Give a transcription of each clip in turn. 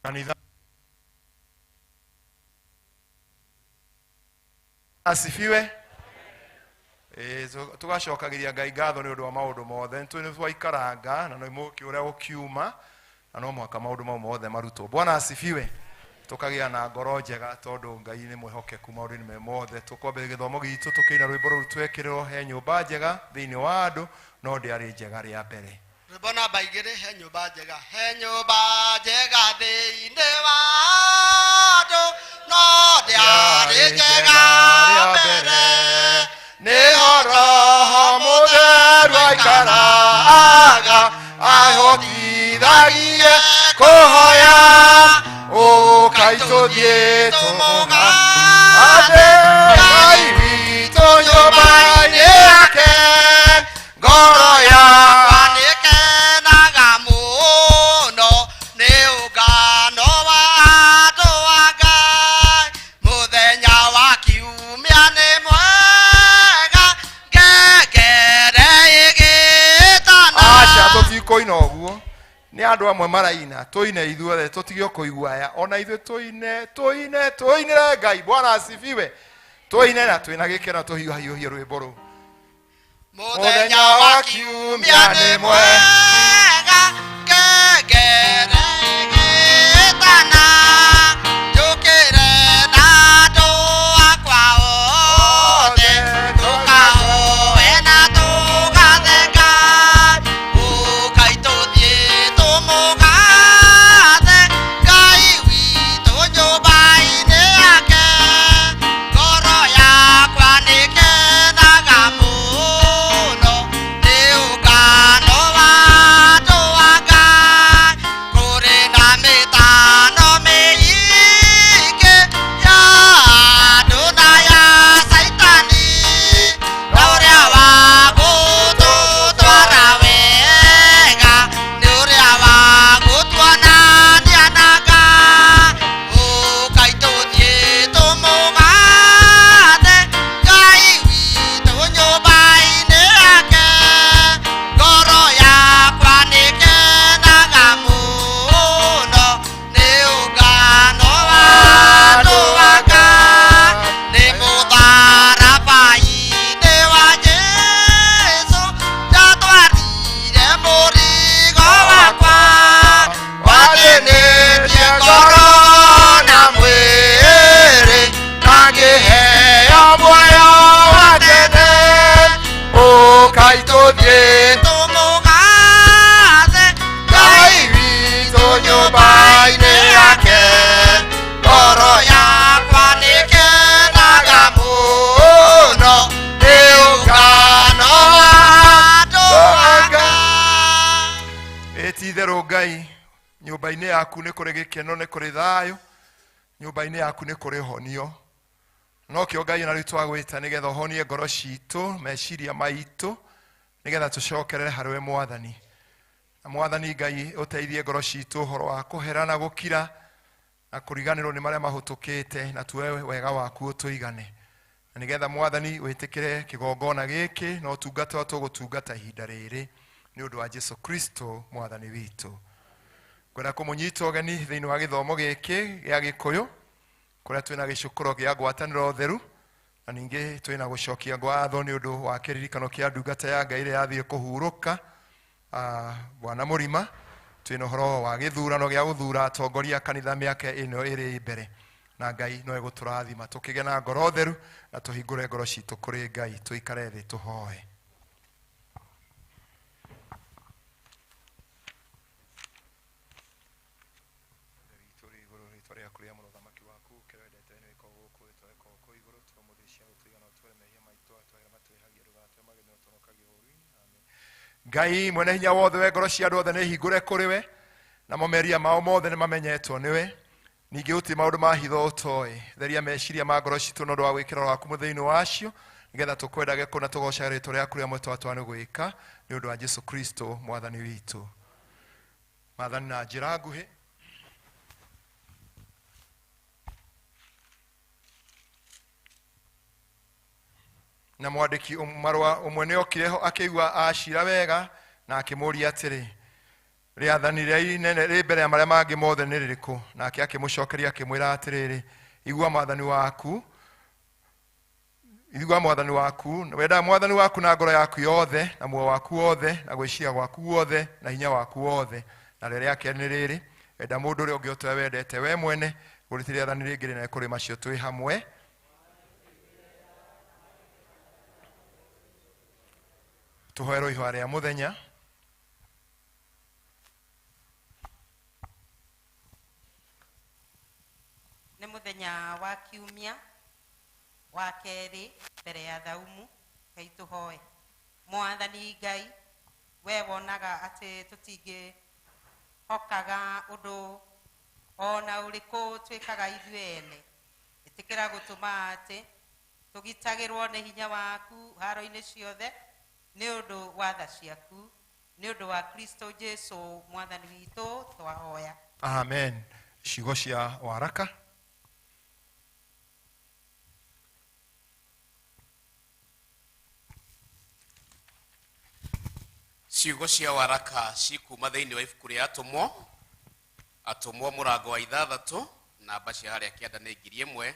Kanitha asifiwe. Tũgacokagiria Ngai ngatho nĩ ũndũ wa maũndũ mothe. Nĩ tũĩ nĩ twaikaranga na nĩ mũkĩ ũrĩa ũkiuma na no mũhaka maũndũ mau mothe marutwo. Bwana asifiwe. Tũkagĩa na ngoro njega tondũ Ngai nĩ mwĩhokeku maũndũ-inĩ me mothe. Tũkwambĩrĩria gĩthomo gitũ tũkĩina rwĩmbo rũu twekĩrĩrwo he nyũmba njega thĩinĩ wa andũ no ndĩarĩ njega rĩa mbere. Rwĩmbo namba 2, he nyũmba njega, he nyũmba njega thĩinĩ wa andũ, no ndĩarĩ njega mbere. Nĩho Roho Mũtheru aikaraga, ahotithagie kũhoya, ũkai tũthiĩ tũmũgathe Ngai witũ nyũmba-inĩ yake, ngoro yakwa nĩkenaga mũno nĩ ũngano wa andũ a Ngai. Mũthenya wa kiumia nĩ mwega, ngengere ĩgĩtana. Aca, tũtikũina ũguo. Nĩ andũ amwe maraina, tũine ithuothe, tũtige kũigua aya. Ona ithuĩ tũine, tũine, tũinĩre Ngai. Bwana asifiwe. Tũine na twĩna gĩkeno tũhiũhahiũhie rwĩmbo rũu. Mũthenya wa kiumia nĩ mwega, ngengere ĩgĩtana, njũkĩre na andũ akwa othe, tũkahoe na tũgathe Ngai. Ũkai tũthiĩ tũmũgathe Ngai witũ nyũmba-inĩ yake, ngoro yakwa nĩkenaga mũno nĩ ũngano wa andũ a Ngai. Kũrĩ na mĩtano mĩingĩ ya andũ na ya Caitani, na ũrĩa wa gũtũtwara wega nĩ ũrĩa wa gũtuonania na Ngai. Ũkai tũthiĩ tũmũgathe Ngai witũ nyũmba-inĩ yake, ngoro yakwa nĩkenaga mũno nĩ ũngano wa andũ a Ngai. Nĩ mũtharaba-inĩ wa Jesũ ndatwarire mũrigo wakwa, wathĩnĩtie ngoro na mwĩrĩ, na ngĩheo muoyo wa tene. Ũkai tũthiĩ tũmũgathe Ngai witũ nyũmba-inĩ yake, ngoro yakwa nĩkenaga mũno nĩ ũngano wa andũ a Ngai. Ĩ ti itherũ Ngai, nyũmba-inĩ yaku nĩ kũrĩ gĩkeno, nĩ kũrĩ thayũ, nyũmba-inĩ yaku nĩ kũrĩ honio. Nokĩo Ngai ona rĩu twagwĩta nĩgetha ũhonie ngoro citũ, meciria maitũ, nĩgetha tũcokerere harĩ we Mwathani. Na Mwathani Ngai ũteithie ngoro citũ ũhoro wa kũhera na gũkira na kũriganĩrwo nĩ marĩa mahũtũkĩte, na tuoe wega waku ũtũigane. Na nĩgetha Mwathani wĩtĩkĩre kĩgongona gĩkĩ na ũtungata ũrĩa tũgũtungata ihinda rĩrĩ, nĩ ũndũ wa Jesu Kristo Mwathani witũ. Ngwenda kũmũnyita ũgeni thĩinĩ wa gĩthomo gĩkĩ gĩa Gĩkũyũ, kũrĩa twĩna gĩcukũro kĩa ngwatanĩro theru, na ningĩ twĩna gũcokia ngatho nĩ ũndũ wa kĩririkano kĩa ndungata ya Ngai ĩrĩa yathiĩ kũhurũka, Bwana Mũrima. Twĩna ũhoro wa gĩthurano gĩa gũthura atongoria kanitha mĩaka ĩno ĩrĩ mbere, na Ngai no egũtũrathima tũkĩgĩa na ngoro theru na tũhingũre ngoro citũ kũrĩ Ngai. Tũikare thĩ tũhoe. Ngai mwene hinya wothe, we ngoro cia andũ othe nĩ hingũre kũrĩ we, namo meria mao mothe nĩ mamenyetwo nĩwe. Ningĩ gũtirĩ maũndũ ma hitho ũtoĩ. Theria meciria ma ngoro citũ na ũndũ wa gwĩkĩra waku mũthĩinĩ wacio, nĩgetha tũkwendage kũna tũgocage rĩĩtwa rĩaku rĩa mwĩtwa twa nĩ gwĩka, nĩ ũndũ wa Jesu Kristo Mwathani witũ. Maathani na njĩra nguhĩ. Na mwandĩki marũa ũmwe nĩ okire ho akĩigua acira wega na akĩmũũria atĩrĩ, Rĩathani rĩrĩa inene rĩ mbere ya marĩa mangĩ mothe nĩ rĩrĩkũ? Nake akĩmũcokeria akĩmwĩra atĩrĩrĩ, igua mwathani waku, igua mwathani waku, wendaga mwathani waku na ngoro yaku yothe, na muoyo waku wothe, na gwĩciria gwaku guothe, na hinya waku wothe. Na rĩrĩa rĩa kerĩ nĩ rĩrĩ, enda mũndũ ũrĩa ũngĩ o ta ũrĩa wendete we mwene. Gũtirĩ rĩathani rĩngĩ rĩnene kũrĩ macio twĩ hamwe. Tũhoerwo ihoya rĩa mũthenya. Nĩ mũthenya wa kiumia wa kerĩ mbere ya thaumu. Ngai tũhoe. Mwathani Ngai, we wonaga atĩ tũtingĩhokaga ũndũ ona ũrĩkũ twĩkaga ithuĩ ene. Ĩtĩkĩra gũtũma atĩ tũgitagĩrwo nĩ hinya waku haro-inĩ ciothe nĩ ũndũ wa tha ciaku, nĩ ũndũ wa Kristo Jesu mwathani witũ twahoya. Amen. Ciugo cia waraka. Ciugo cia waraka cikuma thĩinĩ wa ibuku rĩa atũmwo, atũmwo mũrango wa ithathatũ, namba cia harĩa kĩanda nĩ ngiri ĩmwe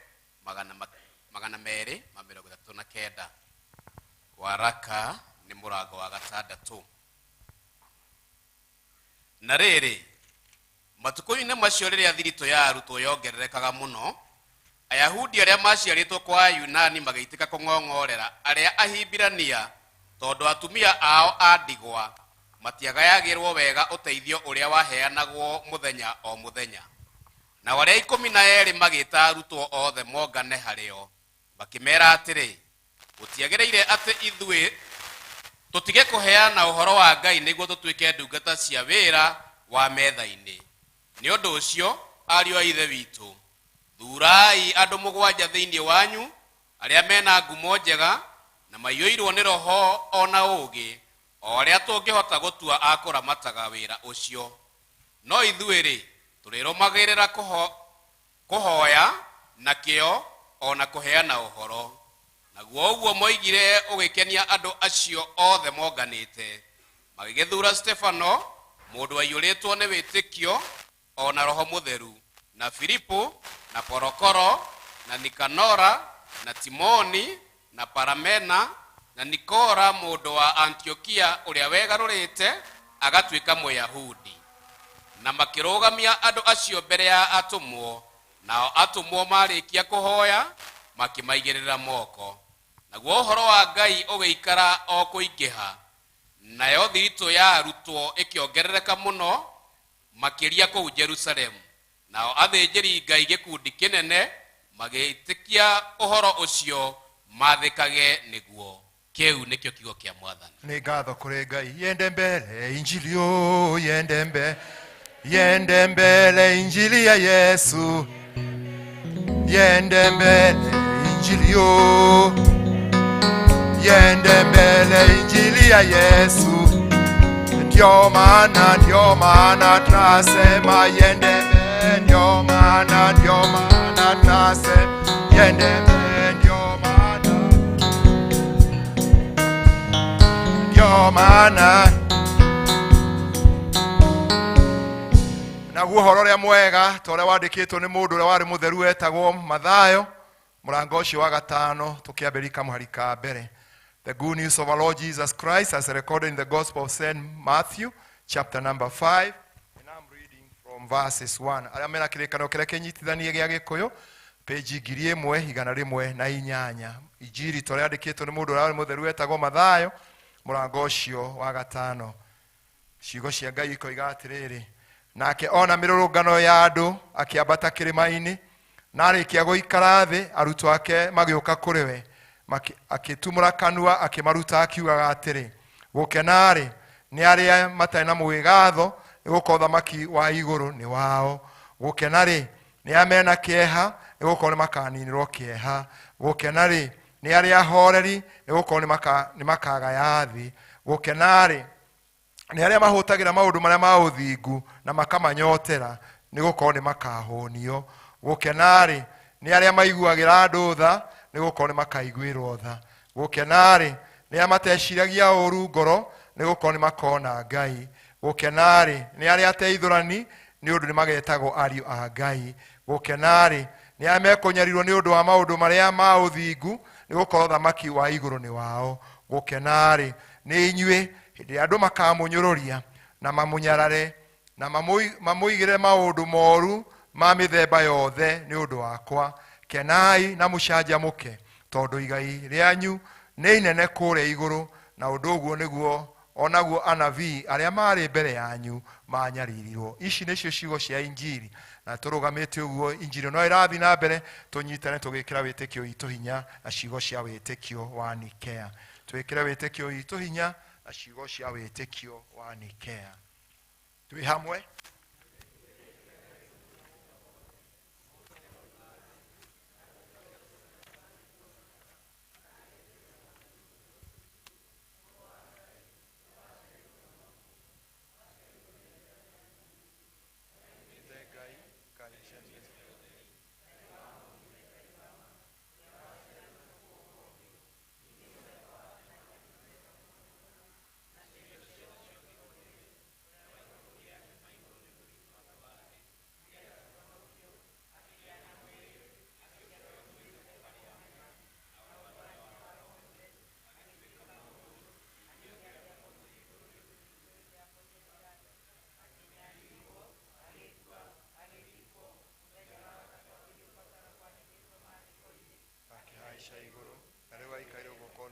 magana merĩ ma mĩrongo ĩtatũ na kenda. Waraka nĩ mũrango wa gatandatũ. Na rĩrĩ, matukũ-inĩ macio rĩrĩa thiritũ ya arutwo yongererekaga mũno, Ayahudi arĩa maciarĩtwo kwa Ayunani magĩitĩka kũng'ong'orera arĩa Ahibirania, tondũ atumia ao a ndigwa matiagayagĩrwo wega ũteithio ũrĩa waheanagwo mũthenya o mũthenya. Nao arĩa ikũmi na erĩ magĩĩta arutwo othe mongane harĩ o, makĩmeera atĩrĩ, Gũtiagĩrĩire atĩ ithuĩ tũtige kũheana ũhoro wa Ngai nĩguo tũtuĩke ndungata cia wĩra wa metha-inĩ. Nĩ ũndũ ũcio, ariũ a Ithe witũ, thuurai andũ mũgwanja thĩinĩ wanyu arĩa me na ngumo njega na maiyũirwo nĩ Roho o na ũũgĩ, o arĩa tũngĩhota gũtua a kũramataga wĩra ũcio. No ithuĩ-rĩ, tũrĩrũmagĩrĩra kũhoya na kĩyo o na kũheana ũhoro. Naguo ũguo moigire ũgĩkenia andũ acio othe monganĩte. Magĩgĩthura Stefano, mũndũ waiyũrĩtwo nĩ wĩtĩkio o na Roho Mũtheru, na Filipu, na Porokoro, na Nikanora, na Timoni, na Paramena, na Nikora mũndũ wa Antiokia ũrĩa wegarũrĩte agatuĩka Mũyahudi. Na makĩrũgamia andũ acio mbere ya atũmwo, nao atũmwo maarĩkia kũhoya, makĩmaigĩrĩra moko. Naguo ũhoro wa Ngai ũgĩikara o kũingĩha, nayo thiritũ ya arutwo ĩkĩongerereka mũno makĩria kũu Jerusalemu, nao athĩnjĩri-Ngai gĩkundi kĩnene magĩĩtĩkia ũhoro ũcio maathĩkage nĩguo. Kĩu nĩkĩo kiugo kĩa Mwathani. Nĩ ngatho kũrĩ Ngai. Yende mbele injili o yende mbele, yende mbele injili ya Yesu, yende mbele injili o yende mbele injili ya Yesu. Ndio maana, ndio maana tunasema yende mbele, ndio maana, ndio maana tunasema yende mbele, ndio maana, ndio maana. Naguo ũhoro ũrĩa mwega ta ũrĩa wandĩkĩtwo nĩ mũndũ ũrĩa warĩ mũtheru wetagwo Mathayo, mũrango ũcio wa gatano, tũkĩambĩrĩria kamũhari ka mbere. The good news of our Lord Jesus Christ as recorded in the Gospel of St. Matthew, chapter number 5. And I'm reading from verses 1. Arĩa mena kĩrĩkanĩro kĩrĩa kĩnyitithanie gĩa Gĩkũyũ, page ngiri ĩmwe igana rĩmwe na inyanya. Injiri ta ũrĩa yandĩkĩtwo nĩ mũndũ ũrĩa warĩ mũtheru wetagwo Mathayo, mũrango ũcio wa gatano. Ciugo cia Ngai ikoiga atĩrĩrĩ, nake ona mĩrũrũngano ya andũ akĩambata kĩrĩma-inĩ, na arĩkia gũikara thĩ, arutwo ake magĩũka kũrĩ we. Akĩtumũra kanua akĩmaruta akiugaga atĩrĩ, gũkena-rĩ nĩ arĩa matarĩ na mwĩgatho, nĩ gũkorwo ũthamaki wa igũrũ nĩ wao. Gũkena-rĩ nĩ arĩa mena kĩeha, nĩ gũkorwo nĩ makaninĩrwo kĩeha. Gũkena-rĩ nĩ arĩa ahoreri, nĩ gũkorwo nĩ makagaya thĩ. Gũkena-rĩ nĩ arĩa mahũtagĩra maũndũ marĩa ma ũthingu na makamanyotera, nĩ gũkorwo nĩ makahũnio. Gũkena-rĩ nĩ arĩa maiguagĩra andũ tha, nĩ gũkorwo nĩ makaiguĩrwo tha. Gũkena-rĩ nĩ arĩa mateciragia ũũru ngoro, nĩ gũkorwo nĩ makona Ngai. Gũkena-rĩ, nĩ arĩa ateithũrani, nĩ ũndũ nĩ magetagwo ariũ a Ngai. Gũkena-rĩ, nĩ arĩa mekũnyarirwo nĩ ũndũ wa maũndũ marĩa ma ũthingu, nĩ gũkorwo thamaki wa igũrũ nĩ wao. Gũkena-rĩ, nĩ inyuĩ hĩndĩ ĩrĩa andũ makamũnyũrũria na mamũnyarare na mamũigĩre maũndũ moru ma mĩthemba yothe nĩ ũndũ wakwa. Kenai na mũcanjamũke, tondũ igai rĩanyu nĩ inene kũrĩa igũrũ, na ũndũ ũguo nĩguo onaguo anabii arĩa marĩ mbere yanyu manyaririrwo. Ici nĩcio ciugo cia injiri, na tũrũgamĩte ũguo injiri no ĩrathiĩ na mbere, tũnyitane tũgĩkĩra wĩtĩkio witũ hinya na ciugo cia wĩtĩkio wa Nikea. Twĩkĩre wĩtĩkio witũ hinya na ciugo cia wĩtĩkio wa Nikea. Twĩ hamwe. Akĩhaica igũrũ na rĩu aikaire guoko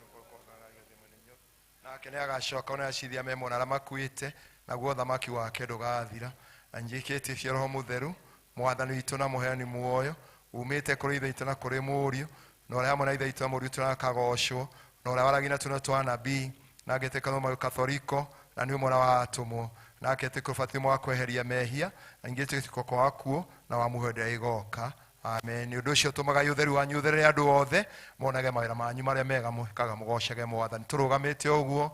nake nĩ agacoka ona acithia memona arĩa makuĩte, naguo thamaki wake ndũgathira. Na njĩkĩtie cia Roho Mũtheru, Mwathani witũ na mũheani muoyo, umĩte kũrĩ Ithe witũ na kũrĩ Mũriũ, na ũrĩa hamwe na Ithe witũ na Mũriũ tũrakagocwo, na ũrĩa waragia na tũnua twa anabii, na ngetĩka no Katholiko, na nĩ ũmwe wa atũmwo, na ngetĩka ũbatithio wa kweheria mehia, na ngetĩka kwa akuũ, na wa muoyo ũrĩa ĩgoka. Amen. Nĩ ũndũ ũcio tũmagai ũtheru wanyu ũtherere andũ othe, monage mawĩra manyu marĩa mega mwĩkaga, mũgocage Mwathani. Tũrũgamĩte ũguo,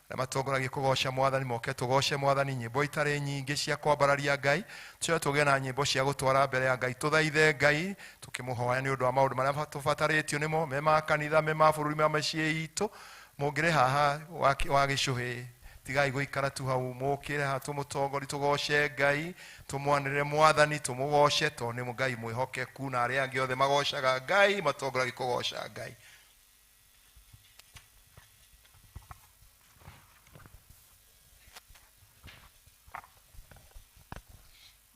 arĩa matongoragia kũgoca Mwathani moke tũgoce Mwathani, nyĩmbo itarĩ nyingĩ cia kwambararia Ngai, tũcoke tũgĩe na nyĩmbo cia gũtwara mbere ya Ngai, tũthaithe Ngai tũkĩmũhoya nĩ ũndũ wa maũndũ marĩa tũbatarĩtio nĩmo, me ma kanitha, me ma bũrũri, me ma mĩciĩ itũ. Mũngĩrĩ haha wa gĩcũhĩ, tigai gũikara tu hau, mũkĩre haha tũmũtongori, tũgoce Ngai, tũmwanĩrĩre Mwathani, tũmũgoce, tondũ nĩ Ngai mwĩhokeku, na arĩa angĩ othe magocaga Ngai matongoragia kũgoca Ngai.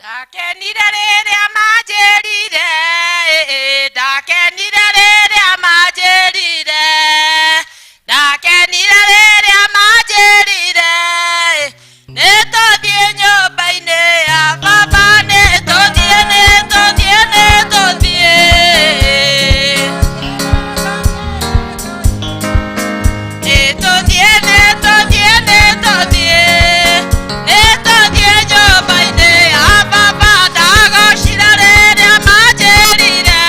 Ndakenire rĩrĩa manjĩrire, ndakenire rĩrĩa manjĩrire, ndakenire rĩrĩa manjĩrire, nĩtũthiĩ nyũmba-inĩ ya baba, nĩtũthiĩ, nĩtũthiĩ, nĩtũthiĩ. Nĩtũthiĩ, nĩtũthiĩ, nĩtũthiĩ, nĩtũthiĩ nyũmba-inĩ ya baba. Ndagocire rĩrĩa manjĩrire,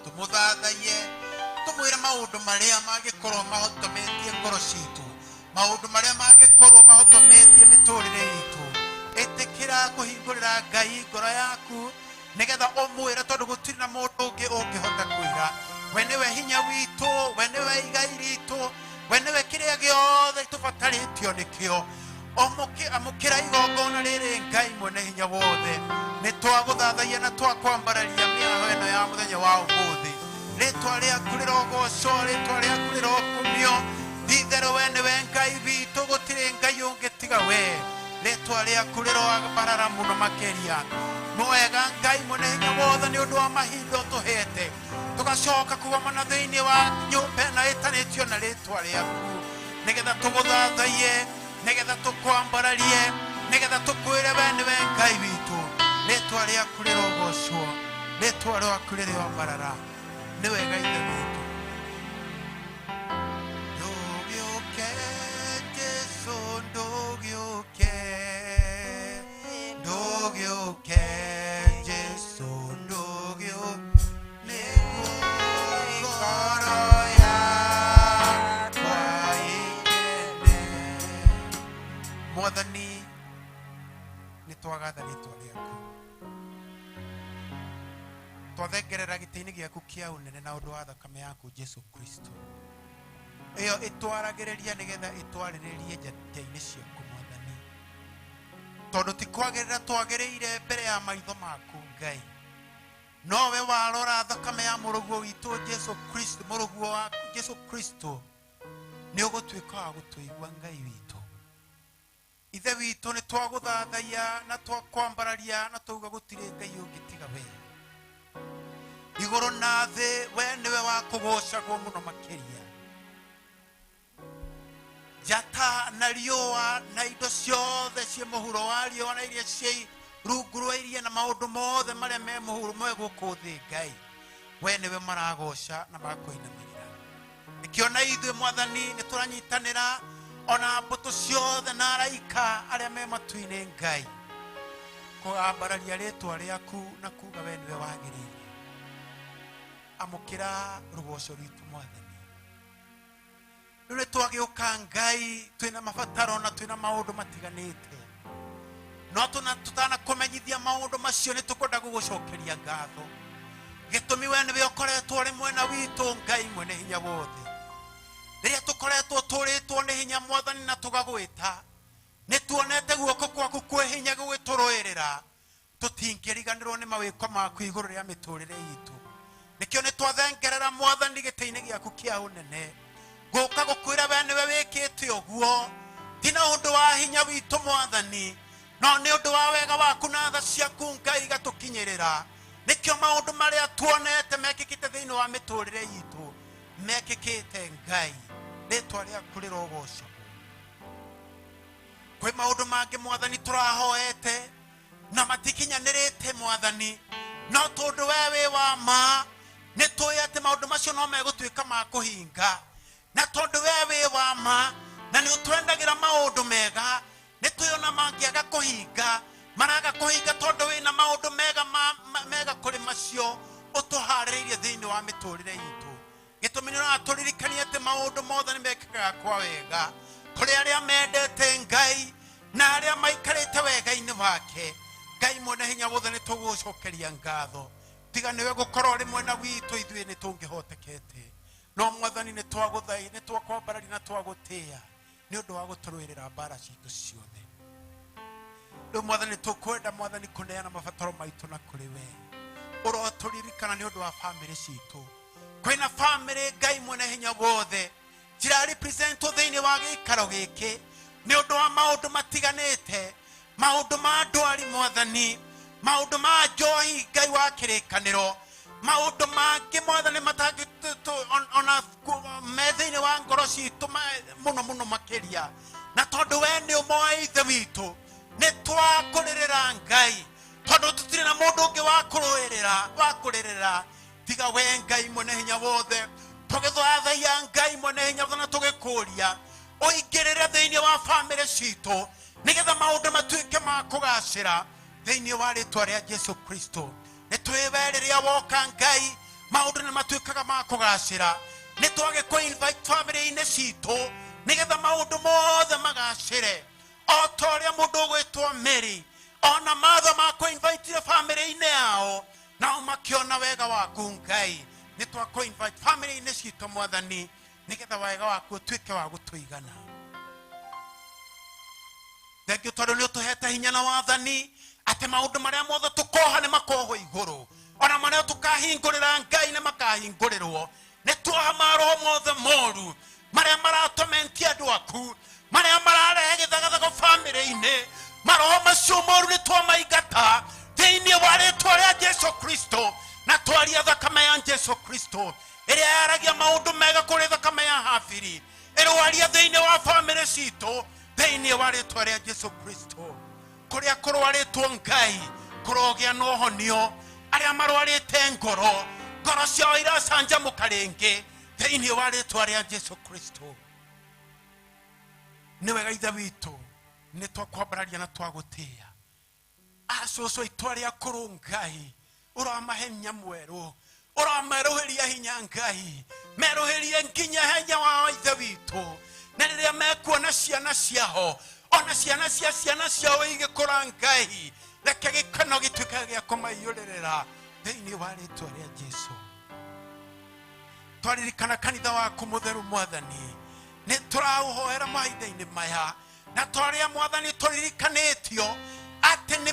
Tũmũthathaiye, tũmwĩre maũndũ marĩa mangĩkorwo mahotometie ngoro citũ, maũndũ marĩa mangĩkorwo mahotometie mĩtũrĩre itũ. Ĩtĩkĩra kũhingũrĩra Ngai ngoro yaku nĩgetha ũmwĩre, tondũ gũtirĩ na mũndũ ũngĩ ũngĩhota kwĩra. We nĩwe hinya witũ, we nĩwe igai ritũ, we nĩwe kĩrĩa gĩothe tũbatarĩtio nĩkĩo. Amũkĩra igongona rĩrĩ, Ngai mwene hinya wothe. Nĩ twagũthathaiya na twakwambararia mĩaraho ĩno ya mũthenya wa ũmũthĩ. Rĩtwa rĩaku rĩrogocwo, rĩtwa rĩaku rĩrokumio. Ti-itherũ we nĩwe Ngai witũ, gũtirĩ Ngai ũngĩ tiga we. Rĩtwa rĩaku rĩroambarara mũno makĩria. Nĩ wega, Ngai mwene hinya wothe, nĩ ũndũ wa mahinda ũtũhete tũgacoka kũgomana thĩinĩ wa nyũmba ĩno ĩtanĩtio na rĩtwa rĩaku, nĩgetha tũgũthathaiye, nĩgetha tũkwambararie, nĩgetha tũkwĩre we nĩwe Ngai witũ. Rĩtwa rĩaku rĩrogocwo, rĩtwa rĩaku rĩroambarara. Nĩ wega, Ithe witũ. Ndũgĩũke Jesu, ndũgĩũke, ndũgĩũke Jesu, ndũgĩũke, nĩguo ngoro yakwa ĩkene. Mwathani, nĩ twagatha rĩtwa rĩaku, twathengerera gĩtĩ-inĩ gĩaku kĩa ũnene na ũndũ wa thakame yaku Jesu Kristo, ĩyo ĩtwaragĩrĩria nĩgetha ĩtwarĩrĩrie njata-inĩ ciaku, Mwathani, tondũ ti kwagĩrĩra twagĩrĩire mbere ya maitho maku, Ngai. Nowe warora thakame ya mũrũguo witũ Jesu Kristo, mũrũguo waku Jesu Kristo, nĩ ũgũtuĩka wa gũtũigua, Ngai witũ. Ithe witũ, nĩ twagũthathaiya na twakwambararia na twauga gũtirĩ Ngai ũngĩ tiga we. Igũrũ na thĩ, we nĩwe wa kũgocagwo mũno makĩria. Njata na riũa na indo ciothe ciĩ mũhuro wa riũa na iria ciĩ rungu rwa iria na maũndũ mothe marĩa me mũhuro me gũkũ thĩ, Ngai, we nĩwe maragoca na magakũinamĩrĩra. Nĩkĩo na ithuĩ, Mwathani, nĩ tũranyitanĩra ona mbũtũ ciothe na araika arĩa me matu-inĩ, Ngai, kũambararia rĩtwa rĩaku na kuga we nĩwe wagĩrĩire. Amũkĩra rũgoco rwitũ, Mwathani. Rĩu nĩ twagĩũka, Ngai, twĩna mabataro na twĩna maũndũ matiganĩte, no tũna tũtanakũmenyithia maũndũ macio, nĩ tũkwenda gũgũcokeria ngatho. Gĩtũmi, we nĩwe ũkoretwo ũrĩ mwena witũ, Ngai mwene hinya wothe. Rĩrĩa tũkoretwo tũrĩtwo nĩ hinya, Mwathani, na tũgagwĩta, nĩ tuonete guoko kwaku kwĩ hinya gũgĩtũrũĩrĩra. Tũtingĩriganĩrwo nĩ mawĩko maku igũrũ rĩa mĩtũrĩre itũ. Nĩkĩo nĩ twathengerera, Mwathani, gĩtĩ-inĩ gĩaku kĩa ũnene, gũka gũkwĩra we nĩwe wĩkĩte ũguo, ti na ũndũ wa hinya witũ, Mwathani, no nĩ ũndũ wa wega waku na tha ciaku, Ngai, igatũkinyĩrĩra. Nĩkĩo maũndũ marĩa tuonete mekĩkĩte thĩinĩ wa mĩtũrĩre itũ mekĩkĩte. Ngai, rĩtwa rĩaku rĩrogocagwo. Kwĩ maũndũ mangĩ, Mwathani, tũrahoete na matikinyanĩrĩte, Mwathani, no tondũ we wĩ wa ma, nĩ tũĩ atĩ maũndũ macio no megũtuĩka ma kũhinga. Na tondũ we wĩ wa ma na nĩ ũtwendagĩra maũndũ mega, nĩ tũĩ ona mangĩaga kũhinga, maraga kũhinga tondũ wĩna maũndũ mega mega kũrĩ macio ũtũharĩrĩirie thĩinĩ wa mĩtũrĩre itũ. Gĩtũmi, nĩ ũratũririkania atĩ maũndũ mothe nĩ mekĩkaga kwa wega kũrĩ arĩa mendete Ngai na arĩa maikarĩte wega-inĩ wake. Ngai mwene hinya wothe, nĩ tũgũcokeria ngatho. Tiga nĩwe gũkorwo ũrĩ mwena witũ, ithuĩ nĩ tũngĩhotekete. No Mwathani, nĩ twagũthai, nĩ twakwambararia na twagũtĩĩa nĩ ũndũ wa gũtũrũĩrĩra mbara citũ ciothe. Rĩu, Mwathani, tũkwenda, Mwathani, kũneana mabataro maitũ na kũrĩ we. Ũrotũririkana nĩ ũndũ wa bamĩrĩ citũ. Kwĩna bamĩrĩ, Ngai mwene hinya wothe, cirarepresentwo thĩinĩ wa gĩikaro gĩkĩ nĩ ũndũ wa maũndũ matiganĩte, maũndũ ma ndwari, Mwathani, maũndũ ma njohi, Ngai wa kĩrĩkanĩro, maũndũ mangĩ, Mwathani, matangĩ ona me thĩinĩ wa ngoro citũ mũno mũno makĩria. Na tondũ we nĩ ũmoĩ, Ithe witũ, nĩ twakũrĩrĩra, Ngai, tondũ tũtirĩ na mũndũ ũngĩ wa kũrũĩrĩra, wa kũrĩrĩra, tiga we, Ngai mwene hinya wothe. Tũgĩthathaiya Ngai mwene hinya wothe na tũgĩkũria ũingĩrĩre thĩinĩ wa bamĩrĩ citũ, nĩgetha maũndũ matuĩke ma kũgacĩra thĩinĩ wa rĩtwa rĩa Jesu Kristo. Nĩ twĩ we rĩrĩa woka, Ngai, Maũndũ nĩ matuĩkaga ma kũgacĩra. Nĩ twagĩkũ invite family-inĩ citũ nĩgetha maũndũ mothe magacĩre, o ta ũrĩa mũndũ ũgwĩtwo Mary ona matho makũ-invitire family-inĩ yao, nao makĩona wega waku. Ngai, nĩ twakũ invite family-inĩ citũ, Mwathani, nĩgetha wega waku ũtuĩke wa gũtũigana. Thengiũ tondũ nĩ ũtũhete hinya na wathani atĩ maũndũ marĩa mothe tũkoha nĩ makohwo igũrũ, ona marĩa tũkahingũrĩra Ngai nĩ makahingũrĩrwo. Nĩ tuoha maroho mothe moru marĩa maratomentia andũ aku, marĩa mararehe gĩthagathago bamĩrĩ-inĩ. Maroho macio moru nĩ twamaingata thĩinĩ wa rĩtwa rĩa Jesu Kristo, na twaria thakame ya Jesu Kristo ĩrĩa yaragia maũndũ mega kũrĩ thakame ya Habili ĩrwaria thĩinĩ wa bamĩrĩ citũ, thĩinĩ wa rĩtwa rĩa Jesu Kristo. Kũrĩa kũrwarĩtwo, Ngai, kũrogĩa na ũhonio. Arĩa marwarĩte ngoro, ngoro ciao iracanjamũka rĩngĩ thĩinĩ wa rĩtwa rĩa Jesu Kristo. Nĩ wega, Ithe witũ, nĩ twakwambararia na twagũtĩĩa. Acũcũ aitũ arĩa akũrũ, Ngai, ũramahe hinya mwerũ, ũramerũhĩria hinya. Ngai, merũhĩrie nginya hinya wao, Ithe witũ, na rĩrĩa mekuona ciana ciao, ona ciana cia ciana ciao igĩkũra, Ngai, reke gĩkeno gĩtuĩke gĩa kũmaiyũrĩrĩra thĩinĩ wa rĩtwa rĩa Jesu. Twaririkana kanitha waku mũtheru, Mwathani, nĩ tũraũhoera mahinda-inĩ maya, na twarĩa, Mwathani, tũririkanĩtio atĩ nĩ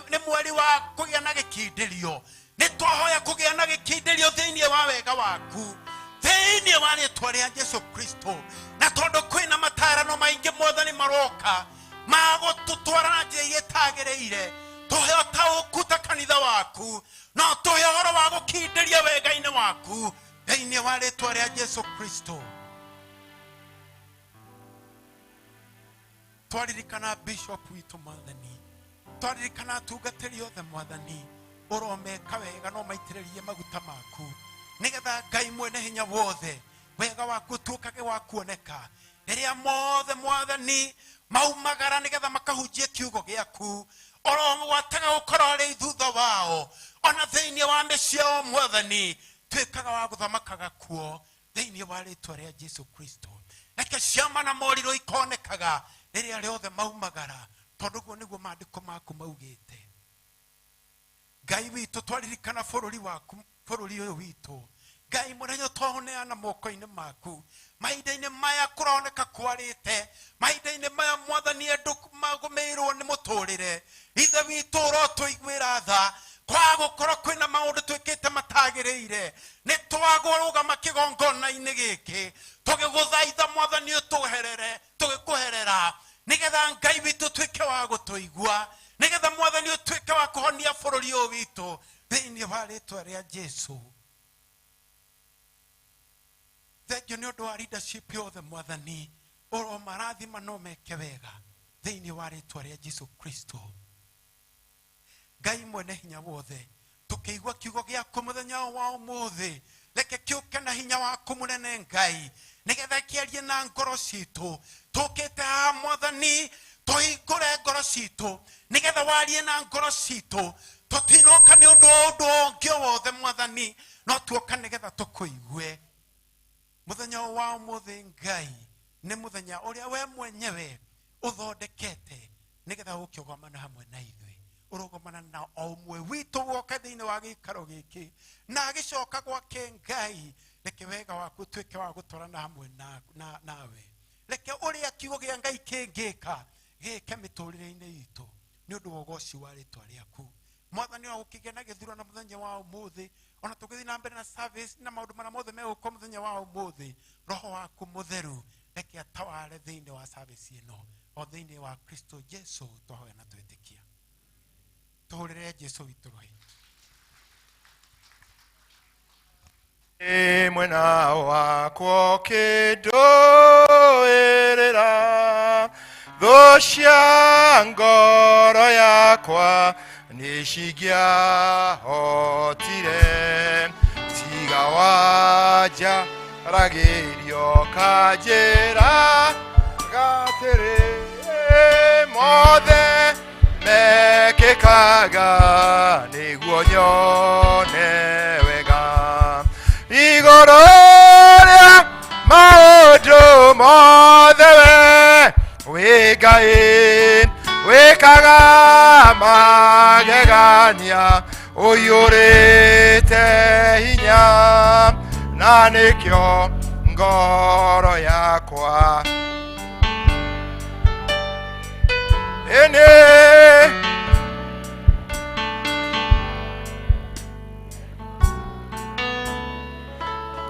nĩ mweri wa kũgĩa na gĩkindĩrio. Nĩ twahoya kũgĩa na gĩkindĩrio thĩinĩ wa wega waku, thĩinĩ wa rĩtwa rĩa Jesu Kristo. Na tondũ kwĩna matarano maingĩ, Mwathani, maroka magũtũtwara na njĩra iria ĩtagĩrĩire, tũhe ũtaũku ta kanitha waku, no tũhe ũhoro wa gũkindĩria wega-inĩ waku thĩinĩ wa rĩtwa rĩa Jesu Kristo. Twaririkana bishop witũ, Mwathani, twaririkana atungatĩri othe, Mwathani, ũromeka wega no maitĩrĩrie maguta maku, nĩgetha Ngai mwene hinya wothe, wega waku ũtuĩkage wa kuoneka rĩrĩa mothe, Mwathani, maumagara nĩgetha makahunjie kiugo gĩaku. Ũrogwataga gũkorwo rĩ thutha wao, ona thĩinĩ wa mĩciĩ yao, Mwathani, tuĩkaga wa gũthamakaga kuo thĩinĩ wa rĩtwa rĩa Jesu Kristo. Reke ciama na morirũ ikonekaga rĩrĩa rĩothe maumagara, tondũ ũguo nĩguo maandĩko maku maugĩte. Ngai witũ, twaririkana bũrũri waku, bũrũri ũyũ witũ, Ngai mũnene, twaũneana moko-inĩ maku. Mahinda-inĩ maya kũroneka kwarĩte, mahinda-inĩ maya, Mwathani, andũ magũmĩirwo nĩ mũtũrĩre. Ithe witũ, ũrotũiguĩra tha kwaga gũkorwo kwĩna maũndũ twĩkĩte matagĩrĩire. Nĩ twagũrũgama kĩgongona-inĩ gĩkĩ tũgĩgũthaitha, Mwathani, ũtũherere, tũgĩkũherera, nĩgetha Ngai witũ tuĩke wa gũtũigua, nĩgetha, Mwathani, ũtuĩke wa kũhonia bũrũri ũyũ witũ thĩinĩ wa rĩtwa rĩa Jesu. Thengiũ nĩ ũndũ wa leadership yothe, Mwathani, ũromarathima no meke wega thĩinĩ wa rĩtwa rĩa Jesu Kristo. Ngai mwene hinya wothe, tũkĩigua kiugo gĩaku mũthenya wa ũmũthĩ, reke kĩũke na hinya waku mũnene, Ngai, nĩgetha kĩarie na ngoro citũ. Tũkĩte haha, Mwathani, tũhingũre ngoro citũ nĩgetha warie na ngoro citũ. Tũtinoka nĩ ũndũ wa ũndũ ũngĩ o wothe, Mwathani, no tuoka nĩgetha tũkũigue mũthenya wa ũmũthĩ. Ngai, nĩ mũthenya ũrĩa we mwenyewe ũthondekete nĩgetha ũke ũgomana hamwe na ithuĩ. Ũrũgomana na o ũmwe witũ woka thĩinĩ wa gĩikaro gĩkĩ na agĩcoka gwake. Ngai, reke wega waku ũtuĩke wa gũtwarana hamwe nawe. Reke ũrĩa kiugo kĩa Ngai kĩngĩka gĩke mĩtũrĩre-inĩ itũ nĩ ũndũ wa ũgoci wa rĩtwa rĩaku, Mwathani. Ona gũkĩgĩa na gĩthurano mũthenya wa ũmũthĩ, ona tũgĩthiĩ na mbere na service na maũndũ marĩa mothe megũkwo mũthenya wa ũmũthĩ, Roho waku Mũtheru reke ataware thĩinĩ wa service ĩno, o thĩinĩ wa Kristo Jesu twahoya na twĩtĩkia. Tũhũrĩre Jesu witũ rũhĩ. Ĩ mwena wakwa ũkĩndũĩrĩra, thũ cia ngoro yakwa nĩ cingĩahotire, tiga wanjaragĩrio kanjĩra gatĩrĩ mothe mekĩkaga. Wĩkaga nĩguo nyone wega igũrũ rĩa maũndũ mothe we wĩ Ngai wĩkaga magegania ũiyũrĩte hinya na nĩkĩo ngoro yakwa ĩnĩ.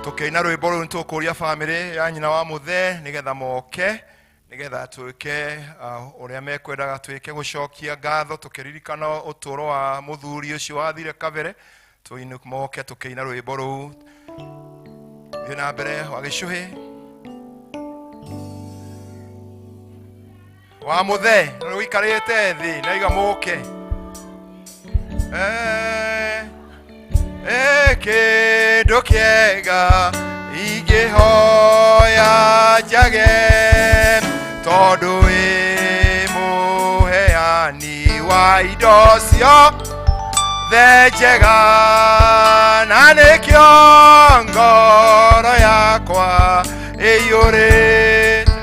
Tũkĩina rwĩmbo rũu nĩtũkũria bamĩrĩ ya nyina wa mũthee nĩgetha moke nĩgetha twĩke ũrĩa mekwendaga twĩke gũcokia ngatho tũkĩririkana ũtũũro wa mũthuri ũcio wathire kabere tũine moke tũkĩina rwĩmbo rũu. Thiĩ na mbere wa gĩcũhĩ wa mũthee nĩ ũikarĩte thĩ naiga mũke. Kĩndũ kĩega ingĩhoya njage tondũ wĩ mũheani wa indo ciothe njega na nĩkĩo ngoro yakwa ĩiyũrĩte.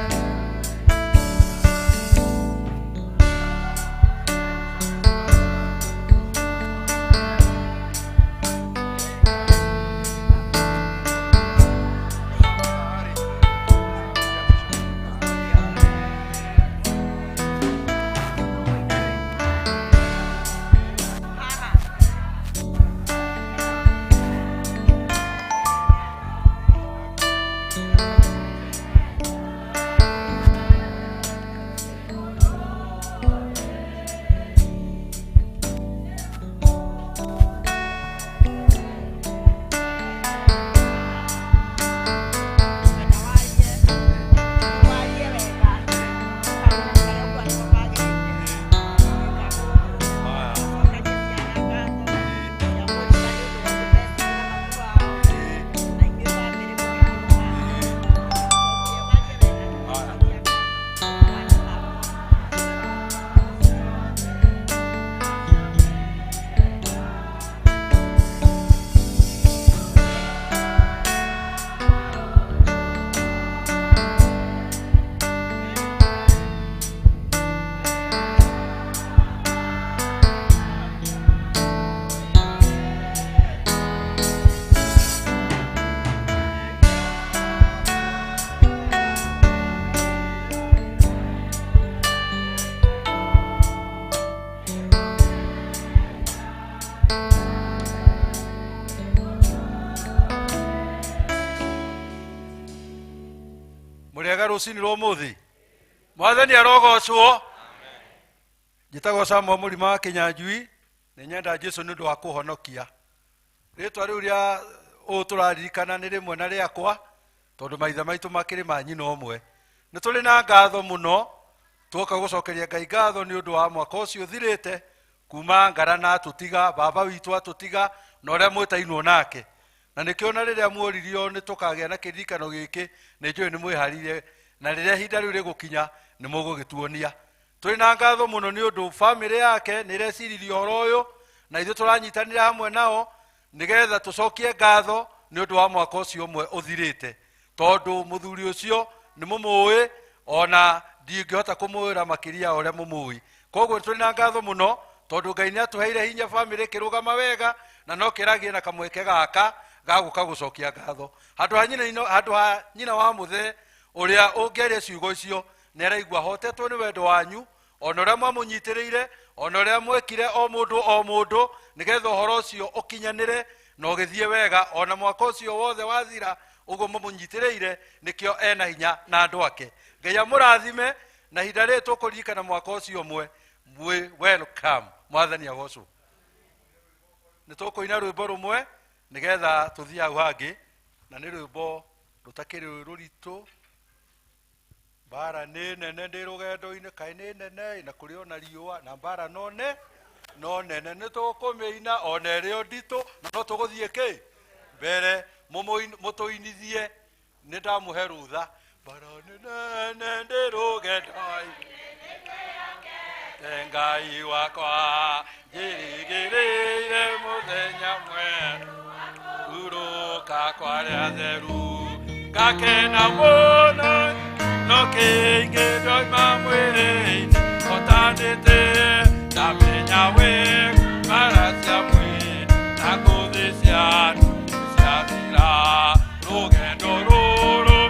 Mũrĩega rũcinĩ rwa ũmũthĩ. Mwathani arogocwo. Njĩtagwo Samuel Mũrima wa Kĩnyanjui, nĩ nyenda Jesũ nĩ ũndũ wa kũhonokia. Rĩtwa rĩu rĩa ũũ tũraririkana nĩ rĩmwe na rĩakwa, tondũ maithe maitũ makĩrĩ ma nyina ũmwe. Nĩ tũrĩ na ngatho mũno, tuoka gũcokeria Ngai ngatho nĩ ũndũ wa mwaka ũcio ũthirĩte, kuma Ngarana atũtiga, baba witũ atũtiga, na ũrĩa mwĩtainwo nake. Na nĩkĩo na rĩrĩa muoririo nĩ tũkagĩa na kĩririkano gĩkĩ, nĩ njũĩ nĩ mwĩharĩirie, na rĩrĩa ihinda rĩu rĩgũkinya nĩ mũgũgĩtuonia. Tũrĩ na ngatho mũno nĩ ũndũ bamĩrĩ yake nĩ ĩreciririe ũhoro ũyũ, na ithuĩ tũranyitanĩra hamwe nao nĩgetha tũcokie ngatho nĩ ũndũ wa mwaka ũcio ũmwe ũthirĩte, tondũ mũthuri ũcio nĩ mũmũĩ, ona ndingĩhota kũmwĩra makĩria ya ũrĩa mũmũĩ. Koguo tũrĩ na ngatho mũno tondũ Ngai nĩ atũheire hinya bamĩrĩ ĩkĩrũgama wega, na no kĩragie na kamweke gaka ga gũka gũcokia ngatho. Handũ ha nyina ino, handũ ha nyina wa mũthee ũrĩa ũngĩaria ciugo icio nĩ araigua ahotetwo nĩ wendo wanyu, ona ũrĩa mwamũnyitĩrĩire, ona ũrĩa mwekire o mũndũ o mũndũ, nĩgetha ũhoro ũcio ũkinyanĩre na ũgĩthiĩ wega, ona mwaka ũcio wothe wathira ũguo mũmũnyitĩrĩire, nĩkĩo ena hinya na andũ ake. Ngai amũrathime, na ihinda rĩrĩ tũkũririkana mwaka ũcio ũmwe, mwĩ welcome. Mwathani agocwo. Nĩ tũkũina rwĩmbo rũmwe nĩgetha tũthiĩ hau hangĩ, na nĩ rwĩmbo rũtakĩrĩ rũritũ. Mbara nĩ nene ndĩ rũgendo-inĩ, kaĩ nĩ nene, na kũrĩ ona riũa, na mbara no ne, no nene nĩ tũkũmĩina ona ĩrĩ o nditũ, na no tũgũthiĩ kĩ mbere. Mũtũinithie, nĩ ndamũhe rũtha. Mbara nĩ nene ndĩ rũgendo-inĩ. Nyendete Ngai wakwa njĩrĩgĩrĩire mũthenya mwerũ hurũka kwa arĩa atheru ngakena mũno no kĩingĩ ndoima mwĩrĩ-inĩ hotanĩte ndamenya wega mbara cia mwĩrĩ na ngũthĩ cia ciathira rũgendo rũrũ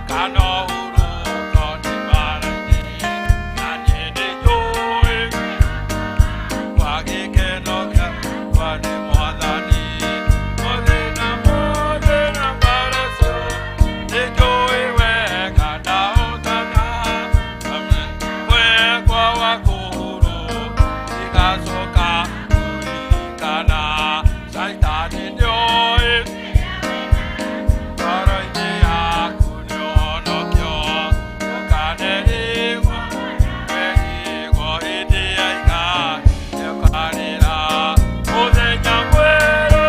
kana hurũko nĩ mara-inĩ na niĩ nĩnjũĩ kwa gĩkeno gĩakwa nĩ mwathani mũthĩna mothe na mbara cio nĩnjũĩ wega ndahotana mwekwa wa kũhurũ igacoka kũririkana caitani nĩoĩ ngoro-inĩ yaku nĩũhonokio ndũkanerigwo werigwo hĩndĩ ya iga nĩũkarĩra mũthenya mwerũ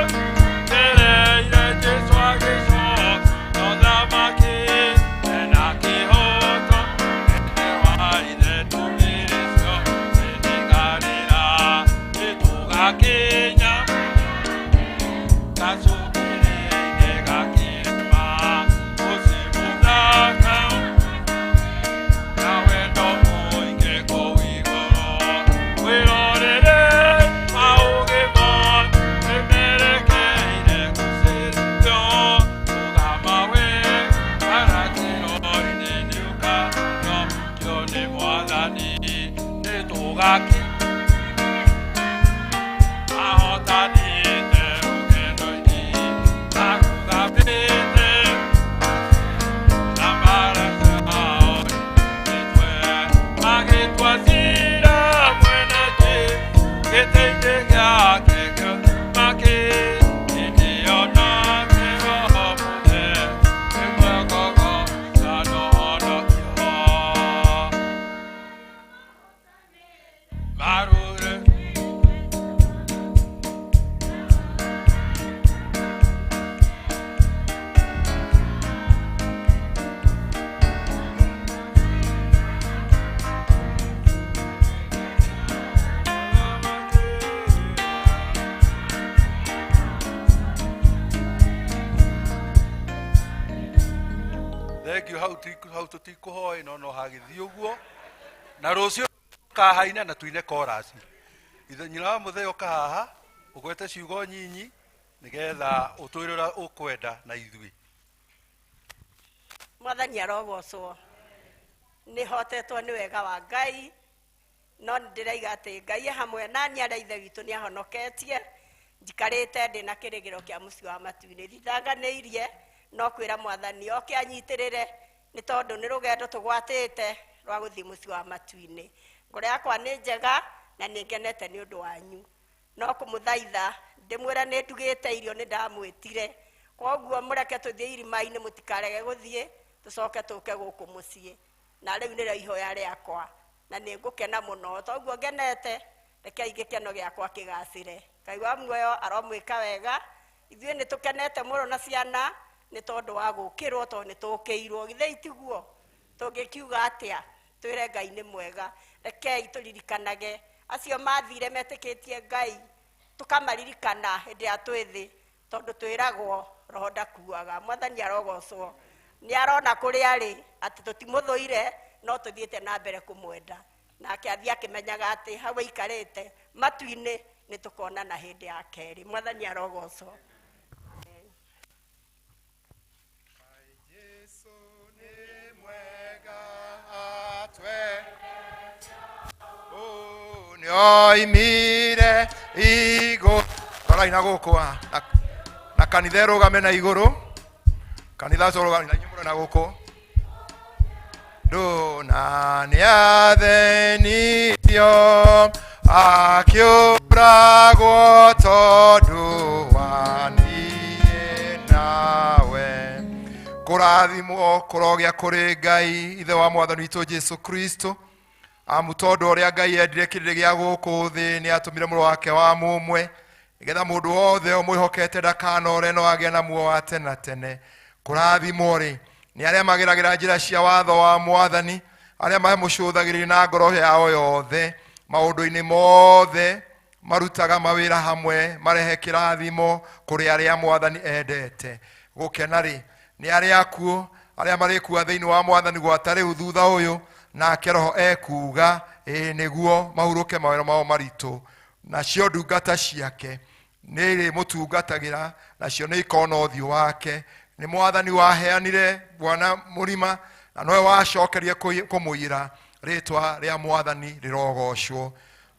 njereire Jesũ agĩcoka ũthamaki ena kĩhoto ene wa ithe ndũmĩrĩ ciothe nĩngarĩra nĩtũgakinya gacũmbĩrĩ-inĩ ga kĩrĩma mũciĩ mũthaka na wendo mũingĩ kũu igũrũ wĩrorere maũgĩ mothe merekeire gũcĩrio rũgama we karatĩro-inĩ nĩũkanokio nĩ mwathani nĩtũgaki ahotanĩte rũgendo-inĩ arũgamĩte na mbara ciao nĩtwe magĩtua ciira mwene gĩtĩ-inĩ gĩake makĩ hĩndĩ ĩyo nake Roho Mũtheru nĩguo kũgooca na ũhonokio marure Thengiũ hau hau tũtikũhoe no no hagĩthiĩ ũguo na rũciũ kahaina na tuine chorus ithe nyina wa mũthee ũka haha ũgwete ciugo nyinyi nĩgetha ũtwĩre ũrĩa ũkwenda na ithuĩ. Mwathani arogocwo. Nĩ hotetwo nĩ wega wa Ngai, no nĩ ndĩraiga atĩ Ngai e hamwe nani arĩa ithe witũ nĩ ahonoketie. Njikarĩte ndĩ na kĩrĩgĩro kĩa mũciĩ wa matu-inĩ. Ndithanganĩirie no kwĩra mwathani oke anyitĩrĩre nĩ tondũ nĩ rũgendo tũgwatĩte rwa gũthiĩ mũciĩ wa matu-inĩ. Ngoro yakwa nĩ njega na nĩ ngenete nĩ ũndũ wanyu. No kũmũthaitha ndĩmwĩre nĩ ndugĩte irio nĩ ndamwĩtire. Koguo mũreke tũthiĩ irima-inĩ mũtikarege gũthiĩ tũcoke tũke gũkũ mũciĩ. Na rĩu nĩrĩo ihoya rĩakwa na nĩ ngũkena mũno toguo ngenete rekei gĩkeno gĩakwa kĩgacĩre. Ngai wa muoyo aromwĩka wega. Ithuĩ nĩ tũkenete mũno na ciana nĩ tondũ wa gũkĩrwo tondũ nĩ tũkĩirwo. Githĩ itiguo? Tũngĩkiuga atĩa? Twĩre Ngai nĩ mwega. Rekei tũririkanage acio mathire metĩkĩtie Ngai tũkamaririkana hĩndĩ ĩrĩa twĩ thĩ tondũ twĩragwo roho ndakuaga. Mwathani arogocwo. Nĩ arona kũrĩa arĩ atĩ tũtimũthũire no tũthiĩte na mbere kũmwenda. Nake athiĩ akĩmenyaga atĩ hau aikarĩte matu-inĩ nĩ tũkonana hĩndĩ ya kerĩ. Mwathani arogocwo. Jesu nĩ mwega atwe nĩoimire igũrũ rorai na gũkũ na kanitha ĩrũgame na igũrũ kanitha ũcio ũrũgame na inyuĩ mũrĩ na gũkũ ndũna nĩathenirio akĩũragwo tondũ wa niĩ nawe. Kũrathimwo kũrogĩa kũrĩ Ngai ithe wa mwathani witũ Jesu Kristo amu tondũ ũrĩa Ngai endire kĩrĩrĩ gĩa gũkũ thĩ nĩ atũmire mũrũ wake wa mũmwe nĩgetha mũndũ wothe ũmwĩhokete ndakanore no agĩe na muoyo wa tene na tene. Kũrathimwo rĩ nĩ arĩa mageragĩra njĩra cia watho wa mwathani Arĩa mamũcũthagĩrĩria na ngoro yao yothe maũndũ-inĩ mothe marutaga mawĩra hamwe marehe kĩrathimo kũrĩ arĩa mwathani endete. Gũkena rĩ nĩ arĩa akuũ arĩa marĩkua thĩinĩ wa mwathani gwata rĩu thutha ũyũ, nake roho ekuuga ĩĩ nĩguo mahurũke mawĩra mao maritũ, nacio ndungata ciake nĩ irĩmũtungatagĩra, nacio nĩ ikona ũthiũ wake. Nĩ mwathani waheanire bwana mũrima na nowe wacokerie kũmũiyĩra. Rĩtwa rĩa mwathani rĩrogocwo.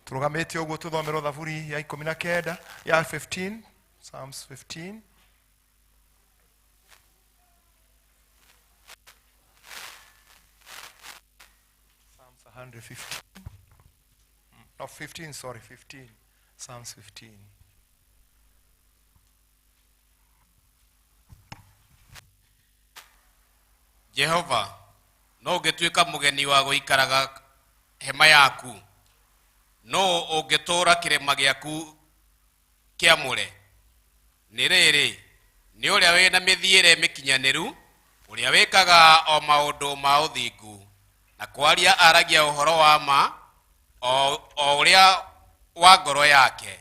Tũrũgamĩte ũguo tũthomerwo thaburi ya 19 ya 15, Psalms 15. Psalms 115. No, 15, sorry, 15. Psalms 15. Jehova, no ũngĩtuĩka mũgeni wa gũikaraga hema yaku? No ũngĩtũũra kĩrĩma gĩaku kĩamũre? Nĩ rĩrĩ, nĩ ũrĩa wĩna mĩthiĩre mĩkinyanĩru, ũrĩa wĩkaga o maũndũ ma ũthingu, na kwaria aragia ũhoro wa ma o ũrĩa wa ngoro yake,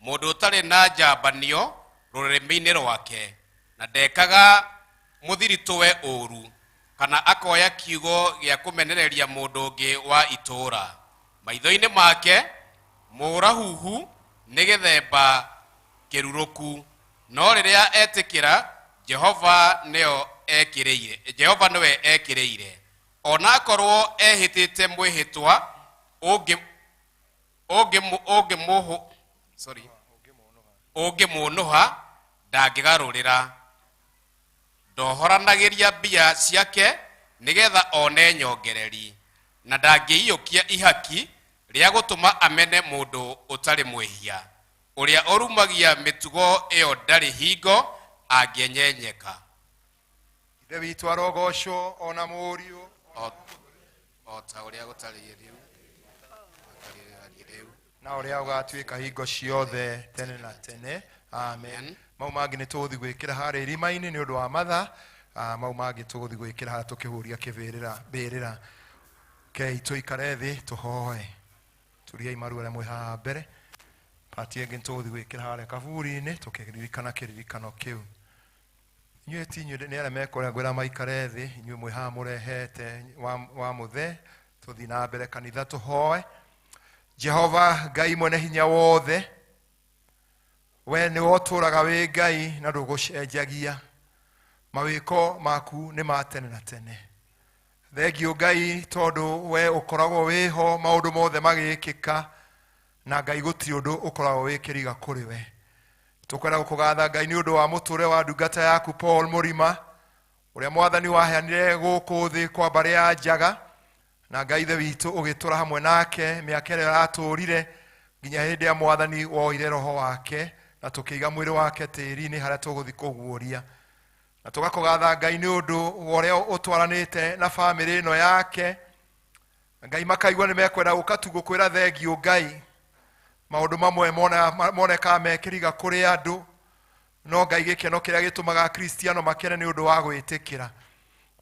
mũndũ ũtarĩ na njambanio rũrĩmĩ-inĩ rwake, na ndekaga mũthiritũwe ũũru, kana akoya kiugo gĩa kũmenereria mũndũ ũngĩ wa itũũra. Maitho-inĩ make mũũrahuhu nĩ gĩthemba kĩrurũku, no rĩrĩa etĩkĩra Jehova nĩo ekĩrĩire, Jehova nĩwe ekĩrĩire. Ona akorwo ehĩtĩte mwĩhĩtwa ũngĩ sorry, ũngĩmũnũha ndangĩgarũrĩra. Ndohoranagĩria mbia ciake nĩgetha one nyongereri, na ndangĩiyũkia ihaki rĩa gũtũma amene mũndũ ũtarĩ mwĩhia. Ũrĩa ũrumagia mĩtugo ĩyo ndarĩ hingo angĩenyenyeka. Ithe witũ arogocwo ona mũriũ o ta ũrĩa gũtariĩ rĩu, rĩu na ũrĩa ũgatuĩka hingo ciothe tene na tene. Amen. Mau mangĩ nĩ tũgũthiĩ gwĩkĩra harĩa irima-inĩ nĩ ũndũ wa mathaa. Mau mangĩ tũgũthiĩ gwĩkĩra harĩa tũkĩhuria kĩbĩrĩra mbĩrĩra. Kei tũikare thĩ tũhoe. Turiai maru arĩa mwĩ haha mbere. Pati ĩngĩ nĩ tũgũthiĩ gwĩkĩra harĩa kaburi-inĩ tũkĩririkana kĩririkano kĩu. Inyuĩ ti inyuĩ nĩ arĩa mekũrĩa ngwĩra maikare thĩ, inyuĩ mwĩ haha mũrehete wa mũthee, tũthiĩ na mbere kanitha tũhoe. Jehova Ngai mwene hinya wothe, we nĩwe ũtũũraga wĩ Ngai na ndũgũcenjagia. Mawĩko maku nĩ ma tene na tene. Thengiũ Ngai tondũ we ũkoragwo wĩho maũndũ mothe magĩkĩka, na Ngai gũtirĩ ũndũ ũkoragwo wĩ kĩriga kũrĩ we. Tũkwenda gũkũgatha Ngai nĩ ũndũ wa mũtũũrĩre wa ndungata yaku Paul Mũrima, ũrĩa mwathani waheanire gũkũ thĩ kwa mbarĩ ya Njaga, na Ngai ithe witũ ũgĩtũra hamwe nake mĩaka ĩrĩa aratũrire nginya hĩndĩ ya mwathani woire roho wake na tũkĩiga mwĩrĩ wake tĩri-inĩ harĩa tũgũthiĩ kũguũria. Na tũgakũgatha Ngai nĩ ũndũ wa ũrĩa ũtwaranĩte na bamĩrĩ ĩno yake. Ngai makaigua nĩ mekwenda gũka tu gũkwĩra thengiũ Ngai. Maũndũ mamwe monekaga me kĩriga kũrĩ andũ, no Ngai gĩkeno kĩrĩa gĩtũmaga Akristiano makene nĩ ũndũ wa gwĩtĩkĩra.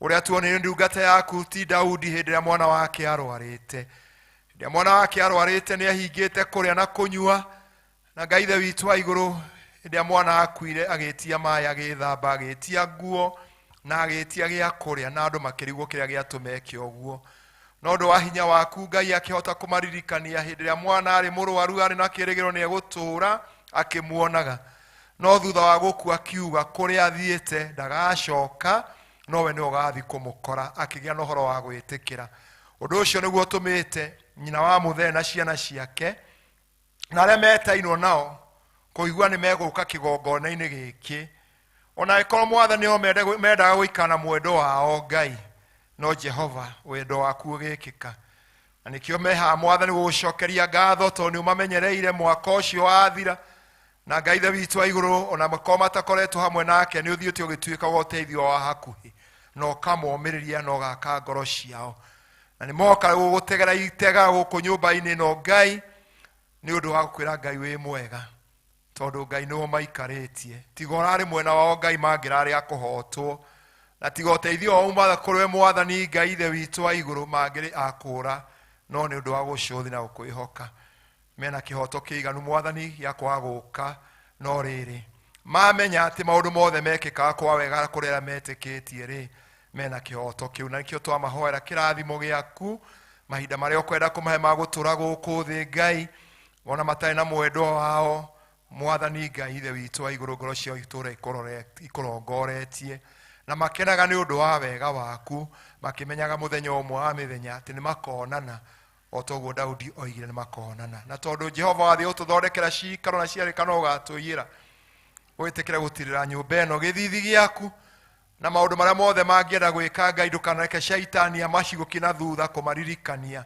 Ũrĩa tuonire ndungata yaku ti Daudi hĩndĩ ĩrĩa mwana wake arwarĩte. Hĩndĩ ĩrĩa mwana wake arwarĩte nĩ ahingĩte kũrĩa na kũnyua, na Ngai ithe witũ wa igũrũ hĩndĩ ĩrĩa mwana akuire agĩtia maĩ, agĩthamba, agĩtia nguo na agĩtia gĩa kũrĩa, na andũ makĩrigwo kĩrĩa gĩatũma eke ũguo. No ũndũ wa hinya waku Ngai akĩhota kũmaririkania hĩndĩ ĩrĩa mwana arĩ mũrwaru, arĩ na kĩĩrĩgĩrĩro nĩ egũtũũra akĩmuonaga. No thutha wa gũkua akiuga kũrĩa athiĩte ndagacoka, nowe nĩwe ũgathiĩ kũmũkora, akĩgĩa na ũhoro wa gwĩtĩkĩra. Ũndũ ũcio nĩguo ũtũmĩte nyina wa mũthee na ciana ciake na arĩa metainwo nao kũigua nĩ megũka kĩgongona-inĩ gĩkĩ. Ona angĩkorwo mwathani o mendaga gũikara na mwendo wao Ngai, no Jehova wendo waku ũgĩkĩka. Na nĩkĩo me haha mwathani gũgũcokeria ngatho tondũ nĩ ũmamenyereire mwaka ũcio wathira. Na Ngai ithe witũ wa igũrũ, ona makorwo matakoretwo hamwe nake, nĩ ũthiĩte ũgĩtuĩka wa ũteithio wa hakuhĩ, na ũkamomĩrĩria na ũgaka ngoro ciao. Na nĩ moka gũgũtegera itega gũkũ nyũmba-inĩ ĩno Ngai, nĩ ũndũ wa gũkwĩra Ngai wĩ mwega, tondũ Ngai nĩwe ũmaikarĩtie. Tiga ũrarĩ mwena wao Ngai mangĩrarĩ a kũhotwo. Na tiga ũteithio wao umaga kũrĩ we Mwathani Ngai Ithe witũ wa igũrũ, mangĩrĩ akũra no nĩ ũndũ wa gũcũthi na gũkwĩhoka. Mena kĩhoto kĩiganu Mwathani gĩa kwaga gũka, no rĩrĩ mamenya atĩ maũndũ mothe mekĩkaga kwa wega kũrĩ arĩa metĩkĩtie rĩ, mena kĩhoto kĩu, na nĩkĩo twamahoera kĩrathimo gĩaku mahinda marĩa ũkwenda kũmahe ma gũtũra gũkũ thĩ Ngai, ona matarĩ na mwendwa wao. Mwathani Ngai Ithe witũ wa igũrũ, ngoro ciao itũũre ikũrongoretie na makenaga nĩ ũndũ wa wega waku, makĩmenyaga mũthenya ũmwe wa mĩthenya atĩ nĩ makonana, o toguo Daudi oigire nĩ makonana. Na tondũ Jehova wathiĩ gũtũthondekera cikaro na ciarĩkana ũgatũiyĩra, wĩtĩkĩre gũtirĩra nyũmba ĩno gĩthithi gĩaku na maũndũ marĩa mothe mangĩenda gwĩka Ngai, ndũkanareke shaitani amacigũkie na thutha kũmaririkania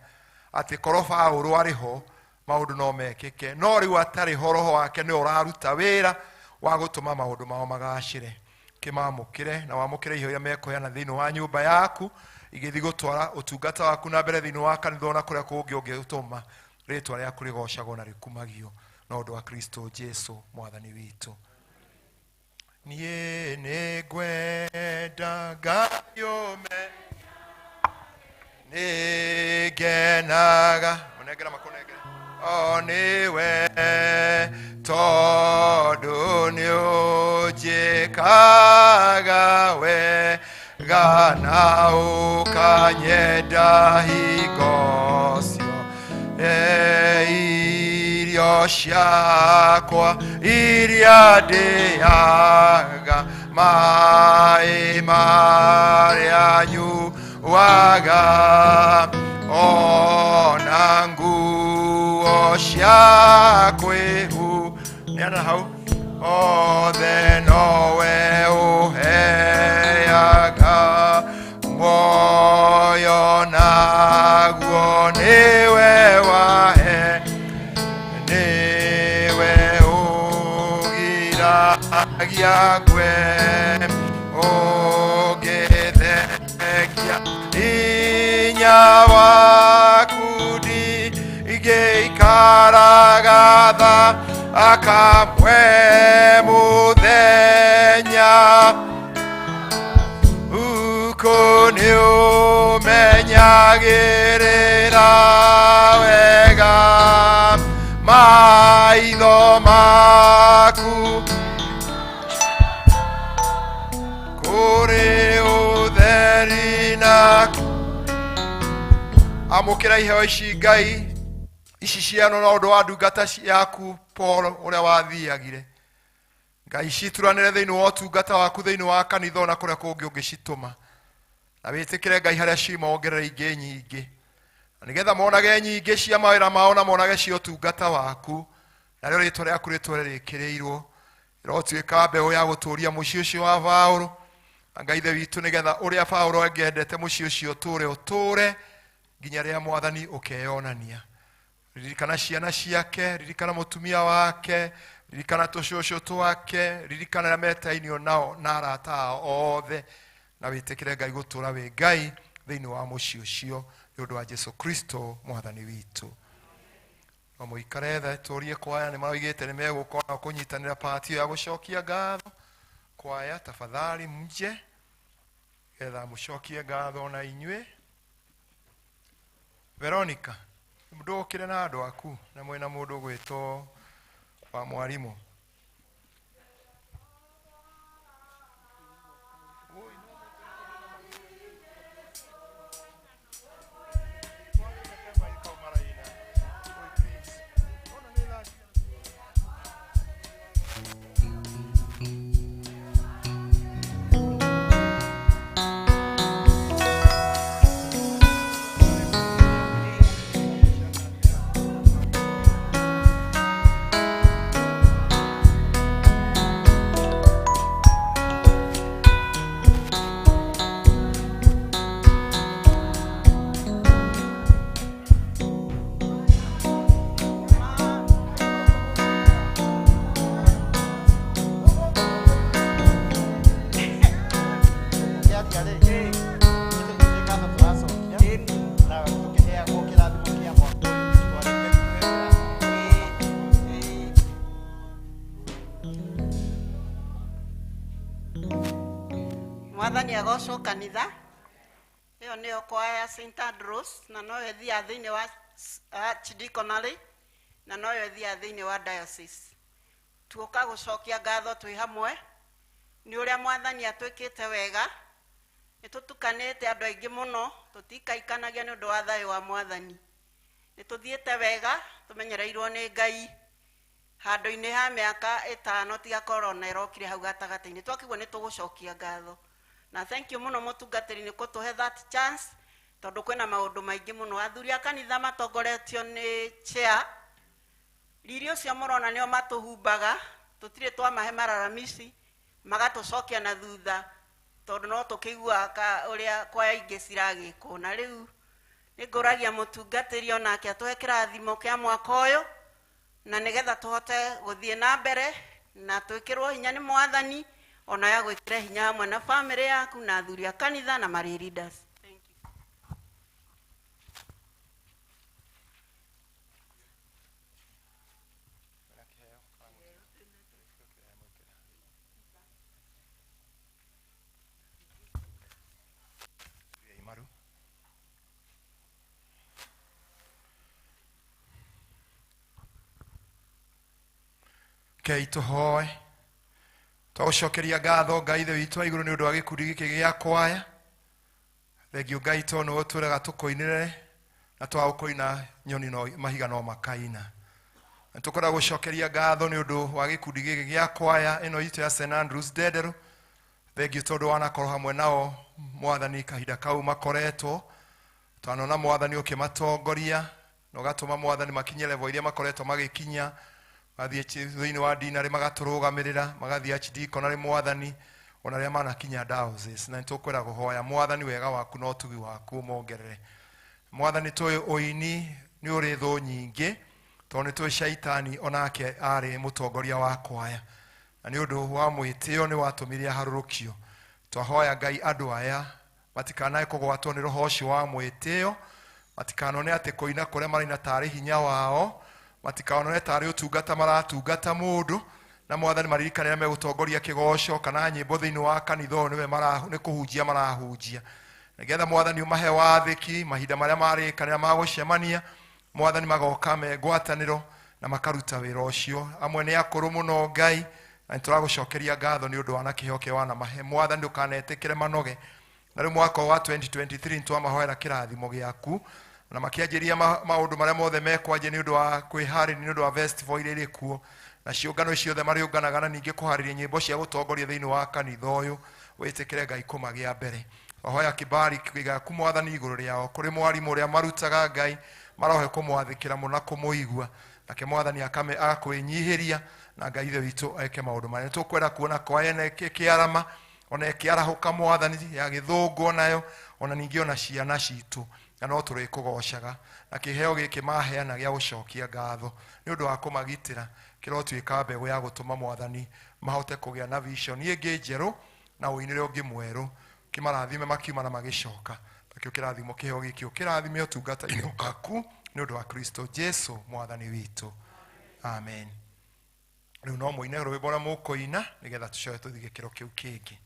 atĩ korwo Paũlũ arĩ ho maũndũ no mekĩke, no rĩu atarĩ ho roho wake nĩwe ũraruta wĩra wa gũtũma maũndũ mao magacĩre. Kĩmamũkĩre na wamũkĩre iheo iria mekũheana thĩinĩ wa nyũmba yaku, igĩthiĩ gũtwara ũtungata waku na mbere thĩinĩ wa kanitha ona kũrĩa kũngĩ ũngĩtũma rĩtwa rĩaku rĩgocagwo na rĩkumagio na ũndũ wa Kristo Jesu Mwathani witũ. Niĩ nĩngwenda Ngai ũme, nĩngenaga mũnengera makũnengere o nĩwe, tondũ nĩũnjĩkaga wega na ũkanyenda hingo ciothe. Irio ciakwa iria ndĩaga, maĩ marĩa nyuaga, ona nguo cia kwĩhu nĩana hau othe nowe ũheaga muoyo, naguo nĩwe wahe, nĩwe ũgiragia ngwe, ũngĩthekia hinya waku ndingĩikaraga tha akamwe mũthenya. Uko nĩũmenyagĩrĩra wega maitho maku kũrĩ ũtheri na amũkĩra iheo ici Ngai ici ciano na ũndũ wa ndungata yaku Paul ũrĩa wathiagire. Ngai cituranĩre thĩinĩ wa ũtungata waku thĩinĩ wa kanitha ona kũrĩa kũngĩ ũngĩcitũma, na wĩtĩkĩre Ngai harĩa ciuma wongerere ingĩ nyingĩ, na nĩgetha monage nyingĩ cia mawĩra mao na monage cia ũtungata waku, narĩo rĩtwa rĩaku rĩtũre rĩkĩrĩirwo. Ĩrotuĩka mbeũ ya gũtũria mũciĩ ũcio wa Paũlũ, na Ngai Ithe witũ, nĩgetha ũrĩa Paũlũ angĩendete mũciĩ ũcio ũtũre ũtũre nginya rĩrĩa Mwathani ũkeyonania. Ririkana ciana ciake, ririkana mũtumia wake, ririkana tũcũcũ twake, ririkana arĩa metainio nao na arata ao othe, na wĩtĩkĩre Ngai gũtũra wĩ Ngai thĩinĩ wa mũciĩ ũcio nĩ ũndũ wa Jesu Kristo Mwathani witũ. No mũikare tha tũrie kwaya, nĩ maroigĩte nĩ megũka ona kũnyitanĩra pati ya gũcokia ngatho. Kwaya tafadhali mje getha mũcokie ngatho na inyuĩ. Veronica, ndũkĩre na andũ aku na mwĩna mũndũ ũgwĩtwo wa mwarimũ. Mwathani agocwo kanitha. Ĩyo nĩyo kwaya ya St. Andrews na noyo ĩthiaga thĩinĩ wa Archdeaconry na noyo ĩthiaga thĩinĩ wa diocese. Tuoka gũcokia ngatho twĩ hamwe nĩ ũrĩa mwathani atwĩkĩte wega. Nĩ tũtukanĩte andũ aingĩ mũno, tũtikaikanagia nĩ ũndũ wa thayũ wa mwathani. Nĩ tũthiĩte wega, tũmenyereirwo nĩ Ngai handũ-inĩ ha mĩaka 5 tiga corona ĩrokire hau gatagatĩ-inĩ. Twakĩgua nĩ tũgũcokia ngatho. Na thank you mũno mũtungatĩri nĩ kũtũhe that chance tondũ kwĩna maũndũ maingĩ mũno. Athuri a kanitha matongoretio nĩ chair. Riri ũcio mũrona nĩo matũhumbaga, tũtirĩ twamahe mararamici, magatũcokia na thutha tondũ no tũkĩiguaga ũrĩa kwaya ingĩ ciragĩkwo. Na rĩu nĩngũragia mũtungatĩri onake atũhe kĩrathimo kĩa mwaka ũyũ na nĩgetha tũhote gũthiĩ na mbere na twĩkĩrwo hinya nĩ mwathani ona ya gwĩkĩra hinya hamwe na famĩlĩ yaku na athuri a kanitha na marĩ leaders. Thank you. Kei tũhoe. Twagũcokeria ngatho Ngai Ithe witũ wa igũrũ nĩ ũndũ wa gĩkundi gĩkĩ gĩa kwaya. Thengiũ Ngai tondũ nĩwe ũtwĩraga tũkũinĩre na twagũkũina nyoni no mahiga no makaina. Na tũkwenda gũcokeria ngatho nĩ ũndũ wa gĩkundi gĩkĩ gĩa kwaya ĩno itũ ya St. Andrews Ndenderũ. Thengiũ tondũ wanakorwo hamwe nao mwathani kahinda kau makoretwo. Twanona mwathani ũkĩmatongoria na ũgatũma mwathani makinye level iria makoretwo magĩkinya. Mathiĩ thĩinĩ wa dinarĩ magatũrũgamĩrĩra, magathiĩ archdeaconry mwathani ona arĩa manakinya diocese. Na nĩtũkwenda kũhoya mwathani wega waku na ũtugi waku ũmongerere. Mwathani tũĩ ũini nĩ ũrĩ thũ nyingĩ tondũ nĩtũĩ shaitani onake arĩ mũtongoria wa kwaya na nĩ ũndũ wa mwĩtĩo nĩ watũmire aharũrũkio. Twahoya Ngai andũ aya matikanae kũgwatwo nĩ roho ũcio wa mwĩtĩo, matikanone atĩ kũina kũrĩa maraina tarĩ hinya wao, matikanone tarĩ ũtungata maratungata mũndũ, na mwathani maririkane arĩa megũtongoria kĩgoco kana nyĩmbo thĩinĩ wa kanitha ũyũ nĩwe nĩ kũhunjia marahunjia. Nĩgetha mwathani ũmahe wathĩki mahinda marĩa marĩkanĩra magũcemania, mwathani magoka me ngwatanĩro na makaruta wĩra ũcio. Amwe nĩ akũrũ mũno Ngai, na nĩtũragũcokeria ngatho nĩ ũndũ wa na kĩheo kĩa wanamahe. Mwathani ndũkanetĩkĩre manoge. Na rĩu mwaka wa 2023 nĩtwamahoera kĩrathimo gĩaku na makĩanjĩria maũndũ marĩa mothe mekwanjia nĩ ũndũ wa kwĩharĩria nĩ ũndũ wa festival iria irĩ kuo na ciũngano ciothe marĩũnganaga na ningĩ kũharĩria nyĩmbo cia gũtongoria thĩinĩ wa kanitha ũyũ. Wĩtĩkĩre Ngai kũmagĩa mbere. Twahoya kĩbari gĩaku mwathani igũrũ rĩao kũrĩ mwarimũ ũrĩa marutaga Ngai marohe kũmwathĩkĩra mũno na kũmũigua, nake mwathani agakwĩnyihĩria na Ngai Ithe witũ eke maũndũ marĩa tũkwenda kuona kwaya ĩno ĩkĩarama ona ĩkĩarahũka mwathani ya gĩthũngũ onayo ona ningĩ ona ciana citũ, na no tũrĩkũgocaga na kĩheo gĩkĩ maheana gĩa gũcokia ngatho nĩ ũndũ wa kũmagitĩra kĩrotuĩka mbegũ ya gũtũma mwathani mahote kũgĩa na vision ĩngĩ njerũ na ũinĩre ũngĩ mwerũ. Kĩmarathime makiuma na magĩcoka. Nakĩo kĩrathimo kĩheo gĩkĩ ũkĩrathime ũtungata-inĩ waku nĩ ũndũ wa Kristo Jesu mwathani witũ. Amen. Rĩu no mũine rwĩmbo ũrĩa mũkũina nĩgetha tũcoke tũthiĩ gĩkĩro kĩu kĩngĩ.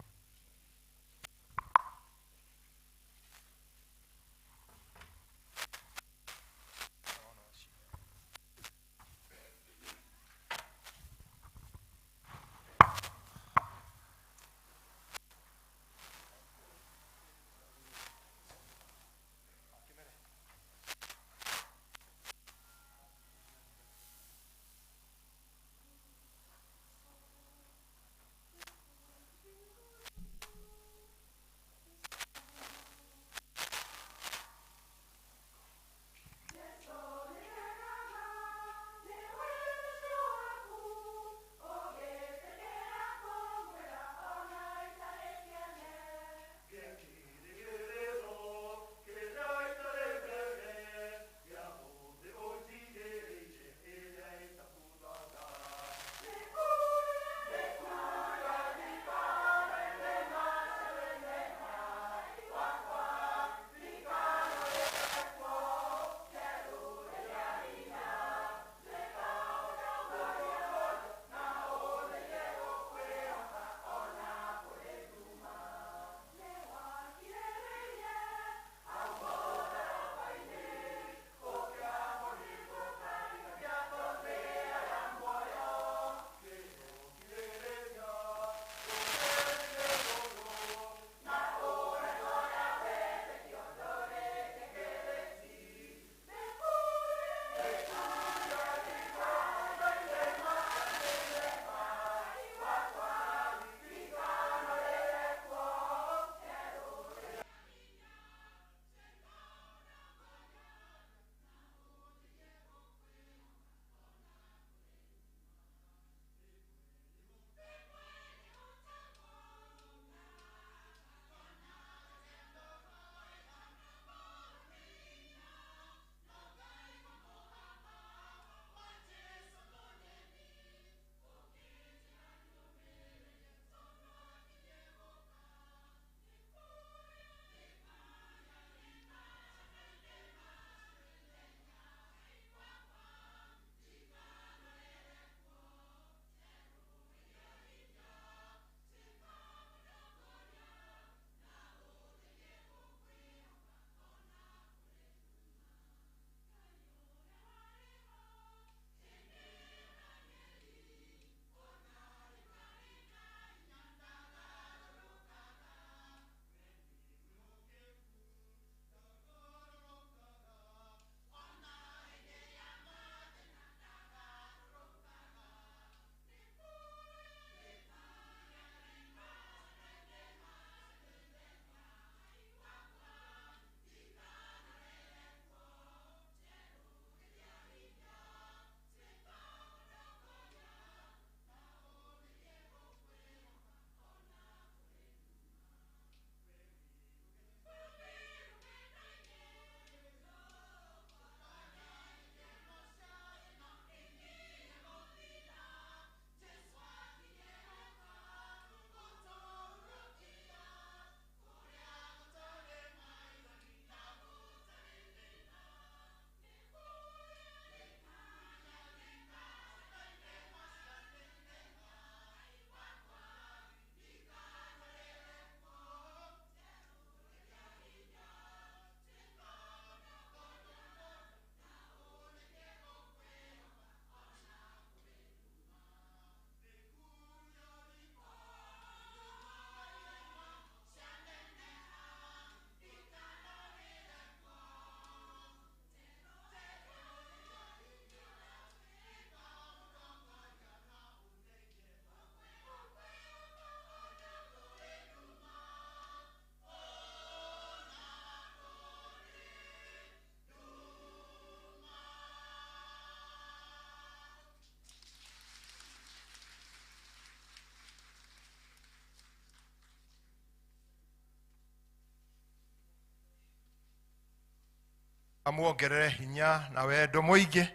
Amuongerere hinya na wendo mũingĩ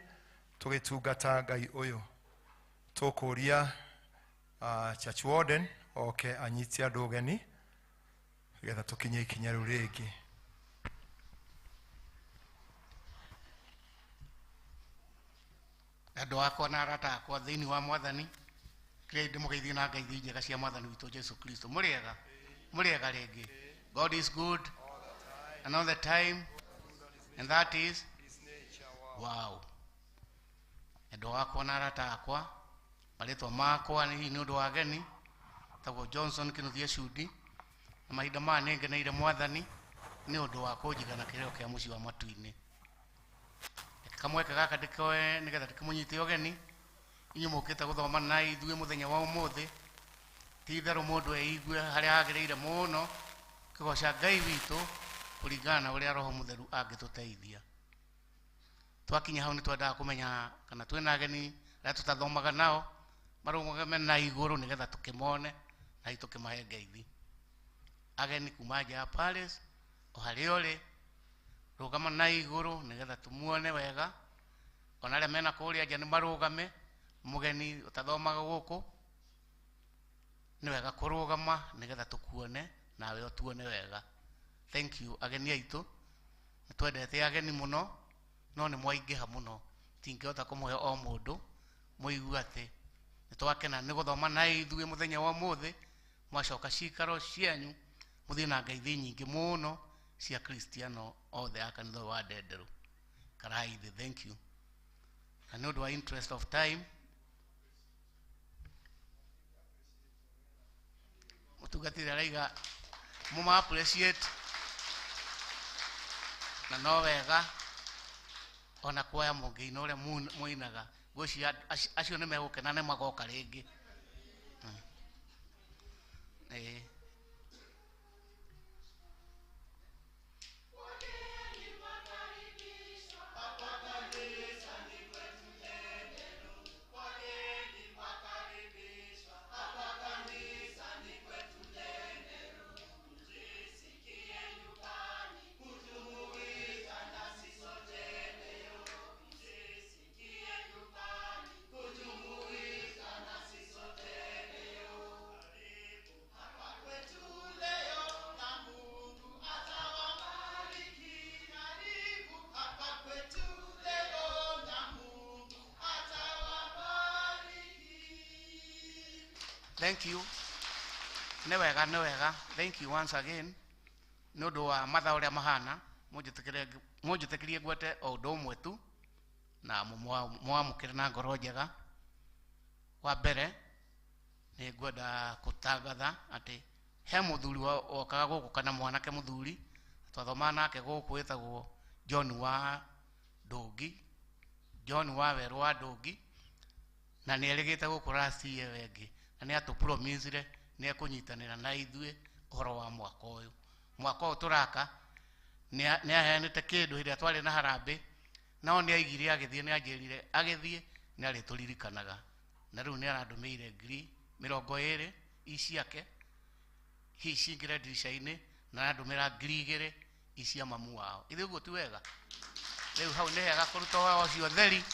tũgĩtungata Ngai ũyũ. Tũkũria church warden oke anyite andũ ũgeni nĩgetha tũkinye ikinya rĩu rĩngĩ. Andũ akwa na arata akwa thĩinĩ wa mwathani, kĩrĩa ndĩmũgeithie na ngeithi njega cia mwathani witũ Jesu Kristo. Mũrĩega, mũrĩega rĩngĩ. God is good and all the time, and that is wow. Andũ akwa na arata akwa, marĩtwa makwa nĩ nĩ ũndũ wa ageni, tagwo Johnson Kĩnuthia Cudi, na mahinda maya nĩ ngeneire mwathani nĩ ũndũ wa kũnjigana kĩrĩro kĩa mũciĩ wa matu-inĩ. Kamweke gaka ndĩkoe nĩgetha ndĩkĩmũnyite ũgeni inyuĩ mũkĩte gũthoma na ithuĩ mũthenya wa ũmũthĩ. Ti itherũ mũndũ eigue harĩa hagĩrĩire mũno kĩgoca Ngai witũ kũringana na ũrĩa Roho Mũtheru angĩtũteithia. Twakinya hau nĩ twendaga kũmenya kana twĩna ageni arĩa tũtathomaga nao marũgame na igũrũ nĩgetha tũkĩmone na hihi tũkĩmahe ngeithi. Ageni kuma nja ya Paris o harĩa ũrĩ, rũgama na igũrũ nĩgetha tũmuone wega. Ona arĩa mena kũrĩa nja nĩ marũgame. Mũgeni ũtathomaga gũkũ nĩ wega kũrũgama nĩgetha tũkuone nawe ũtuone wega. Thank you ageni aitũ, nĩ twendete ageni mũno no nĩ mwaingĩha mũno, tingĩhota kũmũhe o mũndũ. Mũigue atĩ nĩ twakena nĩ gũthoma na ithuĩ mũthenya wa ũmũthĩ. Mwacoka cikaro cianyu mũthiĩ na ngeithi nyingĩ mũno cia Kristiano othe a kanitha ũyũ wa Ndenderũ. Karai thĩ, thank you. Na nĩ ũndũ wa interest of time, mũtungatĩri araiga mũma appreciate na no wega ona kuoya mũngĩina ũrĩa mũinaga, ngwĩciria acio nĩ megũkena nĩ magoka rĩngĩ. Ĩĩ. Thank you. Nĩ wega, nĩ wega. Thank you once again. Nĩ ũndũ wa mathaa ũrĩa mahana, mũnjĩtĩkĩrie ngwete o ũndũ ũmwe tu na mũwamũkĩre na ngoro njega. Wa mbere nĩ ngwenda gũtangatha atĩ he mũthuri wokaga gũkũ kana mwanake mũthuri twathomaga nake gũkũ wĩtagwo John wa Ndũngi, John wa Werũ wa Ndũngi, na nĩ erĩgĩte gũkũ last year ĩngĩ, na nĩ atũpromisire nĩ ekũnyitanĩra na ithuĩ ũhoro wa mwaka ũyũ. Mwaka ũyũ tũraka nĩ aheanĩte kĩndũ hĩndĩ ĩrĩa twarĩ na harambĩ, nao nĩ aigire agĩthiĩ, nĩ anjĩrire agĩthiĩ nĩ arĩtũririkanaga, na rĩu nĩ arandũmĩire 20,000 i ciake hihi cingĩre ndirica-inĩ, na arandũmĩra 2,000 i cia mamu wao. Ithuĩ ũguo ti wega? Rĩu hau nĩ hega kũruta ũhoro ũcio theri,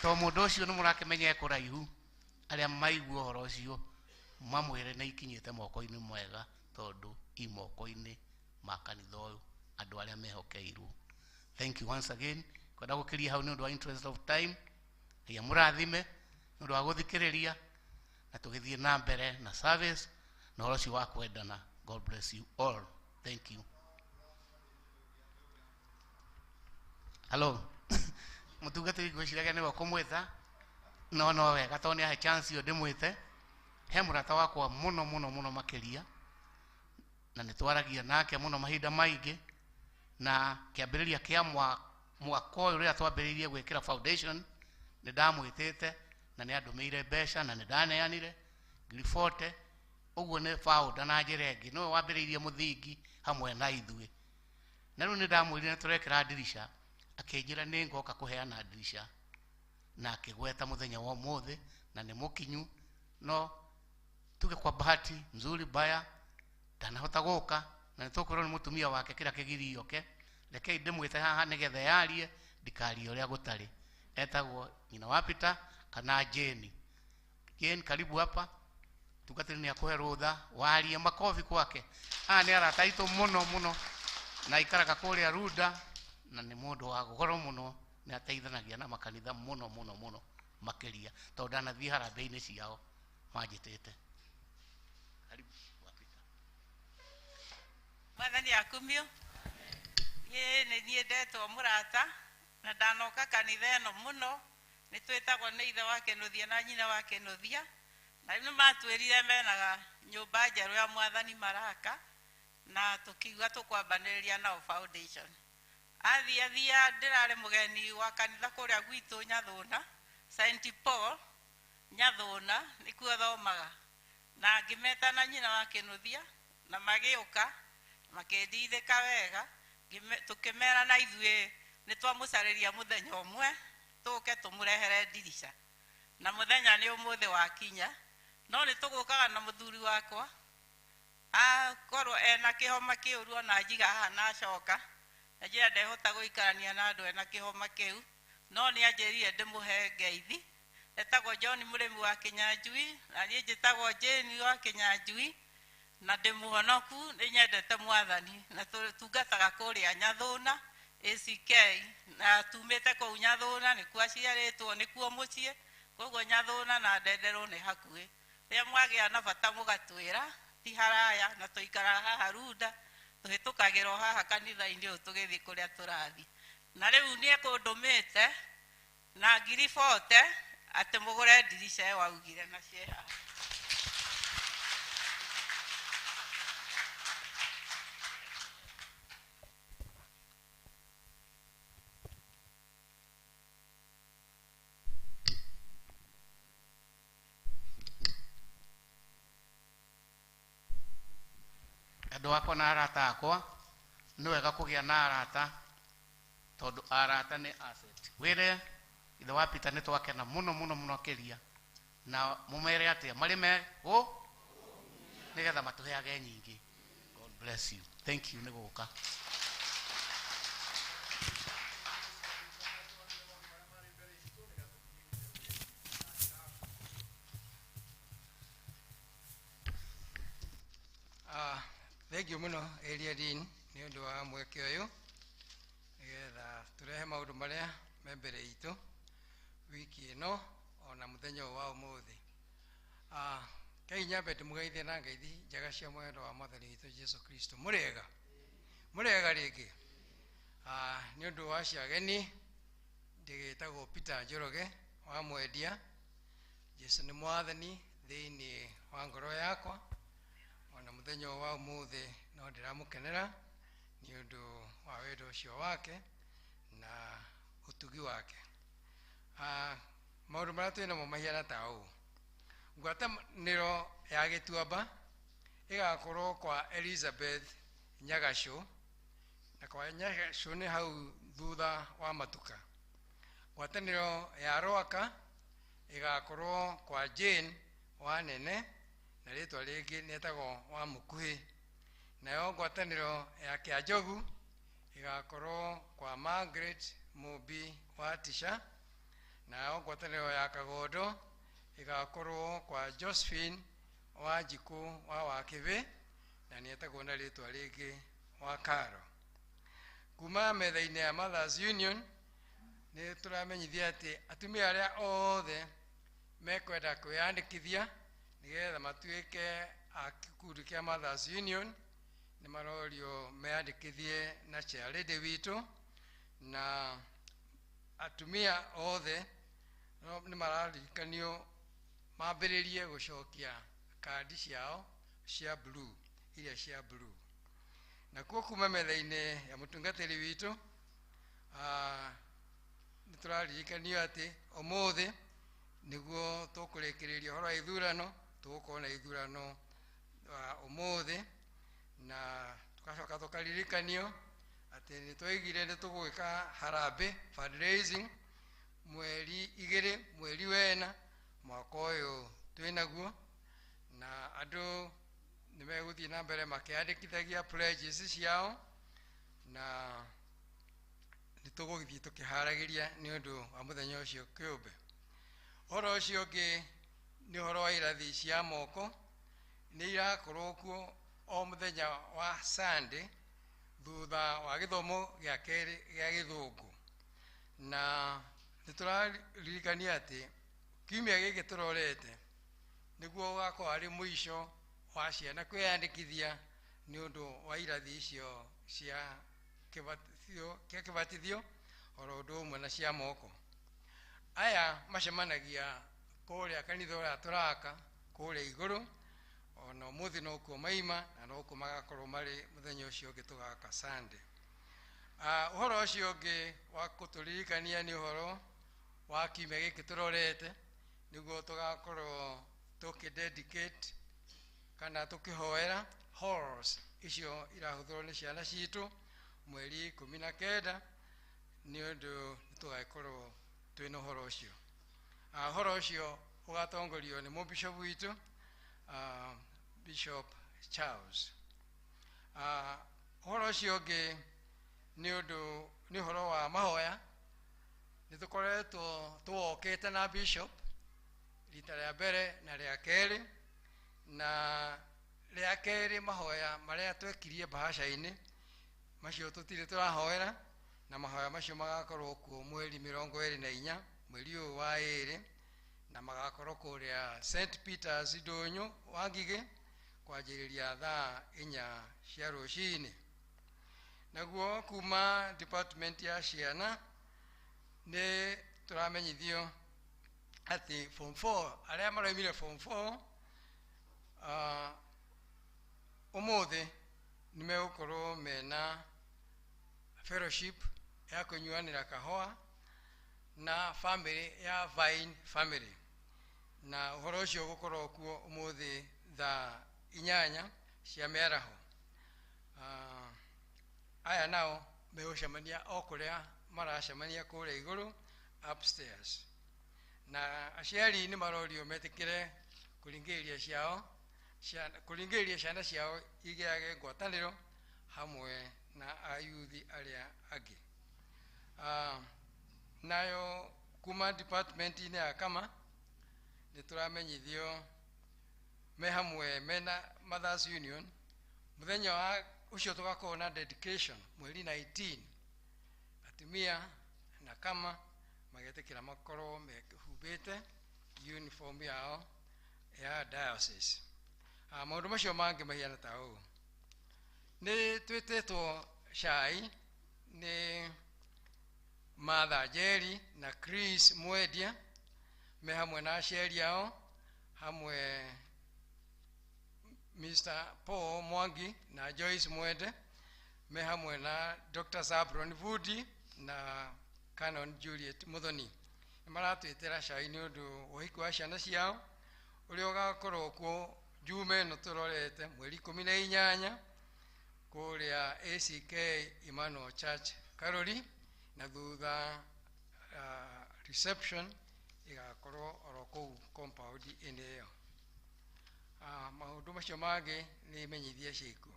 tondũ mũndũ ũcio nĩ mũrakĩmenya e kũraihu. Arĩa maigua ũhoro ũcio mamwĩre nĩ ikinyĩte moko-inĩ mwega, tondũ i moko-inĩ ma kanitha ũyũ andũ arĩa mehokeirwo. Thank you once again. Kwenda gũkĩria hau nĩ ũndũ wa interest of time, Ngai amũrathime nĩ ũndũ wa gũthikĩrĩria, na tũgĩthiĩ na mbere na service na ũhoro ũcio wa kwendana. God bless you all. Thank you. Hello. Mũtungatĩri ngwĩciragia nĩwe ũkũmwĩta, no no wega tondũ nĩ ahe chance ĩyo ndĩmwĩte. He mũrata wakwa mũno mũno mũno makĩria, na nĩ twaragia nake mũno mahinda maingĩ, na kĩambĩrĩria kĩa mwaka ũyũ rĩrĩa twambĩrĩirie gwĩkĩra foundation nĩ ndamwĩtĩte na nĩ andũmĩire mbeca na nĩ ndaneanire 40,000. Ũguo nĩ founder na njĩra ĩngĩ, nĩwe wambĩrĩirie mũthingi hamwe na ithuĩ. Na rĩu nĩ ndamwĩrire nĩ tũrekĩra ndirica, akĩnjĩra nĩ ngoka kũheana ndirica, na akĩgweta mũthenya wa ũmũthĩ, na nĩ mũkinyu, no tuge kwa bahati nzuri mbaya ndanahota gũka, na nĩ tũkwĩrwo nĩ mũtumia wake kĩrĩa kĩgirio oke. Rekei ndĩmwĩte haha nĩgetha yarie, ndikarie ũrĩa gũtarĩ. Etagwo nyina wa Peter kana Jane. Jane, karibu hapa. Tungatĩri nĩ akũhe rũtha warie, makobi kwake. Aya nĩ arata aitũ mũno mũno, na aikaraga kũrĩa Runda, na nĩ mũndũ wa goro mũno, nĩ ateithanagia na makanitha mũno mũno mũno makĩria, tondũ ndanathiĩ harambee-inĩ ciao manjĩtĩte. Karibu wa Peter. Mwathani akumio. Niĩ nĩ niĩ ndetwo mũrata, na ndanoka kanitha ĩno mũno. Nĩ twĩtagwo nĩ ithe wa Kĩnũthia na nyina wa Kĩnũthia, na rĩu nĩ matwĩrire menaga nyũmba njerũ ya Mwathani maraka, na tũkiuga tũkwambanĩrĩria nao foundation. Athiathia ndĩrarĩ mũgeni wa kanitha kũrĩa gwitũ Nyathũna, Saint Paul Nyathũna nĩkuo thomaga, na ngĩmeta na nyina wa Kĩnũthia na magĩũka makĩndindĩka wega. Tũkĩmera na ithuĩ nĩ twamũcarĩria mũthenya ũmwe tũke tũmũrehere ndirica, na mũthenya nĩ ũmũthĩ wakinya. No nĩ tũgũkaga na mũthuri wakwa, akorwo ena kĩhoma kĩũru ona njiga haha na acoka na njĩra ndehota gũikarania na andũ ena kĩhoma kĩu, no nĩ anjĩrire ndĩmũhe ngeithi. Etagwo John Mũrĩmi wa Kĩnyanjui, na niĩ njĩtagwo Jane wa Kĩnyanjui, na ndĩ mũhonoku, nĩ nyendete Mwathani, na tũtungataga kũrĩa Nyathũna ACK, na tumĩte kũu Nyathũna, nĩkuo aciarĩtwo, nĩkuo mũciĩ, koguo Nyathũna na Ndenderũ nĩ hakuhĩ. Rĩrĩa mwagĩa na bata mũgatwĩra, ti haraya, na tũikaraga haha Runda, tũhĩtũkagĩra o haha kanitha-inĩ ũyũ tũgĩthiĩ kũrĩa tũrathiĩ. Na rĩu nĩ ekũndũmĩte na 40,000 atĩ mũgũre ndirica ĩyo augire na ciĩ haha. Andũ akwa na arata akwa, nĩ wega kũgĩa na arata, tondũ arata nĩ asset. Wĩre ithe wa Peter nĩ twakena mũno mũno mũno makĩria, na mũmere atĩa marĩme gũ nĩgetha matũheage nyingĩ. God bless you. Thank you nĩ gũka. Thank you mũno Area Dean nĩ ũndũ wa mweke ũyũ nĩgetha tũrehe maũndũ marĩa me mbere itũ wiki ĩno ona mũthenya ũyũ wa ũmũthĩ. Kai nyambe ndĩmũgeithie na ngeithi njega cia mwendo wa Mwathani witũ Jesu Kristo. Mũrĩega? Mũrĩega rĩngĩ? Nĩ ũndũ wa acio ageni, ndĩgĩtagwo Peter Njoroge wa Mwendia. Jesu nĩ Mwathani thĩinĩ wa ngoro yakwa, ona mũthenya ũyũ wa ũmũthĩ no ndĩramũkenera nĩ ũndũ wa wendo ũcio wake na ũtugi wake. Maũndũ marĩa twĩ namo mahiana ta ũũ: ngwatanĩro ya Gĩtuamba ĩgakorwo kwa Elizabeth Nyagacũ, na kwa Nyagacũ nĩ hau thutha wa matuka. Ngwatanĩro ya Rwaka ĩgakorwo kwa Jane wa Nene, na rĩtwa rĩngĩ nĩetagwo wa Mũkuhĩ. Nayo ngwatanĩro ya Kĩanjogu ĩgakorwo kwa Margaret Mũmbi wa Tisha. Nayo ngwatanĩro ya Kagondo ĩgakorwo kwa Josephine wa Njikũ wa Wakĩbĩ, na nĩetagwo na rĩtwa rĩngĩ wa Karo. Kuma metha-inĩ ya Mothers Union nĩ tũramenyithia atĩ atumia arĩa othe mekwenda kwĩyandĩkithia nĩgetha matuĩke a gĩkundi kĩa Mothers Union nĩ marorio meyandĩkithie na chairlady witũ, na atumia othe nĩ mararirikanio mambĩrĩrie gũcokia kandi ciao cia blue, iria cia blue. Nakuo kuma metha-inĩ ya mũtungatĩri witũ, nĩ tũraririkanio atĩ ũmũthĩ nĩguo tũkũrĩkĩrĩria ũhoro wa ithurano, tũgũkorwo na ithurano ũmũthĩ, na tũgacoka tũkaririkanio atĩ nĩ twaigire nĩ tũgwĩka harambee fundraising mweri 2 mweri 4 mwaka ũyũ twĩnaguo, na andũ nĩ megũthiĩ na mbere makĩandĩkithagia pledges ciao, na Nĩ tũgũgĩthiĩ tũkĩharagĩria nĩ ũndũ wa mũthenya ũcio kĩũmbe. Ũhoro ũcio ũngĩ nĩ ũhoro wa irathi cia moko, nĩ irakorwo kuo o mũthenya wa Sunday thutha wa gĩthomo gĩa kerĩ gĩa gĩthũngũ. Na nĩ tũraririkania atĩ kiumia gĩkĩ tũrorete nĩguo ũgakorwo arĩ mũico wa ciana kwĩyandĩkithia nĩ ũndũ wa irathi icio cia kĩbatithio kĩa kĩbatithio oro ũndũ ũmwe na cia moko. Aya macemanagia kũrĩa kanitha ũrĩa tũraka kũrĩa igũrũ, ona ũmũthĩ nokuo maima na nokuo magakorwo marĩ mũthenya ũcio ũngĩ tũgaka Sunday. Ũhoro ũcio ũngĩ wa kũtũririkania nĩ ũhoro wa kiumia gĩkĩ tũrorete, nĩguo tũgakorwo tũkĩ-dedicate kana tũkĩhoera halls icio irahũthĩrwo nĩ ciana citũ mweri 19, nĩ ũndũ nĩtũgagĩkorwo twĩna ũhoro ũcio. Ũhoro ũcio ũgatongorio nĩ mũbishop witũ, Bishop Charles. Ũhoro ũcio ũngĩ nĩ ũndũ nĩ ũhoro wa mahoya. Nĩ tũkoretwo tũwokĩte na bishop rita rĩa mbere na rĩa kerĩ, na rĩa kerĩ mahoya marĩa twekirie bahaca-inĩ macio tũtirĩ tũrahoera, na mahoya macio magakorwo kuo mweri 24 mweri ũyũ wa ĩrĩ, na magakorwo kũrĩa St Peters Ndũnyũ wa Ngigĩ kwanjĩrĩria thaa 4 cia rũcinĩ. Naguo kuma department ya ciana nĩ tũramenyithio atĩ form 4 arĩa maraumire form 4 ũmũthĩ nĩ megũkorwo mena fellowship ya kũnyuanĩra kahũa na family ya Vine family, na ũhoro ũcio ũgũkorwo kuo ũmũthĩ thaa 8 cia mĩaraho. Aya nao megũcemania o kũrĩa maracemania kũrĩa igũrũ upstairs, na aciari nĩ marorio metĩkĩre kũringĩrĩria ciao kũringĩrĩria ciana ciao igĩage ngwatanĩro hamwe na ayuthi arĩa angĩ. Nayo kuma department-inĩ ya kama nĩ tũramenyithio me hamwe mena Mothers Union mũthenya wa ũcio tũgakorwo na dedication mweri 19, atumia na kama magetĩkĩra makorwo mehumbĩte uniform yao ya diocese. Maũndũ macio mangĩ mahiana ta ũũ: nĩ twĩtĩtwo cai nĩ Martha Njeri na Chris Mwendia me hamwe na aciari ao, hamwe Mr Paul Mwangi na Joyce Mwende me hamwe na Dr Zabron Vudi na Canon Juliet Muthoni. Nĩ maratwĩtĩra cai nĩ ũndũ wa ũhiki wa ciana ciao ũrĩa ũgakorwo kuo Jume ĩno tũrorete mweri 18 kũrĩa ACK Emmanuel Church Karori, na thutha reception ĩgakorwo oro kũu compound inĩ ĩyo. Maũndũ macio mangĩ nĩ imenyithia ciĩkuo.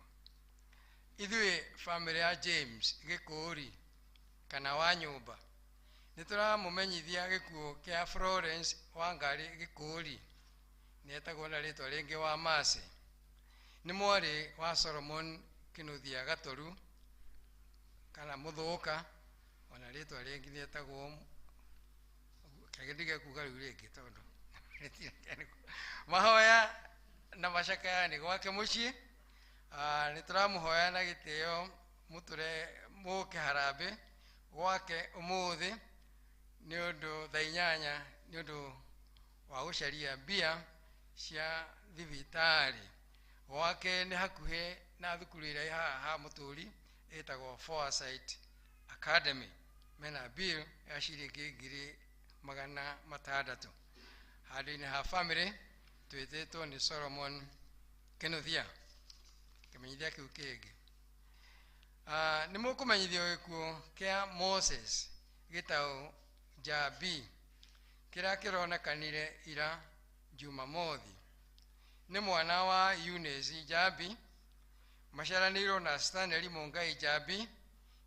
Ithuĩ family ya James Gĩkũri kana wa nyũmba nĩ tũramũmenyithia gĩkuũ kĩa Florence Wangari Gĩkũri, nĩ etagwo na rĩtwa rĩngĩ wa Mercy, nĩ mwarĩ wa Solomon Kĩnuthia Gatoru kana Mũthũka, ona rĩtwa rĩngĩ nĩ etagwo kĩrĩa ndige kuga rĩu rĩngĩ tondũ mahoya na macakaya nĩ gwake mũciĩ. Nĩ tũramũhoya na gĩtĩo mũtũre mũke harambĩ gwake ũmũthĩ nĩ ũndũ thaa 8 nĩ ũndũ wa gũcaria mbia cia thibitarĩ. Gwake nĩ hakuhĩ na thukuru ĩrĩa ĩ haha ha mũtũri ĩtagwo Foresight Academy, mena bill ya ciringi 600,000. Handũ-inĩ ha family twĩtĩtwo nĩ Solomon Kĩnuthia. Kĩmenyithia kĩu kĩngĩ, nĩ mũkũmenyithio gĩkuũ kĩa Moses Gĩtaũ Njambi kĩrĩa kĩronekanire ira Jumamothi. Nĩ mwana wa Eunice Njambi, maciaranĩirwo na Stanley Mungai Njambi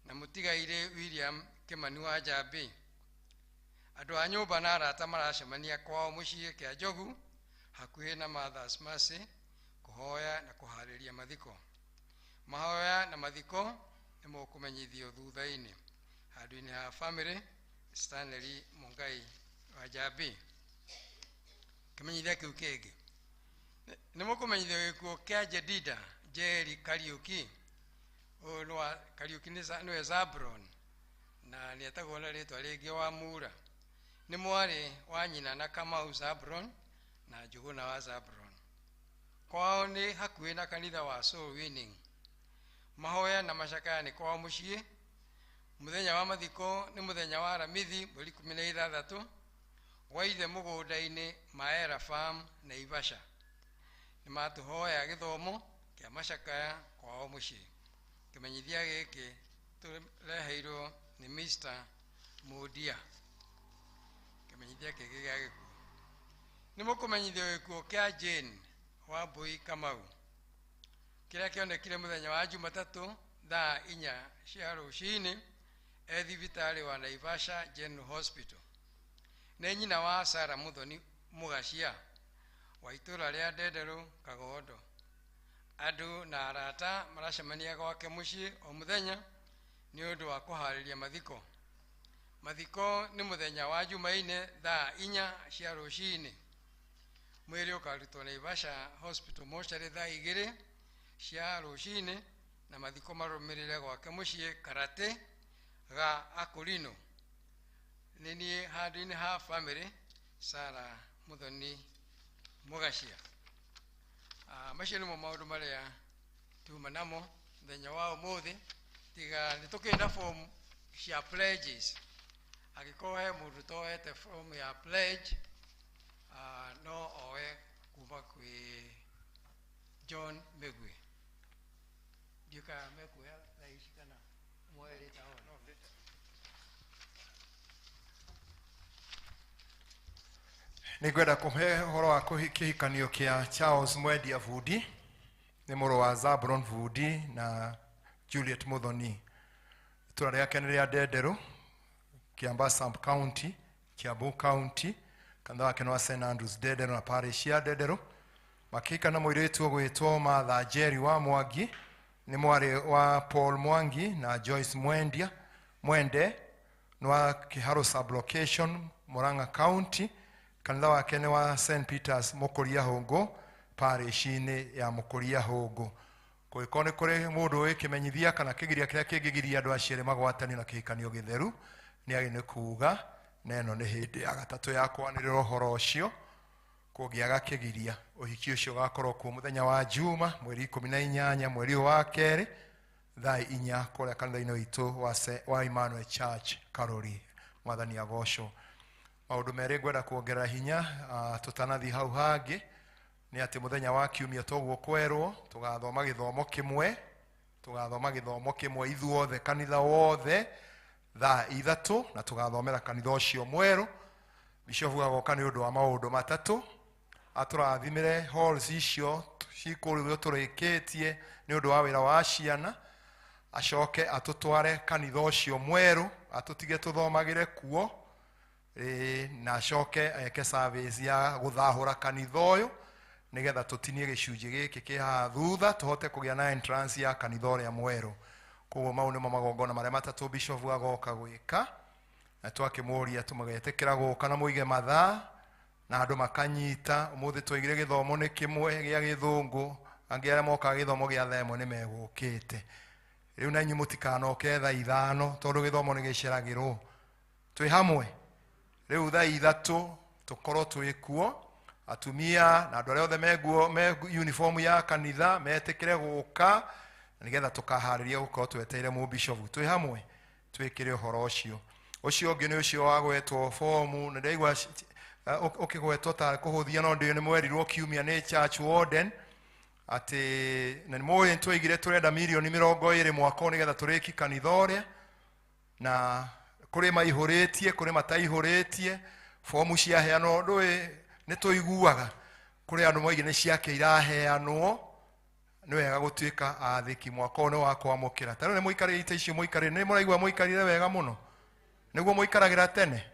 na mũtigairĩ William Kimani wa Njambi. Andũ a nyũmba na arata maracemania kwao mũciĩ kĩa Njogu hakuhĩ na Mother's Mercy kũhoya na kũharĩria mathiko. Mahoya na mathiko nĩ mũkũmenyithio thutha-inĩ. Handũ-inĩ ha family Stanley Mungai wa Njambi. Kĩmenyithia kĩu kĩngĩ nĩ mũkũmenyithio gĩkuũ kĩa Jedida Njeri Kariuki. Ũyũ nĩ wa Kariuki nĩwe Zabron na nĩ etagwo na rĩtwa rĩngĩ wa Mura. Nĩ mwarĩ wa nyina na Kamau Zabron na Njũgũna wa Zabron. Kwao nĩ hakuhĩ na kanitha wa Soul Winning. Mahoya na macakaya nĩ kwao mũciĩ. Mũthenya wa mathiko nĩ mũthenya wa Aramithi mweri 16 gwa ithe mũgũnda-inĩ Maera Farm Naivasha. Nĩ matũhoya gĩthomo kĩa macakaya kwao mũciĩ. Kĩmenyithia gĩkĩ tũreheirwo nĩ Mr. Mudia. Kĩmenyithia kĩngĩ gĩa gĩkuũ nĩ mũkũmenyithio gĩkuũ kĩa Jane Wambui Kamau kĩrĩa kĩonekire mũthenya wa Jumatatũ thaa 4 cia rũcinĩ e thibitarĩ wa Naivasha General Hospital. Nĩ nyina wa Sarah Muthoni Mũgacia wa itũũra rĩa Ndenderũ Kagondo. Andũ na arata maracemania gwake mũciĩ o mũthenya nĩ ũndũ wa kũharĩria mathiko. Mathiko nĩ mũthenya wa Jumaine thaa 4 cia rũcinĩ. Mwĩrĩ ũkarutwo Naivasha Hospital mocarĩ thaa 2 cia rũcinĩ na mathiko marũmĩrĩre gwake mũciĩ Karate ga Akorino. Nĩ niĩ handũ-inĩ ha family Sarah Muthoni Mũgacia. Macio nĩmo maũndũ marĩa tuma namo mũthenya wa ũmũthĩ, tiga nĩ tũkĩrĩ na form cia pledges. Angĩkorwo he mũndũ toete form ya pledge, no oe kuma kwĩ John Mĩgwi. Ndiũĩ kana mekuoya thaa ici kana moe later on. Nĩngwenda kũhe ũhoro wa kĩhikanio kĩa Charles Mwendia Bundi, nĩ mũrũ wa Zabron Bundi na Juliet Muthoni. Itũra rĩake nĩ rĩa Ndenderũ, Kiambaa Sub County, Kiambu County. Kanitha wake nĩ wa St Andrews Ndenderũ na parish ya Ndenderũ. Makĩhika na mũirĩtu ũgwĩtwo Martha Njeri wa Mwangi, nĩ mwarĩ wa Paul Mwangi na Joyce Mwendia Mwende, nĩ wa Kiharu Sub-Location, Murang'a County. Kanitha wake nĩ wa St Peters Mũkũria Hũngũ, parish-inĩ ya Mũkũria Hũngũ. Kũngĩkorwo nĩ kũrĩ mũndũ ũĩ kĩmenyithia kana kĩgiria kĩrĩa kĩngĩgiria andũ acio erĩ magwatanio na kĩhikanio gĩtheru, nĩ agĩ nĩ kuga, na ĩno nĩ hĩndĩ ya gatatũ ya kwanĩrĩra ũhoro ũcio. Kũngĩaga kĩgiria, ũhiki ũcio ũgakorwo kuo mũthenya wa Juma mweri 18 mweri ũyũ wa kerĩ thaa 4 kũrĩa kanitha-inĩ witũ wa Emmanuel Church Karori. Mwathani agocwo. Maũndũ merĩ ngwenda kuongerera hinya, tũtanathiĩ hau hangĩ, nĩ atĩ mũthenya wa kiumia toguo kwerwo tũgathoma gĩthomo kĩmwe, tũgathoma gĩthomo kĩmwe ithuothe kanitha wothe thaa 3, na tũgathomera kanitha ũcio mwerũ. Bishofu agoka nĩ ũndũ wa maũndũ matatũ, atũrathimĩre halls icio cikũrĩa tũrĩkĩtie nĩ ũndũ wa wĩra wa ciana, acoke atũtware kanitha ũcio mwerũ atũtige tũthomagĩre kuo, na acoke eke service ya gũthahũra kanitha ũyũ nĩgetha tũtinie gĩcunjĩ gĩkĩ kĩ haha thutha tũhote kũgĩa na entrance ya kanitha ũrĩa mwerũ. Koguo mau nĩmo magongona marĩa matatũ Bishop agoka gwĩka, na twakĩmũria tũmagetĩkĩra gũka na mũige mathaa na andũ makanyita. Ũmũthĩ twaigire gĩthomo nĩ kĩmwe gĩa gĩthũngũ, angĩ arĩa mokaga gĩthomo gĩa thaa 1 nĩ megũkĩte. Rĩu na inyuĩ mũtikanoke thaa 5 tondũ gĩthomo nĩ gĩceragĩrwo. Twĩ hamwe rĩu thaa 3 tũkorwo twĩ kuo, atumia na andũ arĩa othe me nguo me uniform ya kanitha metĩkĩre gũka nĩgetha tũkaharĩria gũkorwo twetereire mũbishofu. Twĩ hamwe twĩkĩre ũhoro ũcio. Ũcio ũngĩ nĩ ũcio wa gwetwo fomu, na ndaigua ũkĩgwetwo ta kũhũthia, no ndĩũ nĩ mwerirwo kiumia nĩ church warden atĩ na nĩ mũĩ twaigire tũrenda mirioni 20 mwaka ũyũ nĩgetha tũrĩki kanitha ũrĩa, na kũrĩ maihũrĩtie kũrĩ mataihũrĩtie. Fomu ciaheanwo ndũĩ nĩ tũiguaga kũrĩ andũ moigire nĩ ciake iraheanwo. Nĩ wega gũtuĩka athĩki, mwaka ũyũ nĩ wa kwamũkĩra. Ta rĩu nĩ mũikarĩte icio mũikarĩre, nĩ mũraigua mũikarĩre wega mũno. Nĩguo mũikaragĩra tene.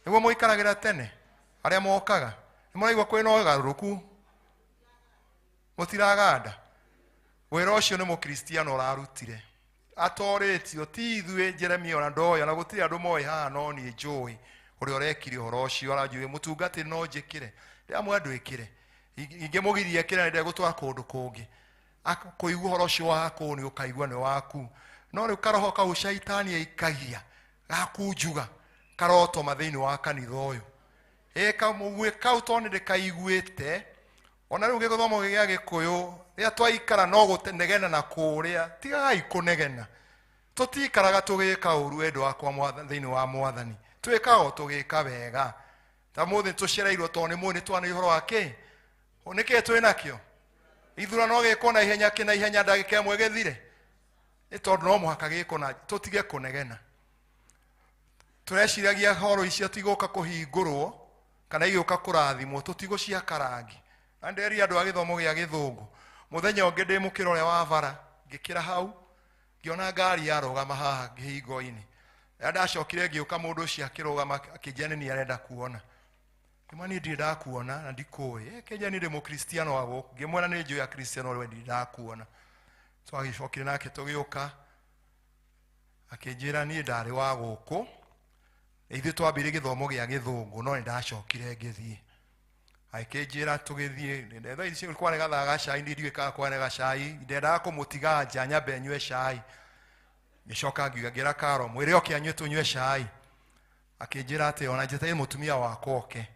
Nĩguo mũikaragĩra tene. Arĩa mokaga. Nĩ mũraigua kwĩna ũgarũrũku. Mũtiraganda. Wĩra ũcio nĩ mũkristiano ũrarutire. Atorĩtio ti ithuĩ Jeremia ona ndoĩ ona gũtirĩ andũ moĩ haha no niĩ njũĩ ũrĩa ũrekire ũhoro ũcio aranjũĩ mũtungatĩri no njĩkĩre ndĩramwĩra ndwĩkĩre ingĩmũgiria kĩra nĩ ndegũtwara kũndũ kũngĩ kũigua ũhoro ũcio waku nĩ ũkaigua nĩ waku no rĩu karoho kau caitani aikagia gakunjuga karotoma thĩinĩ wa kanitha ũyũ ĩ kamũguĩ kau tondũ nĩ ndĩkaiguĩte ona rĩu gĩthomo gĩa gĩkũyũ rĩrĩa twaikara no gũnegena na kũrĩa tigagai kũnegena tũtikaraga tũgĩka ũru wendo wakwa thĩinĩ wa mwathani twĩkaga o tũgĩka wega ta mũthĩ tũcereirwo tondũ nĩ mũĩ nĩ twana ũhoro wa kĩ nĩkĩ twĩ nakĩo ithurano gĩkwo na ihenya kĩ na ihenya ndagĩka ĩmwe gĩthire nĩ tondũ no mũhaka gĩkwo na tũtige kũnegena tũreciragia horo icio tigũka kũhingũrwo kana igĩũka kũrathimwo tũtigũciaka rangi na nderia andũ a gĩthomo gĩa gĩthũngũ mũthenya ũngĩ ndĩ mũkĩra ũrĩa wa bara ngĩkĩra hau ngĩona ngari yarũgama haha kĩhingo-inĩ rĩrĩa ndacokire ngĩũka mũndũ ũcio akĩrũgama akĩnjia nĩ niĩ arenda kuona ngĩmwĩra niĩ ndirĩ ndakuona na ndikũĩ kĩnjia niĩ ndĩ mũkristiano wa gũkũ ngĩmwĩra nĩ njũĩ akristiano we ndirĩ ndakuona twagĩcokire nake tũgĩũka akĩnjĩra niĩ ndarĩ wa gũkũ ithuĩ twambire gĩthomo gĩa gĩthũngũ no nĩ ndacokire ngĩthiĩ agĩkĩnjĩra tũgĩthiĩ kwarĩ gathaa ga cai niĩ ndiũĩ kana kwarĩ gacai ndendaga kũmũtiga nja nyambe nyue cai ngĩcoka ngiuga ngĩra Karo mwĩre oke anyue tũnyue cai akĩnjĩra atĩ ona njetereire mũtumia wakwa oke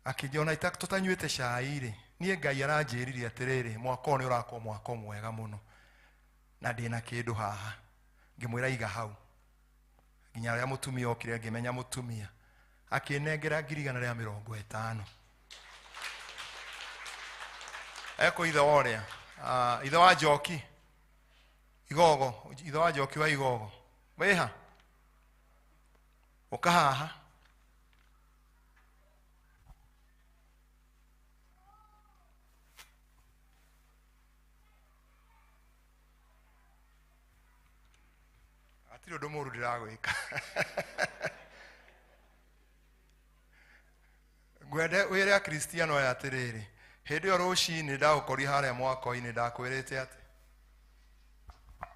akĩnjĩra ona tũtanyuĩte cai rĩ niĩ Ngai aranjĩrire atĩrĩrĩ mwaka ũyũ nĩ ũrakorwo mwaka mwega mũno na ndĩna kĩndũ haha ngĩmwĩra iga hau nginya rĩrĩa mũtumia okire ngĩmenya mũtumia akĩnengera 150,000 eko ithe wa ũrĩa ithe wa Njoki Igogo ithe wa Njoki wa Igogo wĩha ũka haha hatirĩ ũndũ mũũru ndĩragwĩka ngwende wĩre akristiano aya atĩrĩrĩ hĩndĩ ĩyo rũcinĩ ndagũkorire harĩa mwako-inĩ ndakwĩrĩte atĩ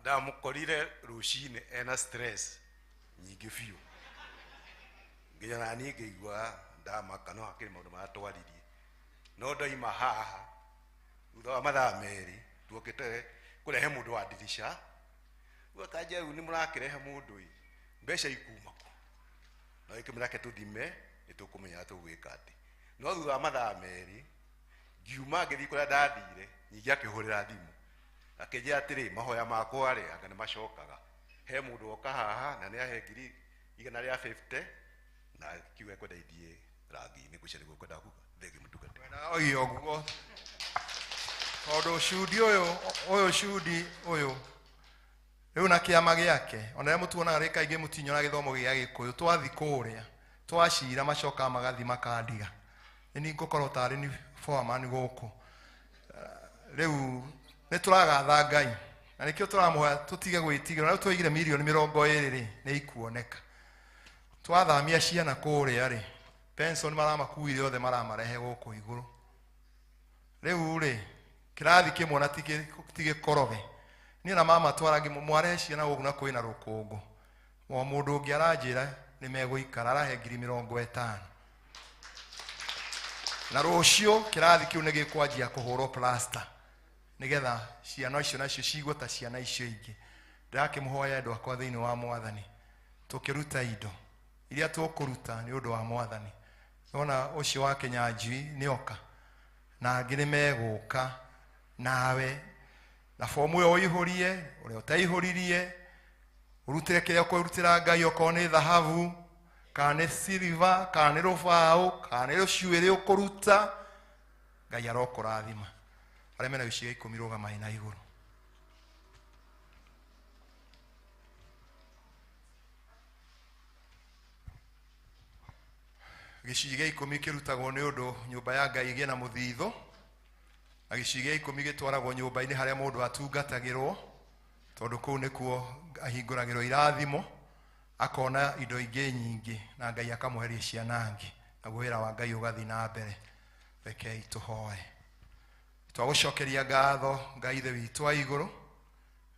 ndamũkorire rũcinĩ ena stress nyingĩ biũ nginya na niĩ ngĩigua ndamaka no hakĩrĩ maũndũ marĩa twaririe no ndoima haha thutha wa mathaa merĩ tuokĩte kũrehe mũndũ wa ndirica rĩu akanja rĩu nĩ mũrakĩrehe mũndũ ĩ mbeca ikuma kũ na gĩkĩmwĩra reke tũthime nĩ tũkũmenya tũgwĩka atĩ no thutha wa mathaa merĩ ngiuma ngĩthiĩ kũrĩa ndathire ningĩ akĩhũrĩra thimũ akĩnjĩra atĩrĩ mahoya makwa rĩ anga nĩ macokaga he mũndũ woka haha na nĩ ahe 150,000 na kiuga ekwenda ithiĩ rangi-inĩ ngwĩciria nĩguo kwenda kuga thengio mũtungatĩri oige ũguo tondũ cudi ũyũ ũyũ cudi ũyũ rĩu na kĩama gĩake ona rĩrĩa mũtuonaga rĩ kaingĩ mũtinyona gĩthomo gĩa gĩkũyũ twathi kũrĩa twacira macokaga magathi makandiga nĩ niĩ ngũkorwo tarĩ ni foreman gũkũ rĩu nĩ tũragatha Ngai na nĩkĩo tũramũhoya tũtige gwĩtigĩra rĩu twaigire 20,000,000 rĩ nĩ ikuoneka twathamia ciana kũrĩa rĩ pension maramakuire othe maramarehe gũkũ igũrũ rĩu rĩ kĩrathi kĩmwe na ti gĩkoroge niĩ na mama twara mwarehe ciana gũkũ na kwĩna rũkũngũ o mũndũ ũngĩ aranjĩra nĩ megũikara arahe 50,000 na rũciũ kĩrathi kĩu nĩ gĩkwanjia kũhũrwo plaster nĩgetha ciana icio nacio ciigue ta ciana icio ingĩ ndĩrakĩmũhoya endwa akwa thĩinĩ wa mwathani tũkĩruta indo iria tũkũruta nĩ ũndũ wa mwathani nona ũcio wa Kĩnyanjui nĩoka na angĩ nĩ megũka nawe na fomu ĩyo ũihũrie ũrĩa ũtaihũririe ũrutĩre kĩrĩa ũkũrutĩra Ngai okorwo nĩ thahabu kana nĩ silver kana nĩ rũbaũ kana nĩ rũcuĩrĩ ũkũruta Ngai arokũrathima arĩa mena gĩcunjĩ gĩa 10 rũgamai na igũrũ gĩcunjĩ gĩa 10 kĩrutagwo nĩ ũndũ nyũmba ya Ngai ĩgĩe na mũthithũ na gĩcunjĩ gĩa 10 gĩtwaragwo nyũmba-inĩ harĩa mũndũ atungatagĩrwo tondũ kũu nĩkuo ahingũragĩrwo irathimo Akona indo ingĩ nyingĩ na Ngai akamũheria ciana ngĩ, naguo wĩra wa Ngai ũgathiĩ na mbere. Rekei tũhoe. Twagũcokeria ngatho Ngai Ithe witũ wa igũrũ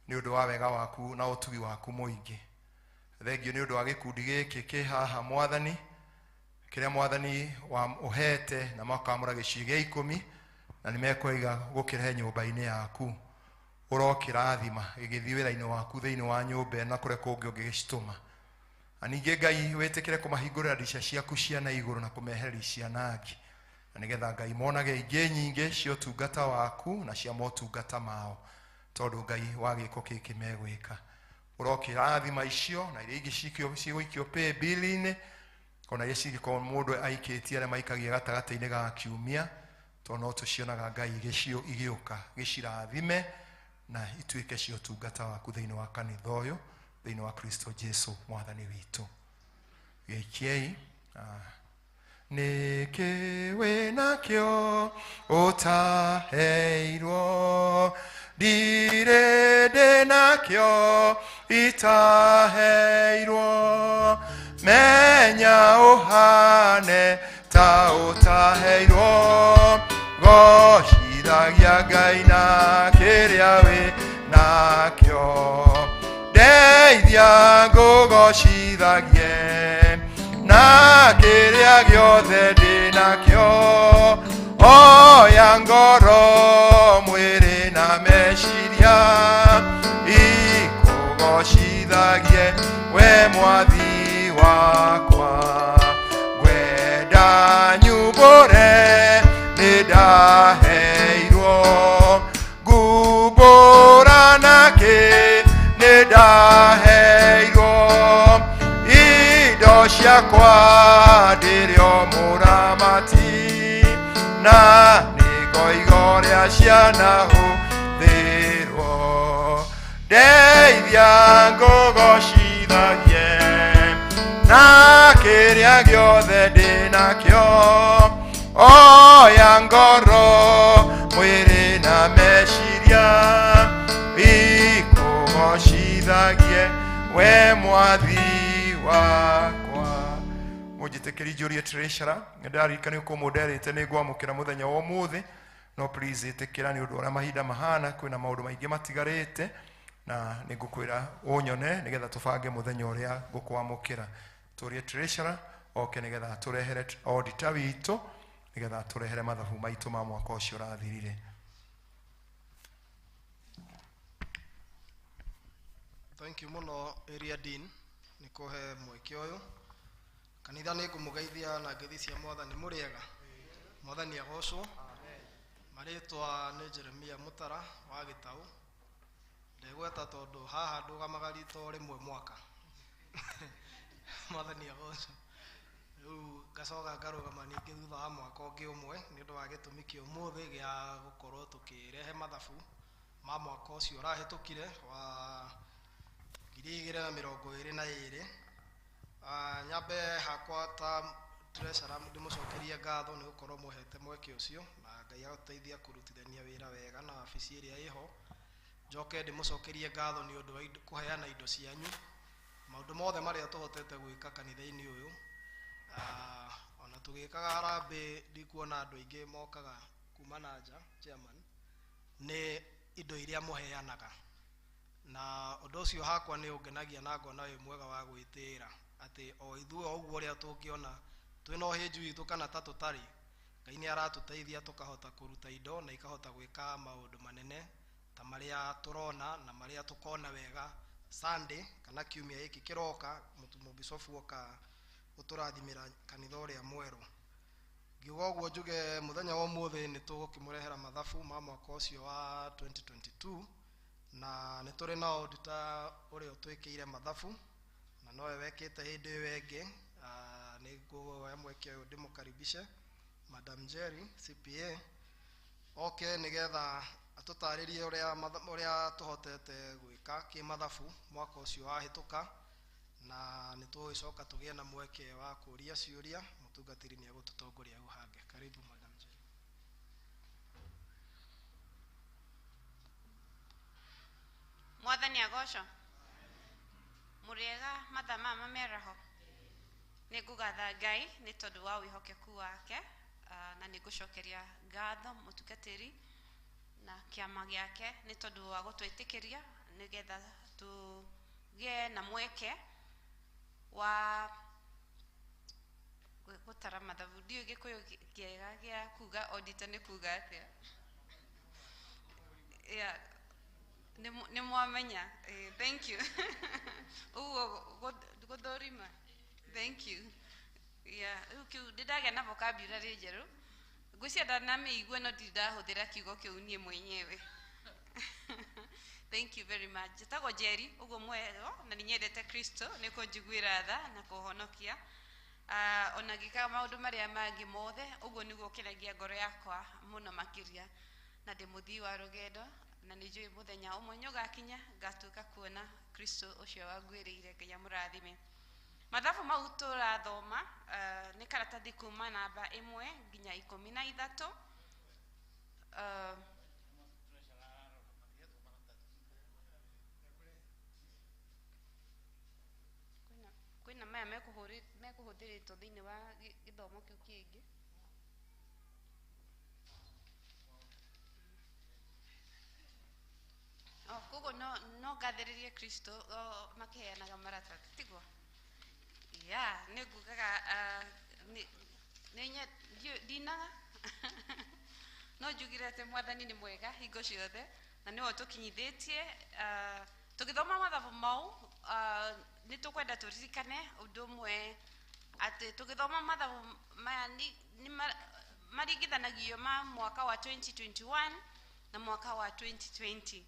nĩ ũndũ wa wega waku na ũtugi waku mũingĩ. Thengio nĩ ũndũ wa gĩkundi gĩkĩ kĩ haha Mwathani, kĩrĩa Mwathani wa ũhete na makamũra gĩcunjĩ gĩa 10 na nĩ mekũiga gũkĩrehe nyũmba-inĩ yaku. Ũrokĩrathima gĩgĩthiĩ wĩra-inĩ waku thĩinĩ wa nyũmba na kũrĩa kũngĩ ũngĩgĩcitũma. Na ningĩ Ngai wĩtĩkĩre kũmahingũrĩra ndica ciaku cia na igũrũ na kũmehereria ciana ngĩ, na nĩgetha Ngai monage ingĩ nyingĩ cia ũtungata waku na cia motungata mao, tondũ Ngai wa gĩko gĩkĩ megwĩka. Ũrokĩrathima icio na iria ingĩ cigũikio pay bill-inĩ, ona iria cingĩkorwo mũndũ aikĩtie arĩa maikagia gatagatĩ-inĩ ga kiumia, tondũ no tũcionaga Ngai igĩũka, gĩcirathime na ituĩke cia ũtungata waku thĩinĩ wa kanitha ũyũ, thĩinĩ wa Kristo Jesu Mwathani witũ. Gĩikiei. Nĩkĩ wĩnakĩo ũtaheirwo, ndirĩ ndĩnakĩo itaheirwo, menya ũhane ta ũtaheirwo, gocithagia Ngai na kĩrĩa wĩnakĩo, ndeithia ngũgocithagie na kĩrĩa gĩothe ndĩnakĩo, oya ngoro mwĩrĩ na meciria ikũgocithagie we Mwathi wakwa. Ngwenda nyumbũre nĩ ndaheirwo, ngumbũra nakĩ nĩ ndaheirwo, indo ciakwa ndĩrĩ o mũramati, na nĩngoiga ũrĩa cianahũthĩrwo, ndeithia ngũgocithagie na kĩrĩa gĩothe ndĩnakĩo, oya ngoro mwĩrĩ na meciria ikũgocithagie we Mwathi wakwa. Mũnjĩtĩkĩri njũrie treasurer, nĩndaririkana ũkũ mũnderĩte nĩ ngwamũkĩra mũthenya wa ũmũthĩ, no please ĩtĩkĩra nĩ ũndũ ũrĩa mahinda mahana, kwĩna maũndũ maingĩ matigarĩte na nĩ ngũkwĩra ũnyone nĩgetha tũbange mũthenya ũrĩa ngũkwamũkĩra. Tũrie treasurer oke nĩgetha atũrehere auditor witũ nĩgetha atũrehere mathabu maitũ ma mwaka ũcio ũrathirire. Thank you mũno Area Dean nĩ kũhe mweke ũyũ. Kanitha nĩ ngũmũgeithia na ngeithi cia Mwathani. Mũrĩega? Mwathani agocwo. Marĩtwa nĩ Jeremia Mũtara wa Gĩtaũ. Ndegweta tondũ haha ndũgamaga rita o rĩmwe mwaka. Mwathani agocwo. Rĩu ngacoka ngarũgama ningĩ thutha wa mwaka ũngĩ ũmwe nĩ ũndũ wa gĩtũmi kĩa ũmũthĩ gĩa gũkorwo tũkĩrehe mathabu ma mwaka ũcio ũrahĩtũkire wa 2022. Nyambe hakwa ta treasurer ndĩmũcokerie ngatho nĩ gũkorwo mũhete mweke ũcio na Ngai agũteithia kũrutithania wĩra wega na wabici ĩrĩa ĩho. Njoke ndĩmũcokerie ngatho nĩ ũndũ wa kũheana indo cianyu, maũndũ mothe marĩa tũhotete gwĩka kanitha-inĩ ũyũ. Ona tũgĩkaga harambee ndikuona andũ aingĩ mokaga kuma na nja, chairman, nĩ indo iria mũheanaga, na ũndũ ũcio hakwa nĩ ũngenagia na ngona wĩ mwega wa gwĩtĩĩra atĩ o ithuĩ o ũguo ũrĩa tũngĩona twĩna ũhĩnju witũ kana ta tũtarĩ, Ngai nĩ aratũteithia tũkahota kũruta indo na ikahota gwĩka maũndũ manene ta marĩa tũrona na marĩa tũkona wega Sunday kana kiumia gĩkĩ kĩroka mũbicobu oka gũtũrathimĩra kanitha ũrĩa mwerũ. Ngiuga ũguo njuge mũthenya wa ũmũthĩ nĩ tũgũkĩmũrehera mathabu ma mwaka ũcio wa 2022, na nĩ tũrĩ na auditor ũrĩa ũtwĩkĩire mathabu na nowe wekĩte hĩndĩ ĩyo ĩngĩ. Nĩ ngũoya mweke ũyũ ndĩmũkaribishe Madam Jerry CPA oke nĩgetha atũtarĩrie ũrĩa tũhotete gwĩka kĩmathabu mwaka ũcio wahĩtũka, na nĩ tũgũgĩcoka tũgĩe na mweke wa kũria ciũria. Mũtungatĩri nĩ egũtũtongoria hau hangĩ. Karibu Madam Jerry. Mwathani agocwo. Mũrĩega mathaa maya mameraho. Nĩ ngũgatha Ngai nĩ tondũ wa wĩhokeku wake, na nĩ ngũcokeria ngatho mũtungatĩri na kĩama gĩake nĩ tondũ wa gũtwĩtĩkĩria nĩgetha tũgĩe na mweke wa gũtara mathabu. Ndiũĩ Gĩkũyũ kĩega gĩa kuga auditor nĩ kuga atĩa. Yeah, nĩ mwamenya. Thank you. Ũguo gũthũrima. Thank you. Yeah, rĩu kĩu ndĩndagĩa na vocabulary njerũ. Ngwĩciria ndanamĩigua no ndirĩ ndahũthĩra kiugo kĩu niĩ mwenyewe. Thank you very much. Njĩtagwo Njeri, ũguo mwerwo, na nĩ nyendete Kristo nĩ kũnjiguĩra tha na kũhonokia. Ona ngĩkaga maũndũ marĩa mangĩ mothe, ũguo nĩguo ũkenagia ngoro yakwa mũno makĩria. Na ndĩ mũthii wa rũgendo, na nĩ njũĩ mũthenya ũmwe nĩ ũgakinya ngatuĩka kuona Kristo ũcio wanguĩrĩire. Ngai amũrathime. Mathabu mau tũrathoma nĩ karatathi kuma namba 1 nginya 13. Kwĩna maya mekũhũthĩrĩtwo thĩinĩ wa gĩthomo kĩu kĩngĩ. O, koguo no ngathĩrĩrie Kristo makĩheanaga maratathi, tiguo? Yeah, nĩ ngugaga, ndinaga no njugire atĩ Mwathani nĩ mwega hingo ciothe na nĩwe ũtũkinyithĩtie. Tũgĩthoma mathabu mau, nĩ tũkwenda tũririkane ũndũ ũmwe atĩ tũgĩthoma mathabu maya nĩ maringithanagio ma mwaka wa 2021 na mwaka wa 2020.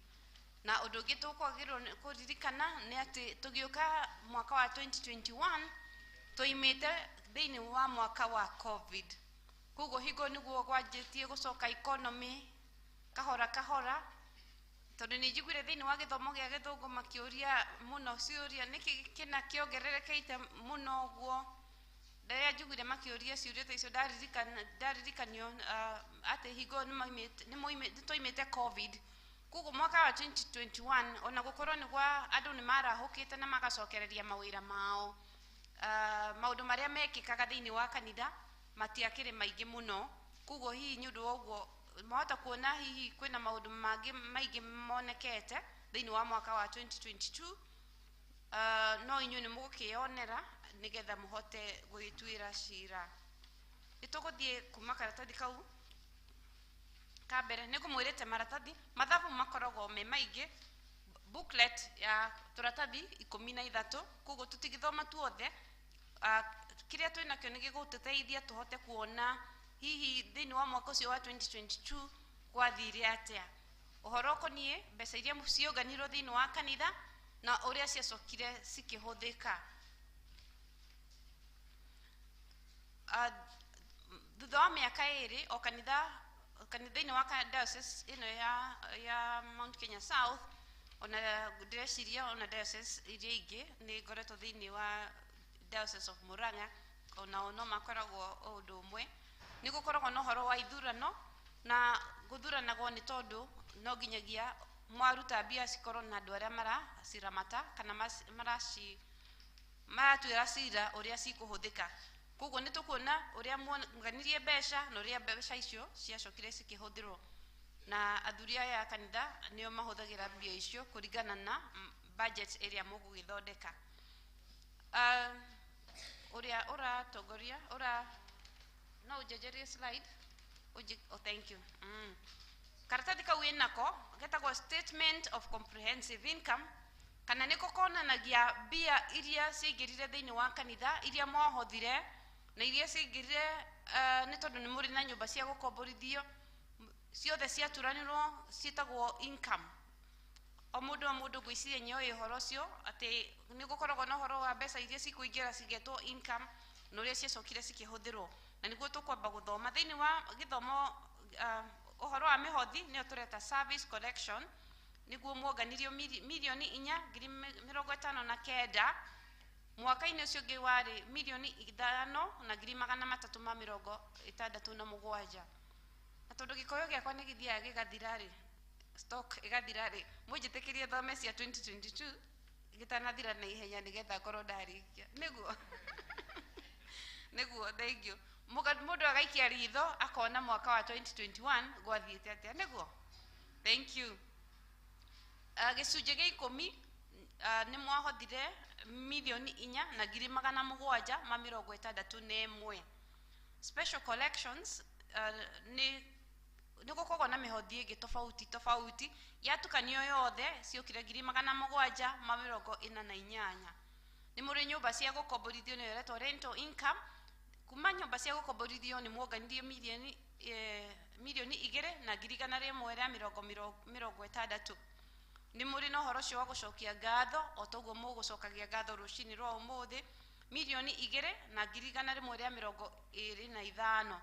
Na ũndũ ũngĩ tũkwagĩrĩirwo nĩ kũririkana nĩ atĩ tũgĩũka mwaka wa 2021 tũimĩte thĩinĩ wa mwaka wa COVID. Koguo hingo nĩguo gwanjĩtie gũcoka economy kahora kahora, tondũ nĩ njiguire thĩinĩ wa gĩthomo gĩa gĩthũngũ makĩũria mũno ciũria nĩkĩ kĩna kĩongererekete mũno ũguo. Rĩrĩa njiguire makĩũria ciũria ta icio ndaririkanio atĩ hingo nĩ twaimĩte COVID. Koguo mwaka wa 2021 ona gũkorwo nĩ gwa andũ nĩ marahũkĩte na magacokereria mawĩra mao, maũndũ marĩa mekĩkaga thĩinĩ wa kanitha matiakĩrĩ maingĩ mũno. Koguo hihi nĩ ũndũ wa ũguo mwahota kuona hihi kwĩna maũndũ mangĩ maingĩ monekete thĩinĩ wa mwaka wa 2022. No inyuĩ nĩ mũgũkĩyonera nĩgetha mũhote gwĩtuĩra cira. Nĩ tũgũthiĩ kuma karatathi kau ka mbere. Nĩ ngũmwĩrĩte maratathi mathabu makoragwo me maingĩ, booklet ya tũratathi 13, koguo tũtingĩthoma tuothe. Kĩrĩa twĩnakĩo nĩ gĩgũtũteithia tũhote kuona hihi thĩinĩ wa mwaka ũcio wa 2022 gwathire atĩa, ũhoro ũkoniĩ mbeca iria ciũnganirwo thĩinĩ wa kanitha na ũrĩa ciacokire cikĩhũthĩka. Thutha wa mĩaka 2 o kanitha thĩinĩ wa diocese ĩno ya Mount Kenya South, ona ndĩreciria ona diocese iria ingĩ nĩ ngoretwo thĩinĩ wa Diocese of Murang'a, onao no makoragwo o ũndũ ũmwe. Nĩ gũkoragwo na ũhoro wa ithurano, na gũthuranagwo nĩ tondũ no nginyagia mwaruta mbia cikorwo na andũ arĩa maraciramata kana maratuĩra cira ũrĩa cikũhũthĩka. Koguo nĩ tũkuona ũrĩa muonganirie mbeca na ũrĩa mbeca icio ciacokire cikĩhũthĩrwo, na athuri aya a kanitha nĩo mahũthagĩra mbia icio kũringana na budget ĩrĩa mũgũgĩthondeka. Ũrĩa ũratongoria, no ũnjenjerie slide? Oh, thank you. Karatathi kau wĩnako getagwo statement of comprehensive income, kana nĩko konanagia mbia iria ciaingĩrire thĩinĩ wa kanitha, iria mwahothire na iria ciaingĩrire, nĩ tondũ nĩ mũrĩ na nyũmba cia gũkomborithio, ciothe ciaturanĩrwo ciĩtagwo income. O mũndũ o mũndũ ngwĩciria nĩoĩ ũhoro ũcio atĩ nĩ gũkoragwo na ũhoro wa mbeca iria cikũingĩra cigetwo income na ũrĩa ciacokire cikĩhũthĩrwo, na nĩguo tũkwamba gũthoma thĩinĩ wa gĩthomo. Ũhoro wa mĩhothi nĩyo tũreta service collection, nĩguo muonganirio mirioni 4,059,000. Mwaka-inĩ ũcio ũngĩ warĩ 5,367,000. Na tondũ gĩkũyũ gĩakwa nĩ gĩthiaga gĩgathira rĩ, stock ĩgathira rĩ, mũnjĩtĩkĩrie thome cia 2022 Gĩtanathira na ihenya nĩgetha ngorwo ndarĩkia. Nĩguo. Nĩguo, thank you. Mũndũ agaikia ritho akona mwaka wa 2021 gwathiĩte atĩa. Nĩguo. Thank you. Gĩcunjĩ gĩa 10 nĩ mwahothire 4,761,000. Special collections nĩ gũkoragwo na mĩhothi ĩngĩ tofauti tofauti yatukanio yothe ciokire 748. Nĩ mũrĩ nyũmba cia gũkomborithio nĩyo ĩretwo rental income. Kuma nyũmba cia gũkomborithio nĩ muonganirie 2,160,000. Nĩ mũrĩ na ũhoro ũcio wa gũcokia ngatho o toguo mũgũcokagia ngatho rũcinĩ rwa ũmũthĩ 2,125,000.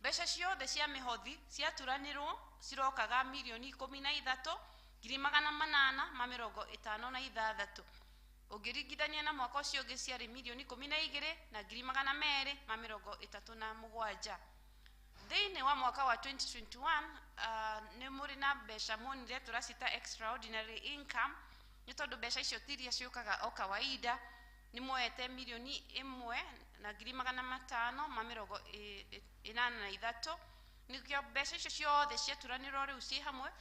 Mbeca ciothe cia mĩhothi ciaturanĩrwo cirokaga 13,856,000. Ũngĩringithania na mwaka ũcio ũngĩ ciarĩ 12,237. Thĩinĩ wa mwaka wa 2021 nĩ mũrĩ na mbeca muonire tũracita extraordinary income nĩ tondũ mbeca icio ti iria ciũkaga o kawaida. Nĩ muoete 1,583,000. Nĩkĩo mbeca icio ciothe ciaturanĩrwo rĩu ciĩ hamwe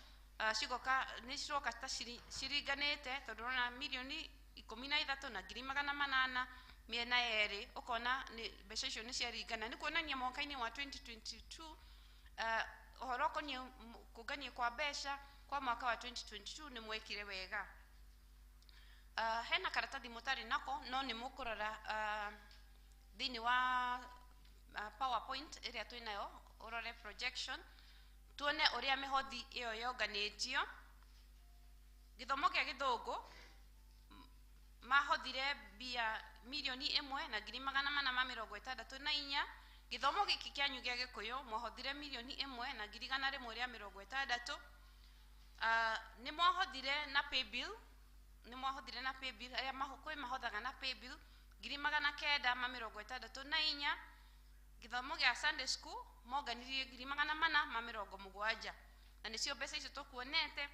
cigoka nĩ ciroka ta ciringanĩte tondũ ũrona 13,800 mĩena yerĩ ũkona nĩ mbeca icio nĩ ciaringana. Nĩ kuonania mwaka-inĩ wa 2022 ũhoro ũkoniĩ kũngania kwa mbeca kwa mwaka wa 2022 nĩ mwekire wega. Hena karatathi mũtarĩ nako no nĩ mũkũrora thĩinĩ wa PowerPoint ĩrĩa twĩnayo ũrore projection tuone ũrĩa mĩhothi ĩyo yonganĩtio. Gĩthomo kĩa gĩthũngũ mahothire mbia 1,464,000. Gĩthomo gĩkĩ kĩanyu gĩa gĩkũyũ mwahothire 1,160,000. Nĩ mwahothire na paybill, nĩ mwahothire na paybill arĩa kwĩ mahothaga na paybill 964,000. Gĩthomo gĩa Sunday school monganirie 470,000. Na nĩcio mbeca icio tũkuonete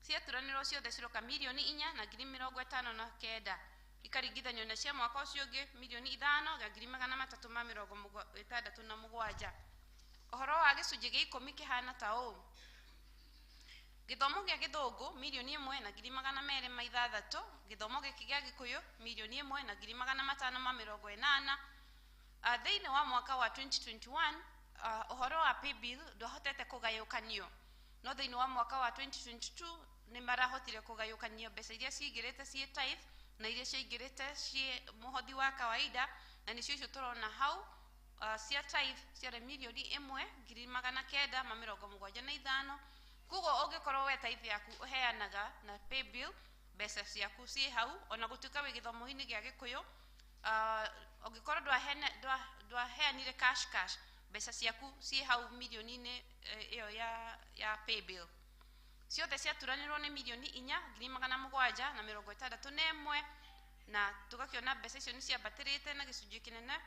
ciaturanĩrwo ciothe ciroka 4,059,000. Ikaringithanio na cia mwaka ũcio ũngĩ 5,367,000. Ũhoro wa gĩcunjĩ gĩa 10 kĩhana ta ũũ. Gĩthomo gĩa gĩthũngũ 1,206,000. Gĩthomo gĩkĩ gĩa gĩkũyũ 1,580,000. Thĩinĩ wa mwaka wa 2021 ũhoro wa paybill ndwahotete kũgayũkanio no thĩinĩ wa mwaka wa 2022 nĩ marahotire kũgayũkanio mbeca iria ciingĩrĩte ciĩ tithe na iria ciaingĩrĩte ciĩ mũhothi wa kawaida na nĩcio icio tũrona hau. Cia tithe ciarĩ 1,975,000. Koguo ũngĩkorwo we tithe yaku ũheanaga na paybill mbeca ciaku ciĩ hau ona gũtuĩka wĩ gĩthomo-inĩ gĩa gĩkũyũ ũngĩkorwo ndwaheanire cash mbeca ciaku ciĩ hau milioni-inĩ ĩyo ya paybill. Ciothe ciaturanĩrwo nĩ 4,761,000 na tũgakĩona mbeca icio nĩ ciambatĩrĩte na gĩcunjĩ kĩnene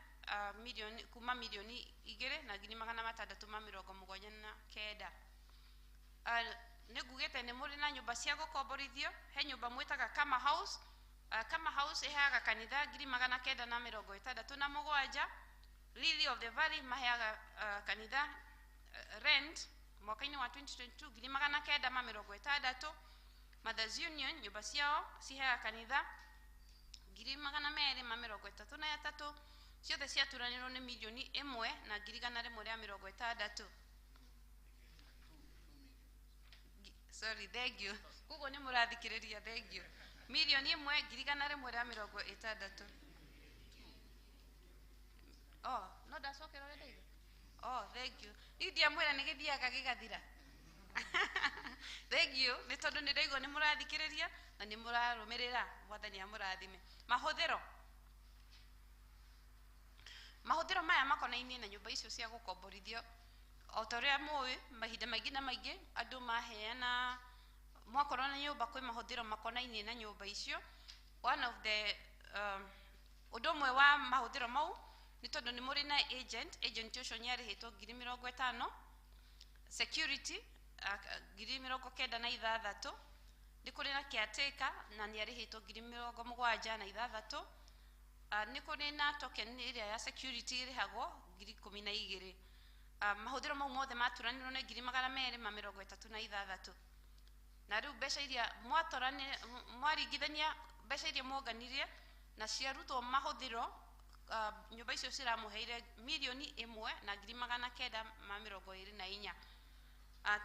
kuma 2,679,000. Nĩ ngugĩte nĩ mũrĩ na nyũmba cia gũkomborithio. He nyũmba mwĩtaga Kama House. Kama House ĩheaga kanitha 967,000. Lily of the Valley maheaga kanitha rent mwaka-inĩ wa 2022 960,000. Mothers Union nyũmba ciao ciheaga kanitha 233,000. Ciothe ciaturanĩrwo nĩ 1,160,000. Sorry, thank you. Koguo nĩ mũrathikĩrĩria, thank you. 1,160,000. Oh, no ndacokera ũrĩa ndaiga. Oh, thank you. Niĩ ndiamwĩra nĩ gĩthiaga gĩgathira. Thank you. Nĩ tondũ nĩ ndaigua nĩ mũrathikĩrĩria na nĩ mũrarũmĩrĩra. Mwathani amũrathime. Mahũthĩro. Mahũthĩro maya makonainie na nyũmba icio cia gũkomborithio. O ta ũrĩa mũĩ mahinda maingĩ na maingĩ andũ maheana mwakorwo na nyũmba kwĩ mahũthĩro makonainie na nyũmba icio. One of the ũndũ ũmwe wa mahũthĩro mau nĩ tondũ nĩ mũrĩ na agent ũcio nĩ arĩhĩtwo 50,000, security 96,000. Nĩ kũrĩ na caretaker na nĩ arĩhĩtwo 76,000. Nĩ kũrĩ na token ĩrĩa ya security ĩrĩhagwo 12,000. Mahũthĩro mau mothe maturanĩrwo nĩ 236,000. Na rĩu mbeca iria mwatorane mwaringithania mbeca iria mwonganirie na ciarutwo mahũthĩro, nyũmba icio ciramũheire 1,924,000.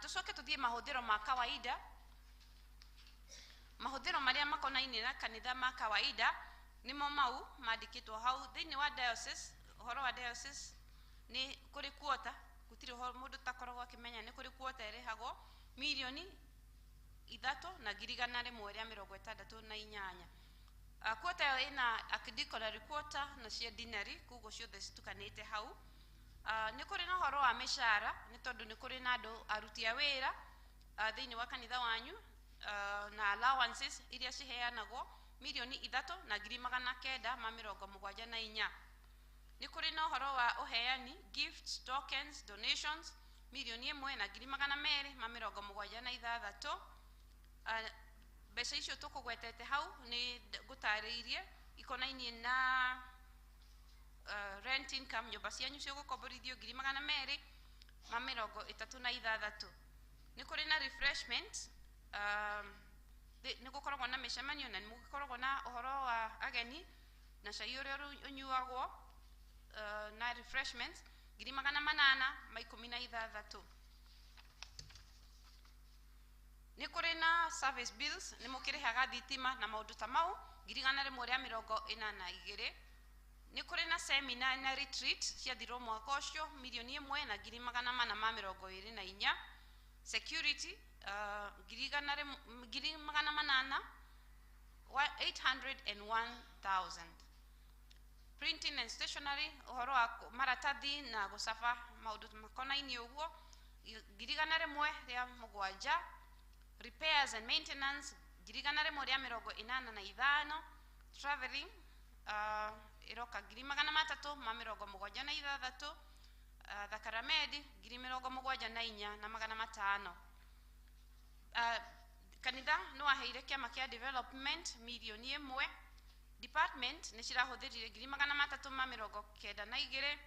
Tũcoke tũthiĩ mahũthĩro ma kawaida. Mahũthĩro marĩa makonainie na kanitha ma kawaida nĩmo mau mandĩkĩtwo hau. Thĩinĩ wa diocese, ũhoro wa diocese nĩ kũrĩ quota, gũtirĩ ũhoro mũndũ takoragwo akĩmenya nĩ kũrĩ quota ĩrĩhagwo 3,168,000. Quota ĩyo ĩna archdeaconry quota na cia deanery, koguo ciothe citukanĩte hau. Nĩ kũrĩ na ũhoro wa mĩcara, nĩ tondũ nĩ kũrĩ na andũ aruti a wĩra thĩinĩ wa kanitha wanyu, na allowances iria ciheanagwo 3,974,000. Nĩ kũrĩ na ũhoro wa ũheani, gifts, tokens, donations, 1,276,000. Mbeca icio tũkũgwetete hau nĩ ngũtarĩirie ikonainie na rent income, nyũmba cianyu cigũkomborithio 236,000. Nĩ kũrĩ na refreshment, nĩ gũkoragwo na mĩcemanio na nĩ gũkoragwo na ũhoro wa ageni na cai ũrĩa ũnyuagwo, na refreshments 816,000. Nĩ kũrĩ na service bills, nĩ mũkĩrĩhaga thitima na maũndũ ta mau 142,000. Nĩ kũrĩ na seminar na retreat ciathirwo mwaka ũcio 1,424,000. Security 801,000. Printing and stationery, ũhoro wa maratathi na gũcaba maũndũ makonainie ũguo 107,000. Repairs and maintenance 185,000. Traveling ĩroka 376,000. Thakaramedi 74,500. Kanitha nĩ waheire kĩama kĩa development 1,000,000. Department nĩ cirahũthĩrire 392,000.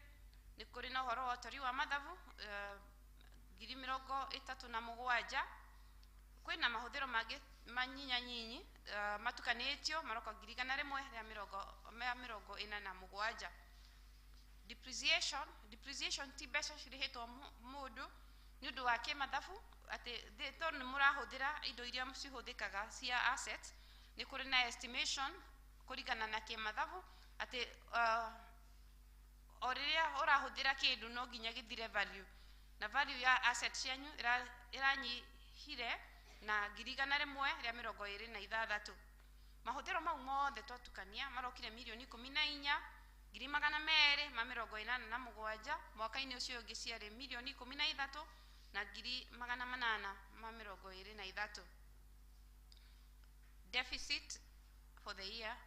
Nĩ kũrĩ na ũhoro wa ũtori wa mathabu 37,000. Kwĩna mahũthĩro mangĩ manyinyanyinyi matukanĩtio maroka 147,000. Depreciation ti mbeca cirĩhĩtwo mũndũ nĩ ũndũ wa kĩmathabu atĩ tondũ nĩ mũrahũthĩra indo iria cihũthĩkaga cia assets, nĩ kũrĩ na estimation kũringana na kĩmathabu atĩ o rĩrĩa ũrahũthĩra kĩndũ no nginya gĩthire value, na value ya asset cianyu ĩranyihire na 126,000. Mahũthĩro mau mothe twatukania marokire 14,287,000. Mwaka-inĩ ũcio ũngĩ ciarĩ 13,823,000. Deficit for the year,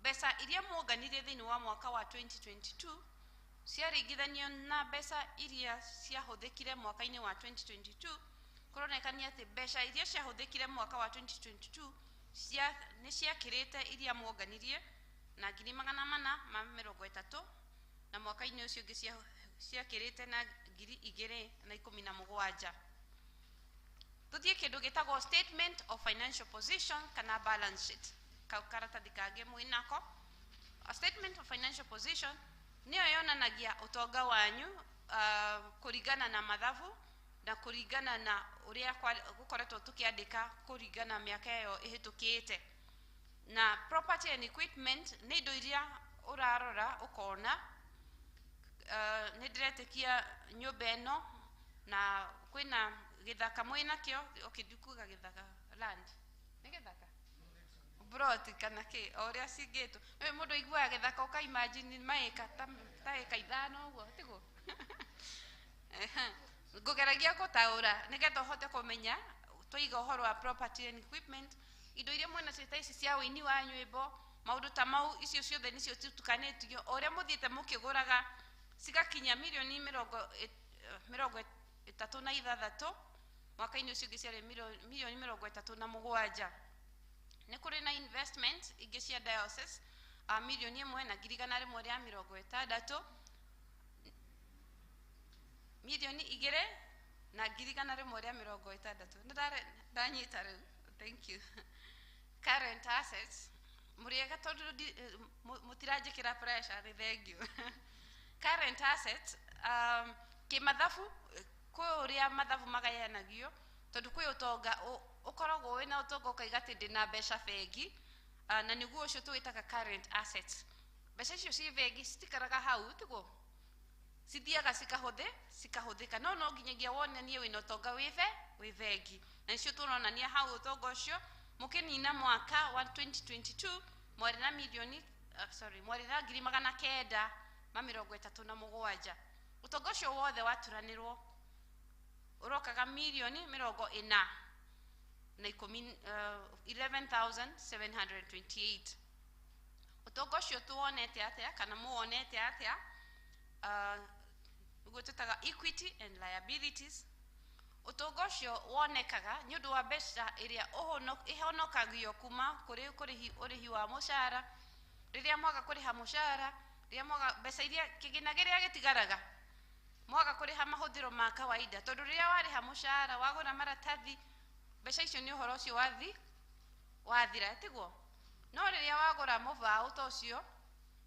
mbeca iria muonganirie thĩinĩ wa mwaka wa 2022 ciaringithanio na mbeca iria ciahũthĩkire mwaka-inĩ wa 2022, kũronekania atĩ mbeca iria ciahũthĩkire mwaka wa 2022 nĩ ciakĩrĩte iria muonganirie na 430,000, na mwaka-inĩ ũcio ũngĩ ciakĩrĩte na 2,017. Tũthiĩ kĩndũ gĩtagwo statement of financial position kana balance sheet, kau karatathi kangĩ mwĩnako. A statement of financial position nĩyo yonanagia ũtonga wanyu kũringana na mathabu na kũringana na ũrĩa gũkoretwo tũkĩandĩka kũringana mĩaka ĩyo ĩhĩtũkĩte. Na property and equipment nĩ indo iria ũrarora ũkona, nĩ ndĩretĩkia nyũmba ĩno na kwĩna gĩthaka mwĩnakĩo, okay, ndikuga gĩthaka, land nĩ gĩthaka broti kana kĩ o ũrĩa cingĩtwo. Nĩ mũndũ aiguaga gĩthaka ũka imagine maĩka ta ĩka 5 ũguo, tiguo? Ngũgeragia gũtaũra nĩgetha ũhote kũmenya twaiga ũhoro wa property and equipment, indo iria mwĩnacio ta ici cia ũini wa nywĩmbo, maũndũ ta mau, icio ciothe nĩcio citukanĩtio o ũrĩa mũthiĩte mũkĩgũraga cigakinya 36,000. Mwaka-inĩ ũcio ũngĩ ciarĩ mirioni 37. Nĩ kũrĩ na investment ingĩ cia diocese, 1,160,000, 2,160,000. Nĩ ndanyita rĩu, thank you. Current assets, mũrĩega tondũ mũtiranjĩkĩra pressure, nĩ thank you. Current assets, kĩmathabu, kwĩ ũrĩa mathabu magayanagio, tondũ kwĩ ũtonga ũkoragwo wĩna ũtonga ũkaiga atĩ ndĩna mbeca bengi, na nĩguo ũcio tũwĩtaga current assets. Mbeca icio ciĩ bengi citikaraga hau, tiguo? Cithiaga cikahũthĩka, no nginyagia wonanie wĩna ũtonga wĩ bengi, na nĩcio tũronania hau ũtonga ũcio. Mũkĩnina mwaka wa 2022 mwarĩ na mirioni, sorry, mwarĩ na 937,000. Ũtonga ũcio wothe waturanĩrwo ũrokaga 40,010, 11,728. Ũtonga ũcio tuwonete atĩa kana mũwonete atĩa? Ũguo twĩtaga equity and liabilities. Ũtonga ũcio wonekaga nĩ ũndũ wa mbeca ĩrĩa ĩhonokagio kuma kũrĩ ũrĩhi wa mũcara. Rĩrĩa mwaga kũrĩha mũcara, rĩrĩa mwaga mbeca iria kĩgĩna kĩrĩa gĩtigaraga, mwaga kũrĩha mahũthĩro ma kawaida, tondũ rĩrĩa warĩha mũcara, wagũra maratathi, mbeca icio nĩ ũhoro ũcio wathira, tiguo? No rĩrĩa wagũra mũbaũ ta ũcio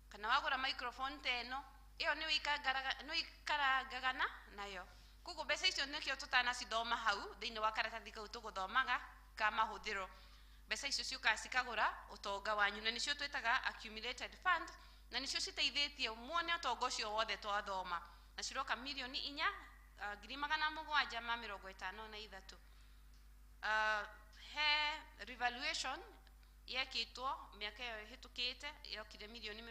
kana wagũra microphone ta ĩno, ĩyo nĩ ũikarangaga nayo. Koguo mbeca icio nĩkĩo tũtanacithoma hau thĩinĩ wa karatathi kau tũgũthomaga ka mahũthĩro. Mbeca icio ciũkaga cikagũra ũtonga wanyu, na nĩcio twĩtaga accumulated fund, na nĩcio citeithĩtie muone ũtonga ũcio wothe twathoma, na ciroka 4,753,000. He revaluation yekĩtwo mĩaka ĩyo ĩhĩtũkĩte, yokire 35 mirioni.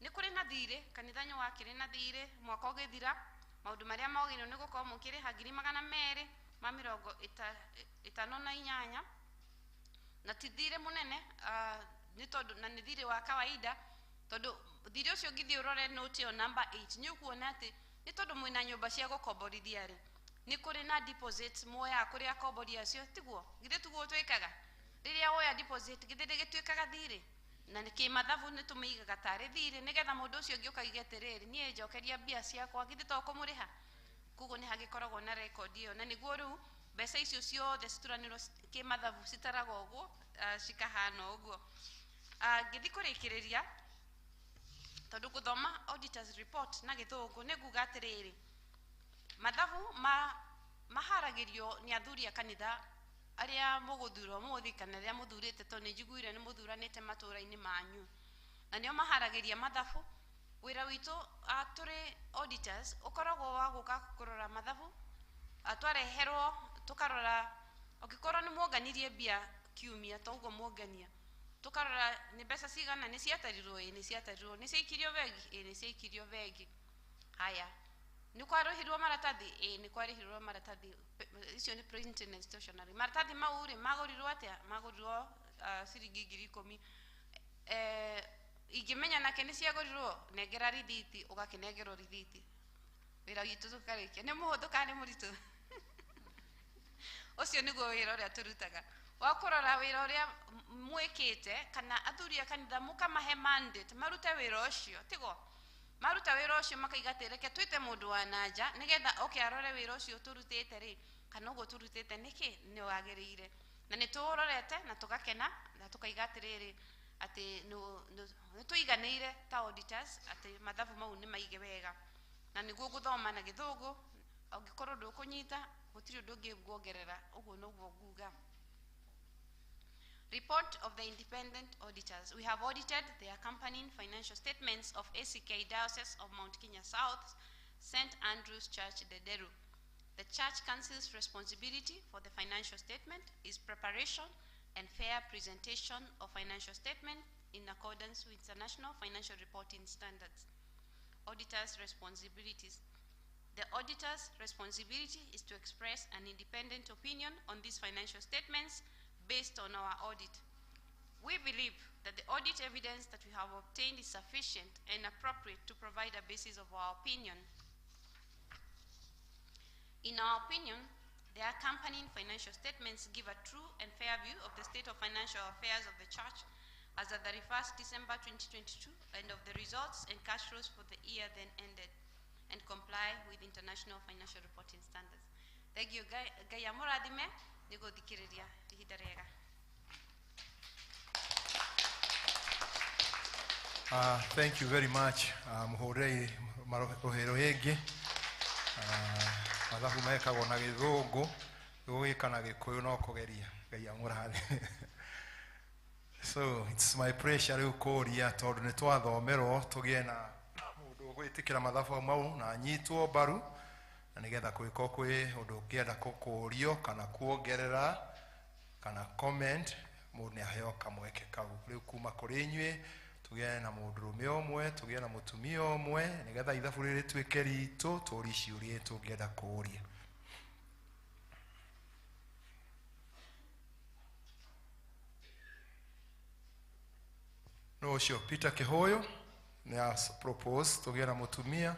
Nĩ kũrĩ na thirĩ, kanitha nĩ wakĩrĩ na thirĩ mwaka ũgĩthira. Maũndũ marĩa magĩrĩirwo nĩ gũkorwo mũkĩrĩha 258,000, na ti thirĩ mũnene, nĩ tondũ na nĩ thirĩ wa kawaida, tondũ thirĩ ũcio ũngĩthiĩ ũrore note ĩyo number 8 nĩ ũkuona atĩ nĩ tondũ mwĩna nyũmba cia gũkomborithia rĩ, nĩ kũrĩ na deposit muoyaga kũrĩ akombori acio, tiguo? Githĩ tiguo twĩkaga? Rĩrĩa woya deposit, githĩ ndĩgĩtuĩkaga thirĩ? Na nĩ kĩmathabu nĩ tũmĩigaga tarĩ thirĩ, nĩgetha mũndũ ũcio ũngĩ ũkauge atĩrĩrĩ, niĩ njokeria mbia ciakwa, githĩ to kũmũrĩha? Koguo nĩ hagĩkoragwo na rekondi ĩyo, na nĩguo rĩu mbeca icio ciothe cituranĩrwo kĩmathabu citaraga ũguo, cikahana ũguo. Ngĩthiĩ kũrĩkĩrĩria, tondũ gũthoma auditors report na gĩthũngũ nĩ nguga atĩrĩrĩ, mathabu maharagĩrio nĩ athuri a kanitha arĩa mũgũthura ũmũthĩ kana arĩa mũthurĩte, tondũ nĩ njiguire nĩ mũthuranĩte matũũra-inĩ manyu, na nĩo maharagĩria mathabu. Wĩra witũ tũrĩ auditors ũkoragwo wa gũka kũrora mathabu, twareherwo tũkarora, ũngĩkorwo nĩ muonganirie mbia kiumia ta ũguo muongania, tũkarora nĩ mbeca cigana, nĩ ciatarirwo, ĩ nĩ ciatarirwo, nĩ ciaikirio bengi, ĩ nĩ ciaikirio bengi, haya nĩ kwarĩhirwo maratathi, ĩ nĩ kwarĩhirwo maratathi, icio nĩ printing and stationery. Maratathi mau rĩ magũrirwo atĩa? Magũrirwo ciringi 10,000. Ingĩmenya nake nĩ ciagũrirwo, nengera rithiti, ũgakĩnengerwo rithiti, wĩra witũ tũkarĩkia. Nĩ mũhũthũ kana nĩ mũritũ? Ũcio nĩguo wĩra ũrĩa tũrutaga wa kũrora wĩra ũrĩa mwĩkĩte, kana athuri a kanitha mũkamahe mandate marute wĩra ũcio, tiguo? Maruta wĩra ũcio makaiga atĩ reke twĩte mũndũ wa nanja nĩgetha oke arore wĩra ũcio tũrutĩte rĩ, kana ũguo tũrutĩte nĩkĩ nĩ wagĩrĩire, na nĩ tũũrorete na tũgakena na tũkaiga atĩrĩrĩ atĩ nĩ tũiganĩire ta auditors atĩ mathabu mau nĩ maige wega. Na nĩguo gũthoma na gĩthũngũ, ũngĩkorwo ndũkũnyita gũtirĩ ũndũ ũngĩ nguongerera, ũguo noguo nguga. Report of the independent auditors. We have audited the accompanying financial statements of ACK Diocese of Mount Kenya South, St. Andrew's Church, Ndenderu. The Church Council's responsibility for the financial statement is preparation and fair presentation of financial statement in accordance with International Financial Reporting Standards. Auditors' responsibilities. The auditor's responsibility is to express an independent opinion on these financial statements based on our audit. We believe that the audit evidence that we have obtained is sufficient and appropriate to provide a basis of our opinion. In our opinion, the accompanying financial statements give a true and fair view of the state of financial affairs of the church as at 31st December 2022 and of the results and cash flows for the year then ended, and comply with international financial reporting standards. Thank you, Ngai amũrathime nĩ gũthikĩrĩria ihinda rĩega. Thank you very much. Mũhũrei rũhĩ rũhĩngĩ. Mathabu mekagwo na gĩthũngũ, gũgĩka na gĩkũyũ no kũgeria. Ngai amũrathime. So it's my pleasure rĩu kũria tondũ nĩ twathomerwo tũgĩe na mũndũ ũgwĩtĩkĩra mathabu mau na anyitwo mbaru, na nĩgetha kũngĩkorwo kwĩ ũndũ ũngĩenda kũkũrio kana kuongerera kana comment, mũndũ nĩ aheo kamweke kau. Rĩu kuma kũrĩ inyuĩ tũgĩe na mũndũrũme ũmwe, tũgĩe na mũtumia ũmwe, nĩgetha ithabu rĩrĩ rĩtuĩke ritũ, tũrie ciũria tũngĩenda kũũria. No ũcio Peter Kĩhũyũ nĩ a propose tũgĩe na mũtumia.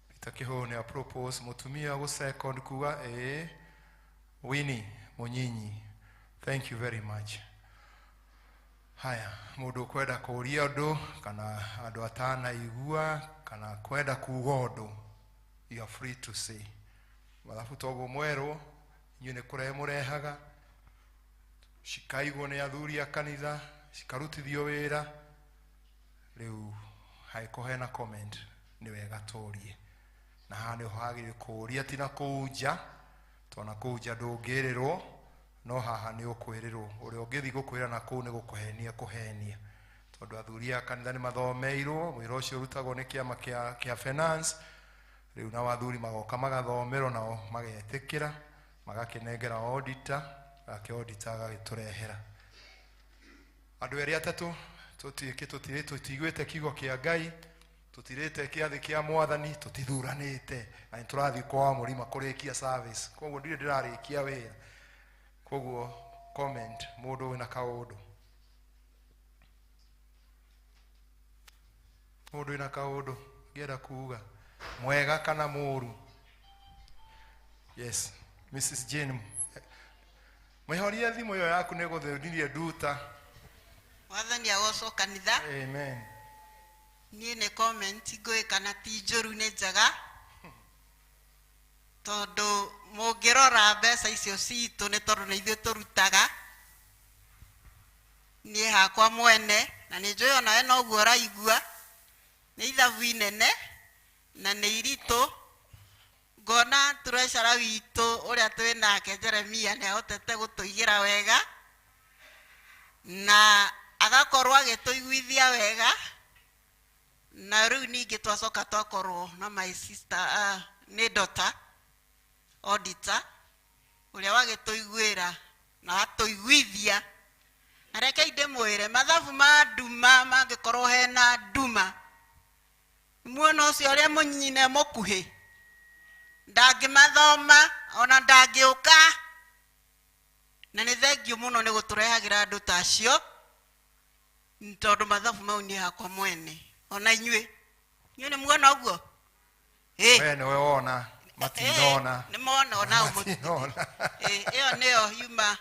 Peter Kĩhũyũ nĩ a propose mũtumia gũ second kuga ĩĩ, Winnie Mũnyinyi. Thank you very much. Haya, mũndũ ũkwenda kũũria ũndũ kana andũ atanaigua kana kwenda kuga ũndũ, you are free to say. Mathabu toguo mwerwo, inyuĩ nĩ kũrehe mũrehaga, cikaigwo nĩ athuri a kanitha, cikarutithio wĩra. Rĩu hangĩkorwo hena comment nĩ wega tũrie, na haha nĩho hagĩrĩire kũũria, ti na kũu nja, tondũ na kũu nja ndũngĩrĩrwo, no haha nĩ ũkwĩrĩrwo. Ũrĩa ũngĩthiĩ gũkwĩra na kũu nĩ gũkũhenia kũhenia, tondũ athuri a kanitha nĩ mathomeirwo, wĩra ũcio ũrutagwo nĩ kĩama kĩa finance. Rĩu nao athuri magoka magathomerwo, nao magetĩkĩra, magakĩnengera auditor, nake auditor agagĩtũrehera. Andũ erĩ atatũ tũtiĩke, tũtiguĩte kiugo kĩa Ngai, tũtirĩte kĩathĩ kĩa Mwathani, tũtithuranĩte, na nĩ tũrathiĩ kwa mũrima kũrĩkia service. Koguo ndirĩ ndĩrarĩkia wĩra. Koguo comment mũndũ wĩna kaũndũ. Mũndũ wĩna kaũndũ ngĩenda kuga mwega kana mũru. Yes, Mrs. Jane. Mwihorie thimũ ĩyo yaku nĩ gũthĩnirie nduta. Mwathani agocwo kanitha. Amen. Niĩ nĩ comment ngũĩ kana ti njũru nĩ njega, tondũ mũngĩrora mbeca icio citũ nĩ tondũ nĩ ithuĩ tũrutaga. Niĩ hakwa mwene, na nĩ njũĩ onawe noguo ũraigua, nĩ ithabu inene na nĩ iritũ. Ngona treasurer witũ ũrĩa twĩ nake Jeremia nĩ ahotete gũtũigĩra wega na agakorwo agĩtũiguithia wega, na rĩu ningĩ twacoka twakorwo na my sister, nĩ daughter auditor ũrĩa wagĩtũiguĩra na atũiguithia. Na reke ndĩmwĩre mathabu ma nduma mangĩkorwo hena nduma, muona ũcio ũrĩa mũnyine mũkuhĩ ndangĩmathoma ona ndangĩũka. Na nĩ thengiũ mũno nĩ gũtũrehagĩra andũ ta acio, tondũ mathabu mau nĩ hakwa mwene. Ona inyuĩ, inyuĩ nĩ muona ũguo? Ĩ. We nĩwe wona, matinona. Nĩ mona ona ũmwe. Matinona. Ĩ, ĩyo nĩyo yuma.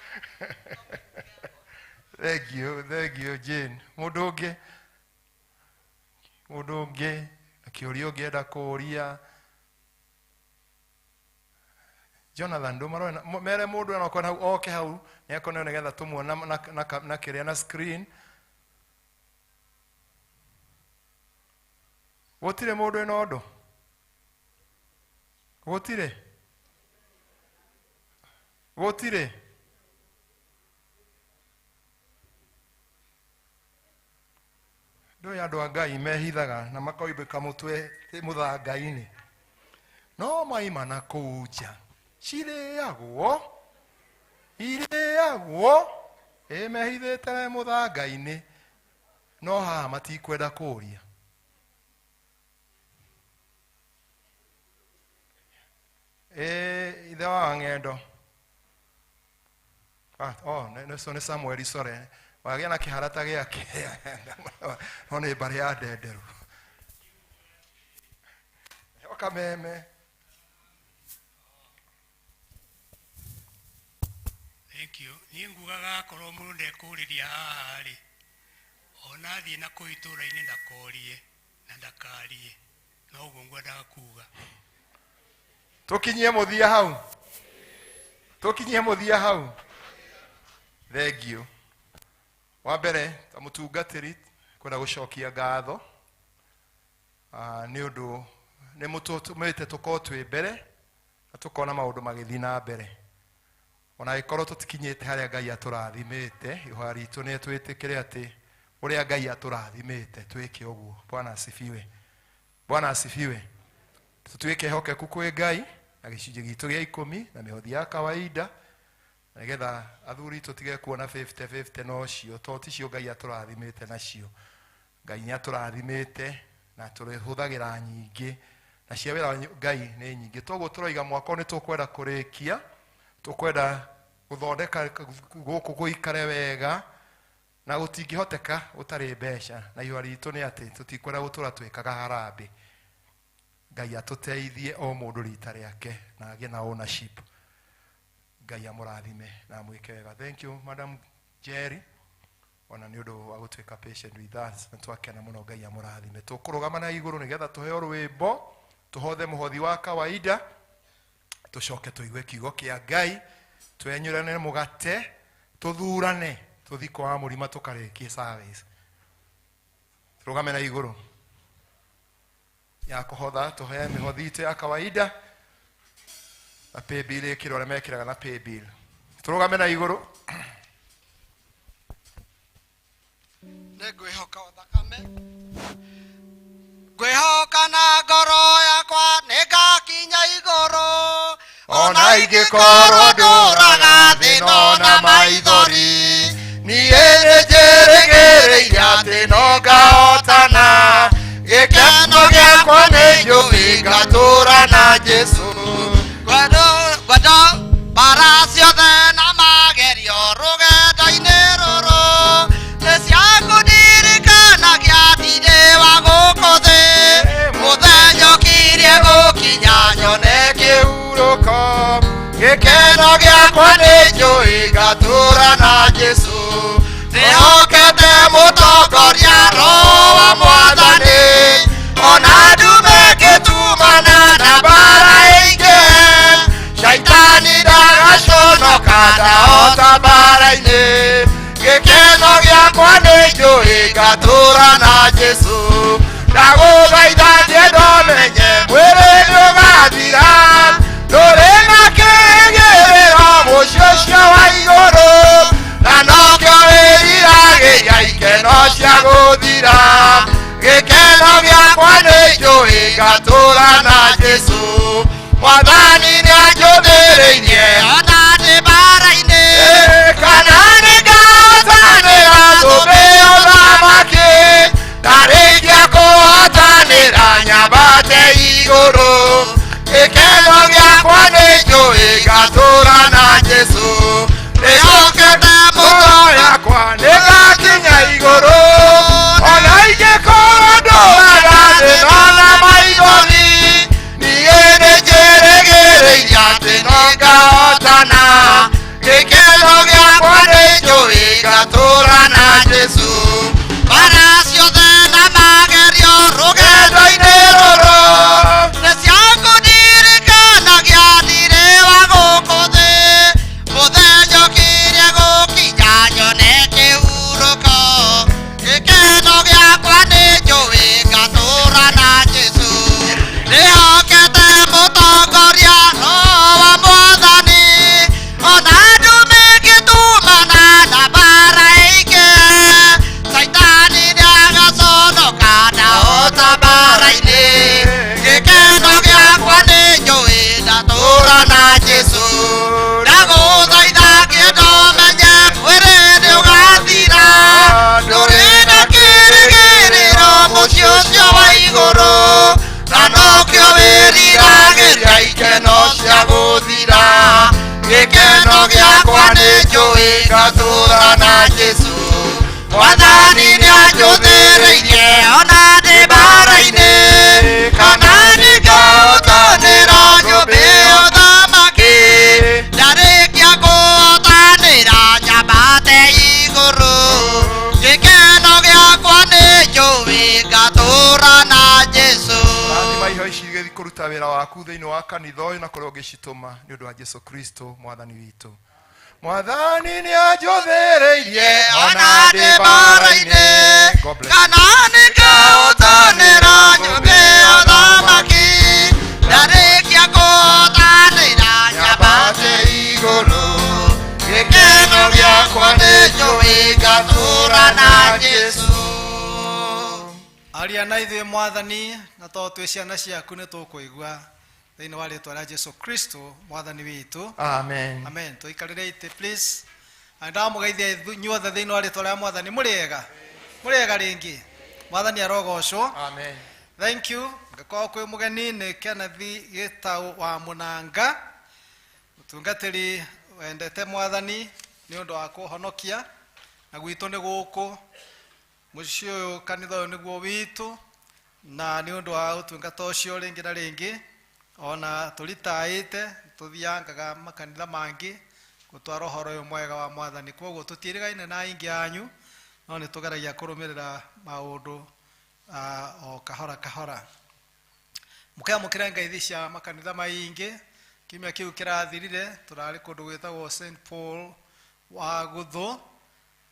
Thank you, thank you Jane. Mũndũ ũngĩ? Mũndũ ũngĩ? Na kĩũria ũngĩenda kũũria? Jonathan, ndũmarore na-, mere mũndũ enokorwo hau, oke hau, nĩ akoneo nĩgetha tũmuone na kĩrĩa na screen. Gũtirĩ mũndũ wĩna ũndũ? Gũtirĩ? Gũtirĩ? Ndũĩ andũ a Ngai mehithaga na makoimbĩka mũtwe mũthanga-inĩ, no maima na kũu nja cirĩagwo, irĩagwo, ĩ mehithĩte mũthanga-inĩ, no haha matikwenda kũũria. Ĩ ithe wa ng'endo. Oh, nĩ Samuel, sorry. Wagĩa na kĩhara ta gĩake. No nĩ mbarĩ ya ndenderũ. Oka meme. Thank you. Niĩ ngugaga akorwo mũndũ ndekũrĩria haha rĩ, ona athiĩ na kũu itũũra-inĩ ndakorie na ndakarie. No ũguo ngwendaga kuga. Tũkinyie mũthia hau, tũkinyie mũthia hau. Thank you. Wa mbere, ta mũtungatĩri, kwenda gũcokia ngatho nĩ ũndũ nĩ mũtũmĩte tũkorwo twĩ mbere na tũkona maũndũ magĩthiĩ na mbere, ona angĩkorwo tũtikinyĩte harĩa Ngai atũrathimĩte. Ihoya ritũ nĩ twĩtĩkĩre atĩ ũrĩa Ngai atũrathimĩte twĩke ũguo. Bwana asifiwe. Bwana asifiwe. Tũtuĩke ehokeku kwĩ Ngai na gĩcunjĩ gitũ gĩa 10 na mĩhothi ya kawaida, nĩgetha athuri tũtige kuona 50 50 nocio, to ticio Ngai atũrathimĩte nacio. Ngai nĩ atũrathimĩte na tũrĩhũthagĩra nyingĩ, na cia wĩra wa Ngai nĩ nyingĩ. Toguo tũroiga mwaka ũyũ nĩ tũkwenda kũrĩkia, tũkwenda gũthondeka gũkũ gũikare wega, na gũtingĩhoteka ũtarĩ mbeca. Na ihoya ritũ nĩ atĩ tũtikwenda gũtũra twĩkaga harambĩ. Ngai atũteithie o mũndũ rita rĩake na agĩe na ownership. Ngai amũrathime na amwĩke wega. Thank you, Madam Jerry, ona nĩ ũndũ wa gũtuĩka patient with us, na twakena mũno. Ngai amũrathime. Tũkũrũgama na igũrũ nĩgetha tũheo rwĩmbo, tũhothe mũhothi wa kawaida, tũcoke tũigue kiugo kĩa Ngai, twenyũrane mũgate, tũthurane, tũthi kwa mũrima tũkarĩkie service. Tũrũgame na igũrũ ya kũhotha, tũhee mĩhothi itũ ya kawaida na paybill ĩkĩrwo arĩa mekĩraga na paybill. Tũrũgame na igũrũ. Nĩ ngwĩhoka o thakame, ngwĩhoka na ngoro yakwa nĩ ngakinya igũrũ. Ona ingĩkorwo ndũraga thĩna na maithori, niĩ nĩ njĩrĩgĩrĩire atĩ no ngahotana. Gĩkeno gĩakwa nĩ njũĩ ngatũra na Jesũ. Ngwendo ngwendo mbara ciothe na magerio rũgendo-inĩ rũrũ nĩ ciakũndirikanagia ndirĩ wa gũkũ thĩ. Mũthenya ũkirie gũkinya nyone kĩhurũko. Gĩkeno gĩakwa nĩ njũĩ ngatũra na Jesũ. Nĩhokete mũtongoria Roho wa Mwathani, ona ndume ngĩtumana na mbara ĩingĩ. Shaitani ndagaconoka, ndahota mbara-inĩ. Gĩkeno gĩakwa nĩ njũĩ ngatũra na Jesũ. Ndagũthaitha ngĩenda ũmenye mwĩrĩ nĩũgathira, ndũrĩ na kĩĩrĩgĩrĩro mũciĩ ũcio wa igũrũ, na nokĩo wĩriragĩria ikeno cia gũthira. Gĩkeno gĩakwa nĩ njũĩ ngatũra na Jesũ. Mwathani nĩanjũthĩrĩirie ona ndĩ mbara-inĩ, kana nĩngahotanĩra thũmbĩ ũthamaki. Ndarĩkia kũhotanĩra nyambate igũrũ. Gĩkeno gĩakwa nĩ njũĩ ngatũra na Jesũ. Nĩhokete ngoro yakwa nĩngakinya igũrũ, ona ingĩkorwo ndũraga thĩna na maithori, niĩ nĩ njĩrĩgĩrĩire atĩ no ngahotana. Gĩkeno gĩakwa nĩ njũĩ ngatũra na Jesũ. Mbara ciothe na magerio rũgendo-inĩ rũrũ nĩ ciakũndirikanagia ndirĩ wa gũkũ thĩ. Mũthenya ũkirie gũkinya nyone kĩhurũko. Gĩkeno gĩakwa nĩ njũĩ ngatũra na Jesũ. Nĩhokete mũtongoria Roho wa Mwathani, ona ndume ngĩtumana na mbara ĩingĩ. Shaitani nĩagaconoka, ndahota mbara-inĩ. Gĩkeno gĩakwa nĩ njũĩ ndatũra na Jesũ. Ndagũthaitha ngĩenda ũmenye mwĩrĩ nĩũgathira, ndũrĩ na kĩĩrĩgĩrĩro mũciĩ ũcio wa igũrũ, na nokĩo wĩriragĩria ikeno cia gũthira. Gĩkeno gĩakwa nĩ njũĩ ngatũra na Jesũ. Mwathani nĩanjũthĩrĩirie ona ndĩ mbara-inĩ, kana nĩngahotanĩra nyũmbĩ ũthamaki. Ndarĩkia kũhotanĩra ngatũra na Jesũ. Rathima iho ici igĩthiĩ kũruta wĩra waku thĩinĩ wa kanitha ũyũ na kũrĩa ũngĩcitũma nĩ ũndũ wa Jesu Kristo mwathani witũ. Mwathani nĩ anjũthĩrĩirie Ona ndĩ mbaara-inĩ, God bless you. kana nĩngũtanĩra nyũmba ya ũthamaki, ndarĩkia kũũtanĩra nyambate igũrũ, gĩkeno gĩakwa nĩ njũĩ ngatũũra na Jesũ. Aria na ithuĩ mwathani na tondũ twĩ ciana ciaku nĩ tũkũigua thĩinĩ wa rĩtwa rĩa Jesu Kristo mwathani witũ. Amen. Amen. Tũikarĩre itĩ please. Na ndamũgeithia inyuothe thĩinĩ wa rĩtwa rĩa mwathani. Mũrĩega? Mũrĩega rĩngĩ? Mwathani arogocwo. Amen. Thank you. Ngĩkorwo kwĩ mũgeni nĩ Kenneth Gĩtaũ wa Mũnanga, mũtungatĩri wendete mwathani nĩ ũndũ wa kũhonokia, na gwitũ nĩ gũkũ mũciĩ ũyũ, kanitha ũyũ nĩguo witũ, na nĩ ũndũ wa ũtungata ũcio rĩngĩ na rĩngĩ ona tũritaĩte tũthiangaga makanitha mangĩ gũtwara ũhoro ũyũ mwega wa mwathani. Koguo tũtiĩrĩgaine na aingĩ anyu, no nĩ tũgeragia kũrũmĩrĩra maũndũ o kahora kahora. Mũkĩamũkĩra ngeithi cia makanitha maingĩ. Kiumia kĩu kĩrathirire tũrarĩ kũndũ gwĩtagwo St Paul wa Gũthũ,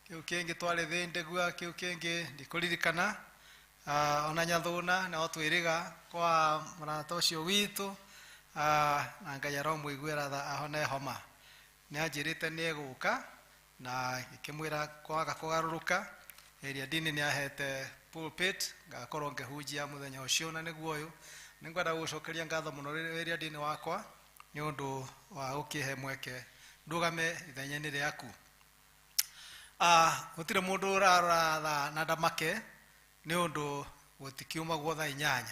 kĩu kĩngĩ twarĩ Thĩndĩgua, kĩu kĩngĩ ndikũririkana, ona Nyathũna no twĩrĩga kwa mũrata ũcio witũ, na Ngai aromũiguĩra tha ahone homa. Nĩ anjĩrĩte nĩ egũka na ngĩkĩmwĩra kwaga kũgarũrũka ĩrĩa ndini nĩ ahete pulpit ngakorwo ngĩhunjia mũthenya ũcio, na nĩguo ũyũ. Nĩ ngwenda gũgũcokeria ngatho mũno ĩrĩa ndini wakwa nĩ ũndũ wa gũkĩhe mweke ndũgame ithenya-inĩ rĩaku. Gũtirĩ mũndũ ũrarora thaa na ndamake nĩ ũndũ gũtikiumagwo thaa 8,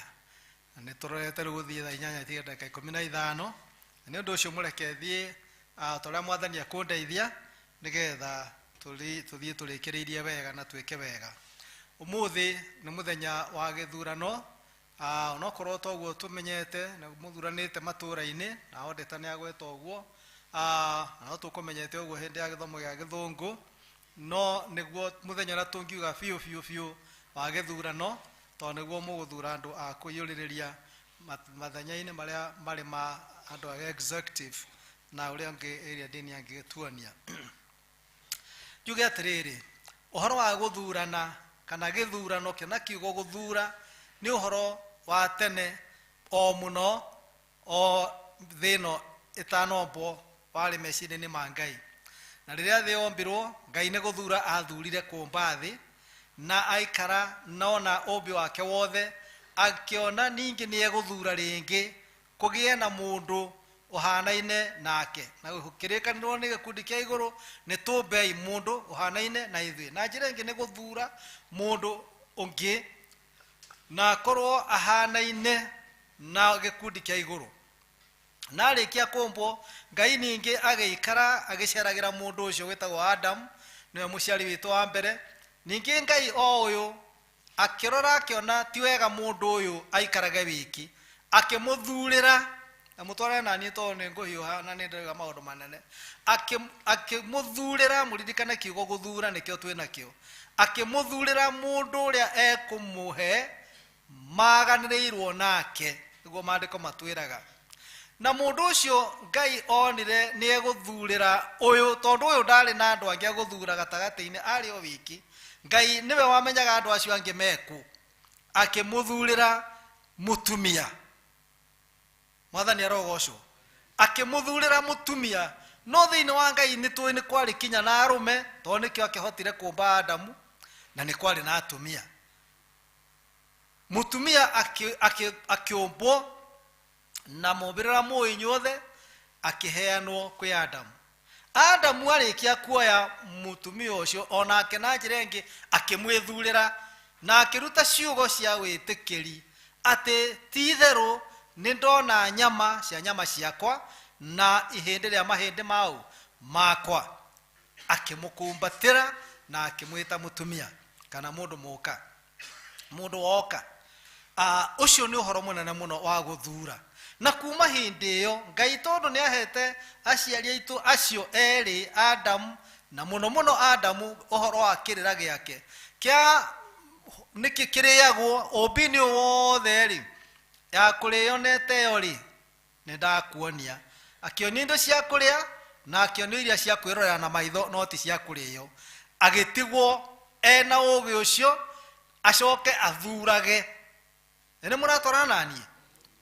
na nĩ tũrorete rĩu gũthiĩ thaa 8 tiga ndagĩka 15. Na nĩ ũndũ ũcio mũreke thiĩ, ta ũrĩa mwathani akũndeithia nĩgetha tũthiĩ tũrĩkĩrĩirie wega na twĩke wega. Ũmũthĩ nĩ mũthenya wa gĩthurano, onokorwo toguo tũmenyete na mũthuranĩte matũra-inĩ, na ondeta nĩ agweta ũguo, na no tũkũmenyete ũguo hĩndĩ ya gĩthomo gĩa gĩthũngũ, no nĩguo mũthenya ũrĩa tũngiuga biũ biũ biũ wa gĩthurano, tondũ nĩguo mũgũthura andũ a kũiyũrĩrĩria mathenya-inĩ marĩa marĩ ma andũ a executive na ũrĩa ũngĩ ĩrĩa ndini angĩgĩtuonia. Njuge atĩrĩrĩ, ũhoro wa gũthurana kana gĩthurano kana kiugo gũthura nĩ ũhoro wa tene o mũno, o thĩ ĩno ĩtanombwo warĩ meciria-inĩ ma Ngai. Na rĩrĩa thĩ yombirwo, Ngai nĩ gũthura athurire kũmba thĩ, na aikara nona ũmbi wake wothe, akĩona ningĩ nĩ egũthura rĩngĩ kũgĩe na mũndũ ũhanaine nake. Na kĩrĩkanĩrwo nĩ gĩkundi kĩa igũrũ, nĩ tũmbei mũndũ ũhanaine na ithuĩ. Na njĩra ĩngĩ nĩ gũthura mũndũ ũngĩ na akorwo ahanaine na gĩkundi kĩa igũrũ. Na arĩkia kũmbwo, Ngai ningĩ agĩikara agĩceragĩra mũndũ ũcio wĩtagwo Adam, nĩwe mũciari witũ wa mbere. Ningĩ Ngai o ũyũ akĩrora akĩona ti wega mũndũ ũyũ aikarage wiki, akĩmũthurĩra, na mũtwarane na niĩ tondũ nĩ ngũhiũha na nĩ ndĩrauga maũndũ manene. Akĩmũthurĩra, mũririkane kiugo gũthura nĩkĩo twĩ nakĩo. Akĩmũthurĩra mũndũ ũrĩa ekũmũhe maganĩrĩirwo nake, nĩguo maandĩko matwĩraga. Na mũndũ ũcio Ngai onire nĩ egũthurĩra ũyũ, tondũ ũyũ ndarĩ na andũ angĩ agũthura gatagatĩ-inĩ, arĩ o wiki. Ngai nĩwe wamenyaga andũ acio angĩ mekũ, akĩmũthurĩra mũtumia. Mwathani arogocwo. Akĩmũthurĩra mũtumia. No thĩinĩ wa Ngai nĩ tũĩ nĩ kwarĩ kinya na arũme, tondũ nĩkĩo akĩhotire kũmba Adamu, na nĩ kwarĩ na atumia. Mũtumia akĩũmbwo na mũmbĩrĩra mũĩ inyuothe, akĩheanwo kwĩ Adamu. Adamu arĩkia kuoya mũtumia ũcio, onake na njĩra ĩngĩ akĩmwĩthurĩra, na akĩruta ciugo cia wĩtĩkĩri atĩ ti itherũ nĩ ndona nyama cia nyama ciakwa na ihĩndĩ rĩa mahĩndĩ mau makwa. Akĩmũkumbatĩra na akĩmwĩta mũtumia kana mũndũ mũka, mũndũ woka. Ũcio nĩ ũhoro mũnene mũno wa gũthura. Na kuma hĩndĩ ĩyo Ngai tondũ nĩ ahete aciari aitũ acio erĩ, Adamu na mũno mũno Adamu, ũhoro wa kĩrĩra gĩake kĩa Nĩkĩ kĩrĩagwo ũmbi-inĩ ũyũ wothe rĩ, ya kũrĩo na ĩteo rĩ, nĩ ndakuonia. Akĩonio indo cia kũrĩa na akĩonio iria cia kwĩrorera na maitho no ti cia kũrĩo. Agĩtigwo ena ũgĩ ũcio acoke athurage. Nĩ mũratwarana na niĩ?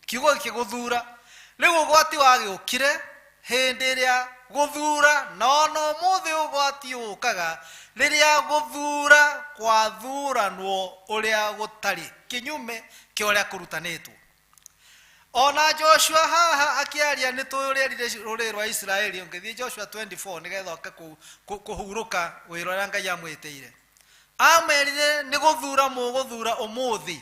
Kiugo gĩkĩ gũthura. Rĩu ũgwati wagĩũkire hĩndĩ ĩrĩa gũthura, na ona ũmũthĩ ũgwati ũkaga rĩrĩa gũthura kwathuranwo ũrĩa gũtarĩ, kĩnyume kĩa ũrĩa kũrutanĩtwo. Ona Joshua haha akĩaria nĩ tũĩ ũrĩa erire rũrĩrĩ rwa Isiraeli, ũngĩthiĩ Joshua 24 nĩgetha oke kũhurũka wĩra ũrĩa Ngai amwĩtĩire. Amerire nĩ gũthura mũgũthura ũmũthĩ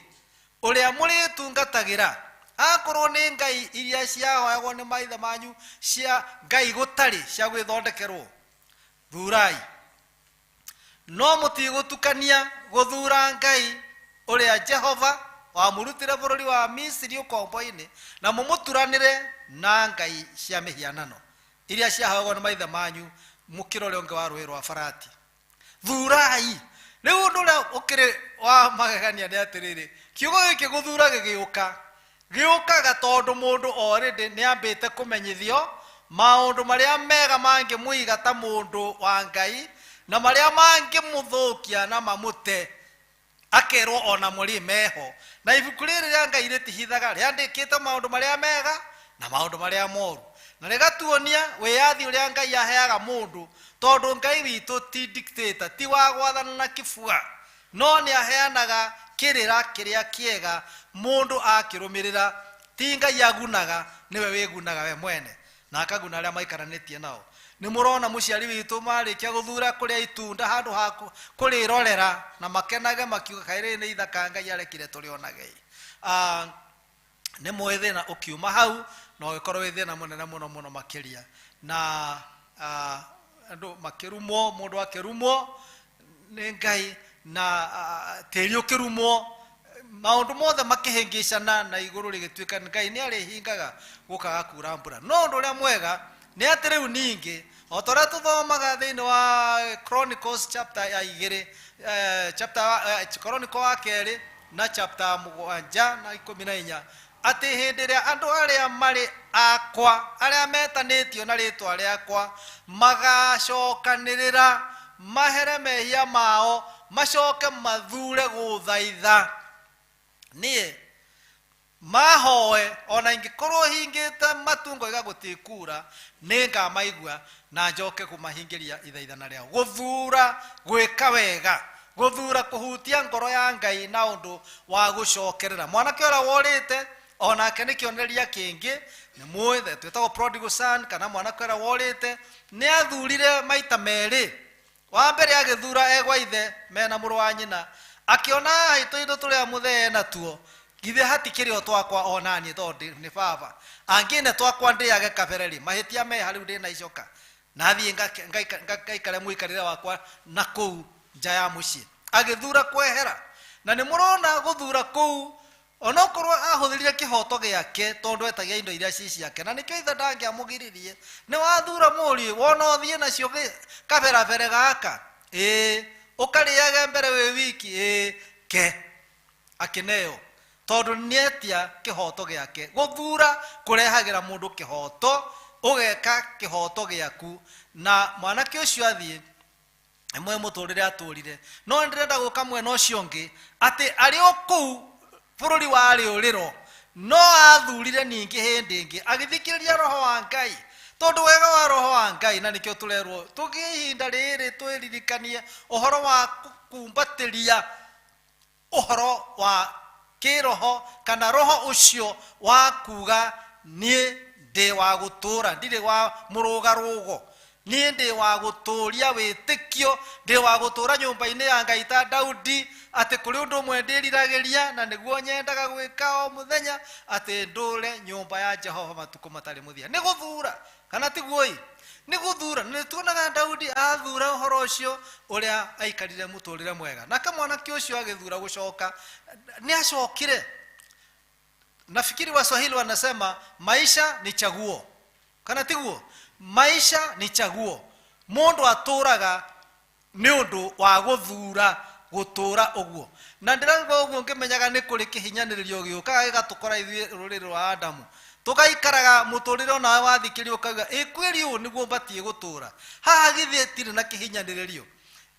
ũrĩa mũrĩtungatagĩra, akorwo nĩ ngai iria ciahoyagwo nĩ maithe manyu cia ngai gũtarĩ cia gwĩthondekerwo, thurai. No mũtigũtukania gũthura Ngai ũrĩa Jehova wamũrutire bũrũri wa Misiri ũkombo-inĩ, na mũmũturanĩre na ngai cia mĩhianano iria ciahoyagwo nĩ maithe manyu mũkĩra ũrĩa ũngĩ wa rũĩ rwa Farati. Thurai. Rĩu ũndũ ũrĩa ũkĩrĩ wa magegania nĩ atĩrĩrĩ, kiugo gĩkĩ gũthura gĩgĩũka, gĩũkaga tondũ mũndũ already nĩ ambĩte kũmenyithio maũndũ marĩa mega mangĩmũiga ta mũndũ wa Ngai na marĩa mangĩmũthũkia na mamũte, akerwo ona mũrĩ meho. Na ibuku rĩrĩ rĩa Ngai rĩtihithaga, rĩandĩkĩte maũndũ marĩa mega na maũndũ marĩa moru, na rĩgatuonia wĩyathi ũrĩa Ngai aheaga mũndũ, tondũ Ngai witũ ti dictator, ti wa gwathana na kĩbua, no nĩ aheanaga kĩrĩra kĩrĩa kĩega mũndũ akĩrũmĩrĩra. Ti Ngai agunaga, nĩwe wĩgunaga we mwene na akaguna arĩa maikaranĩtie nao. Nĩ mũrona mũciari witũ marĩkia gũthura kũrĩa itunda handũ ha kũrĩrorera na makenage makiuga kaĩ rĩrĩ nĩ ithaka Ngai arekire tũrĩonage. Nĩ mũĩ thĩna ũkiuma hau na ũgĩkorwo wĩ thĩna mũnene mũno mũno makĩria, na andũ makĩrumwo, mũndũ akĩrumwo nĩ Ngai na tĩri ũkĩrumwo, maũndũ mothe makĩhĩngĩcana na igũrũ rĩgĩtuĩka Ngai nĩ arĩhingaga gũkaga kura mbura. No ũndũ ũrĩa mwega nĩ atĩ rĩu ningĩ o ta ũrĩa tũthomaga thĩinĩ wa Chronicles chapter ya igĩrĩ, chapter, Chronicle wa kerĩ na chapter 7 na 14, atĩ hĩndĩ ĩrĩa andũ arĩa marĩ akwa, arĩa metanĩtio na rĩtwa rĩakwa, magacokanĩrĩra mahere mehia mao, macoke mathure gũthaitha niĩ, mahoe, ona ingĩkorwo hingĩte matu ngoiga gũtikura, nĩngamaigua na njoke kũmahingĩria ithaithana rĩao. Gũthura gwĩka wega, gũthura kũhutia ngoro ya Ngai na ũndũ wa gũcokerera. Mwanake ũrĩa worĩte onake nĩ kĩonereria kĩngĩ, nĩ mũĩ twĩtagwo prodigal son, kana mwanake ũrĩa worĩte nĩ athurire maita merĩ. Wa mbere agĩthura egwa ithe mena mũrũ wa nyina, akĩona haha tũindo tũrĩa mũthee natuo, githĩ hatikĩrĩ o twakwa ona niĩ tondũ nĩ baba angĩne twakwa ndĩage kabere rĩ, mahĩtia meha rĩu ndĩna icoka na thiĩ ngaikare mũikarĩre wakwa na kũu nja ya mũciĩ. Agĩthura kwehera, na nĩ mũrona gũthura kũu onokorwo ahũthĩrire kĩhoto gĩake tondũ etagia indo iria ci ciake, na nĩkĩo ithe ndangĩamũgiririe. Nĩ wathura mũriũ, wona ũthiĩ nacio kaberabere gaka, ĩĩ, ũkarĩage mbere wĩ wiki, ĩĩ, ke akĩneo, tondũ nĩetia kĩhoto gĩake. Gũthura kũrehagĩra mũndũ kĩhoto, ũgeka kĩhoto gĩaku. Na mwanake ũcio athiĩ ĩmwe mũtũrĩre atũrire, no ndĩrenda gũka mwena ũcio ũngĩ atĩ arĩ o kũu bũrũri wa rĩũrĩro no athurire ningĩ hĩndĩ ĩngĩ agĩthikĩrĩria roho wa Ngai, tondũ wega wa roho wa Ngai, na nĩkĩo tũrerwo tũgĩe ihinda rĩrĩ twĩririkanie ũhoro wa kũkumbatĩria ũhoro wa kĩroho, kana roho ũcio wa kuga niĩ ndĩ wa gũtũra, ndirĩ wa mũrũgarũgo, niĩ ndĩ wa gũtũria wĩtĩkio, ndĩ wa gũtũra nyũmba-inĩ ya Ngai ta Daudi, atĩ kũrĩ ũndũ ũmwe ndĩriragĩria na nĩguo nyendaga gwĩka o mũthenya, atĩ ndũre nyũmba ya Jehova matukũ matarĩ mũthia. Nĩ gũthura, kana tiguo ĩ? Nĩ gũthura. Na nĩ tuonaga Daudi athura ũhoro ũcio ũrĩa aikarire mũtũrĩre mwega. Nake mwanake ũcio agĩthura gũcoka, nĩ acokire. Nafikiri Waswahili wanasema maisha ni chaguo, kana tiguo? Maisha ni chaguo. Mũndũ atũraga nĩ ũndũ wa gũthura Gũtũra ũguo na ndĩrauga ũguo ngĩmenyaga nĩ kũrĩ kĩhinyanĩrĩrio gĩũkaga gĩgatũkora ithuĩ rũrĩrĩ rwa Adamu, tũgaikaraga mũtũrĩre onawe wathikĩria ũkauga ĩ kwĩri ũũ nĩguo batiĩ gũtũra haha, githĩ tirĩ na kĩhinyanĩrĩrio?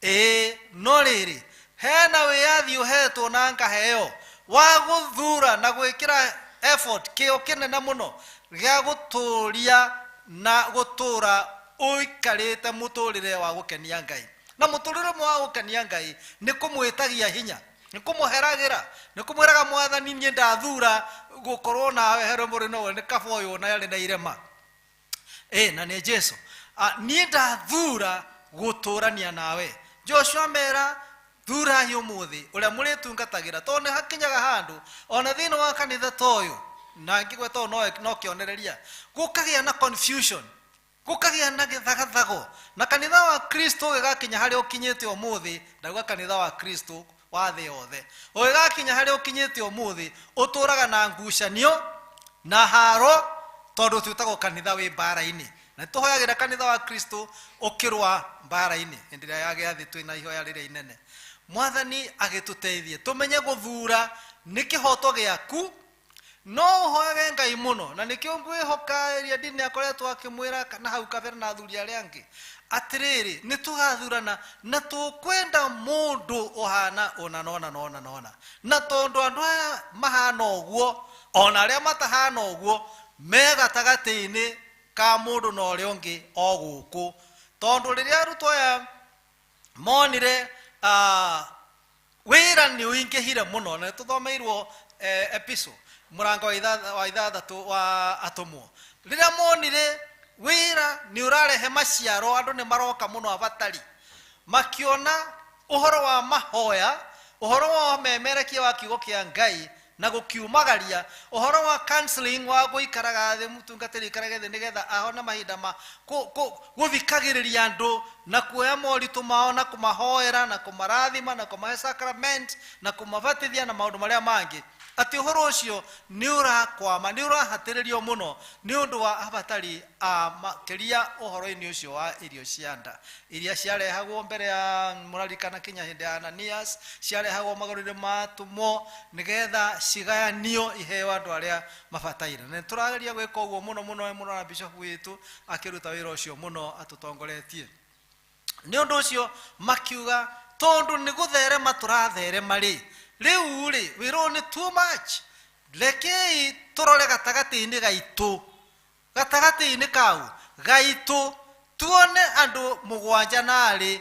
Ĩĩ, no rĩrĩ, hena wĩyathi ũhetwo na ngaheo wa gũthura na gwĩkĩra effort, kĩo kĩnene mũno gĩa gũtũria na gũtũra ũikarĩte mũtũrĩre wa gũkenia Ngai. Na mũtũrĩre ũmwe wa gũkenia Ngai nĩ kũmwĩtagia hinya, nĩ kũmũheragĩra, nĩ kũmwĩraga Mwathani, niĩ ndathura gũkorwo nawe. He rwĩmbo rwĩna ũguo, nĩ kaba ũyũ na arĩ na irema ĩ na nĩ Jesu. Niĩ ndathura gũtũrania nawe. Joshua mera, thurai ũmũthĩ ũrĩa mũrĩtungatagĩra, tondũ nĩ hakinyaga handũ ona thĩinĩ wa kanitha ta ũyũ, na ngĩgweta ũũ no kĩonereria, gũkagĩa na confusion, gũkagĩa na gĩthagathago, na kanitha wa Kristo ũgĩgakinya harĩa ũkinyĩte ũmũthĩ. Ndauga kanitha wa Kristo wa thĩ yothe ũgĩgakinya harĩa ũkinyĩte ũmũthĩ, ũtũraga na ngucanio na haro, tondũ twĩtagwo kanitha wĩ mbara-inĩ, na tũhoyagĩra kanitha wa Kristo ũkĩrũa mbara-inĩ. Hĩndĩ ĩrĩa ya gĩathĩ twĩna ihoya rĩrĩa inene, Mwathani agĩtũteithie tũmenye gũthura nĩ kĩhoto gĩaku, no ũhoyage Ngai mũno. Na nĩkĩo ngwĩhoka ĩrĩa ndini akoretwo akĩmwĩra na hau kabere na athuri arĩa angĩ atĩrĩrĩ, nĩ tũgathurana na tũkwenda mũndũ ũhana ũna nona nona nona, na tondũ andũ aya mahana ũguo ona arĩa matahana ũguo me gatagatĩ-inĩ ka mũndũ na ũrĩa ũngĩ o gũkũ. Tondũ rĩrĩa arutwo aya monire wĩra nĩ ũingĩhire mũno, na tũthomeirwo epistle mũrango wa 6 wa atũmwo, rĩrĩa monire wĩra nĩ ũrarehe maciaro, andũ nĩ maroka mũno abatari, makiona ũhoro wa mahoya, ũhoro wa memerekia wa kiugo kĩa Ngai na gũkiumagaria, ũhoro wa counseling, wa gũikaraga thĩ, mũtungatĩri aikarage thĩ nĩgetha ahone mahinda ma gũthikagĩrĩria andũ na kuoya moritũ mao na kũmahoera na kũmarathima na kũmahe sacrament na kũmabatithia na maũndũ marĩa mangĩ, atĩ ũhoro ũcio nĩ ũrakwama, nĩ ũrahatĩrĩrio mũno nĩ ũndũ wa abatari a makĩria ũhoro-inĩ ũcio wa irio cia nda iria ciarehagwo mbere ya mũrarikana kinya hĩndĩ ya Ananias, ciarehagwo magũrũ-inĩ ma atũmwo nĩgetha cigayanio iheo andũ arĩa mabataire. Na nĩ tũrageria gwĩka ũguo mũno mũno mũno, na bishop witũ akĩruta wĩra ũcio mũno atũtongoretie. Nĩ ũndũ ũcio makiuga, tondũ nĩ gũtherema tũratherema rĩ, rĩu rĩ wĩra ũyũ nĩ too much, rekei tũrore gatagatĩ-inĩ gaitũ, gatagatĩ-inĩ kau gaitũ, tuone andũ 7 na arĩ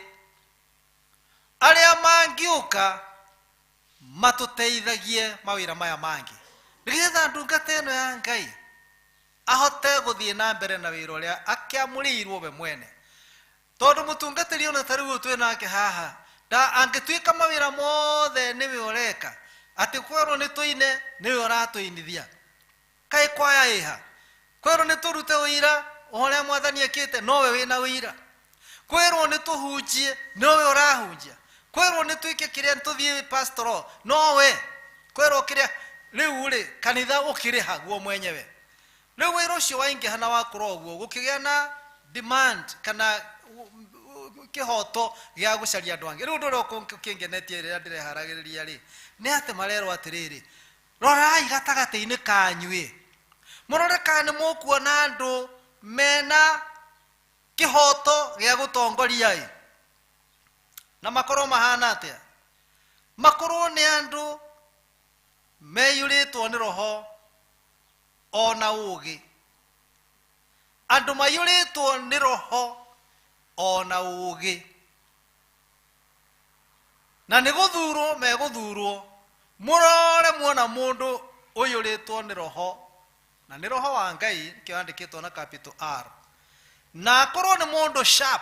arĩa mangĩũka matũteithagie mawĩra maya mangĩ, nĩgetha ndungata ĩno ya Ngai ahote gũthiĩ na mbere na wĩra ũrĩa akĩamũrĩirwo we mwene. Tondũ mũtungatĩri ona ta rĩu twĩ nake haha, nda angĩtuĩka mawĩra mothe nĩwe ũreka, atĩ kwerwo nĩ tũine nĩwe ũratũinithia, kaĩ kwaya ĩha, kwĩrwo nĩ tũrute ũira ũrĩa Mwathani ekĩte nowe wĩna ũira, kwĩrwo nĩ tũhunjie nowe ũrahunjia, kwĩrwo nĩ twĩke kĩrĩa tũthiĩ pastoral nowe, kwĩrwo kĩrĩa, rĩu rĩ kanitha ũkĩrĩha guo mwenyewe. Rĩu wĩra ũcio waingĩha na wakũra ũguo, gũkĩgĩa na demand kana kĩhoto gĩa gũcaria andũ angĩ. Rĩu ũndũ ũrĩa ũkĩngenetie rĩrĩa ndĩreharagĩrĩria rĩ, nĩ atĩ marerwo atĩrĩrĩ, rorai gatagatĩ-inĩ kanyu ĩ, mũrore kana nĩ mũkuona andũ mena kĩhoto gĩa gũtongoria ĩ, na makorwo mahana atĩa, makorwo nĩ andũ meyũrĩtwo nĩ roho ona ũũgĩ, andũ maiyũrĩtwo nĩ roho ona ũũgĩ, na nĩ gũthurwo megũthurwo. Mũrore muona mũndũ ũiyũrĩtwo nĩ roho, na nĩ roho wa Ngai nĩkĩo yandĩkĩtwo na capital R, na akorwo nĩ mũndũ sharp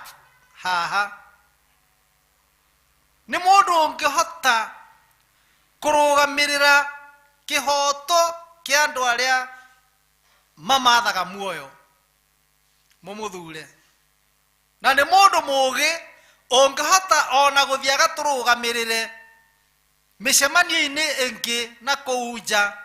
haha, nĩ mũndũ ũngĩhota kũrũgamĩrĩra kĩhoto kĩa andũ arĩa mamathaga muoyo, mũmũthure. Na nĩ mũndũ mũũgĩ ũngĩhota ona gũthiĩ agatũrũgamĩrĩre mĩcemanio-inĩ ĩngĩ na kũu nja,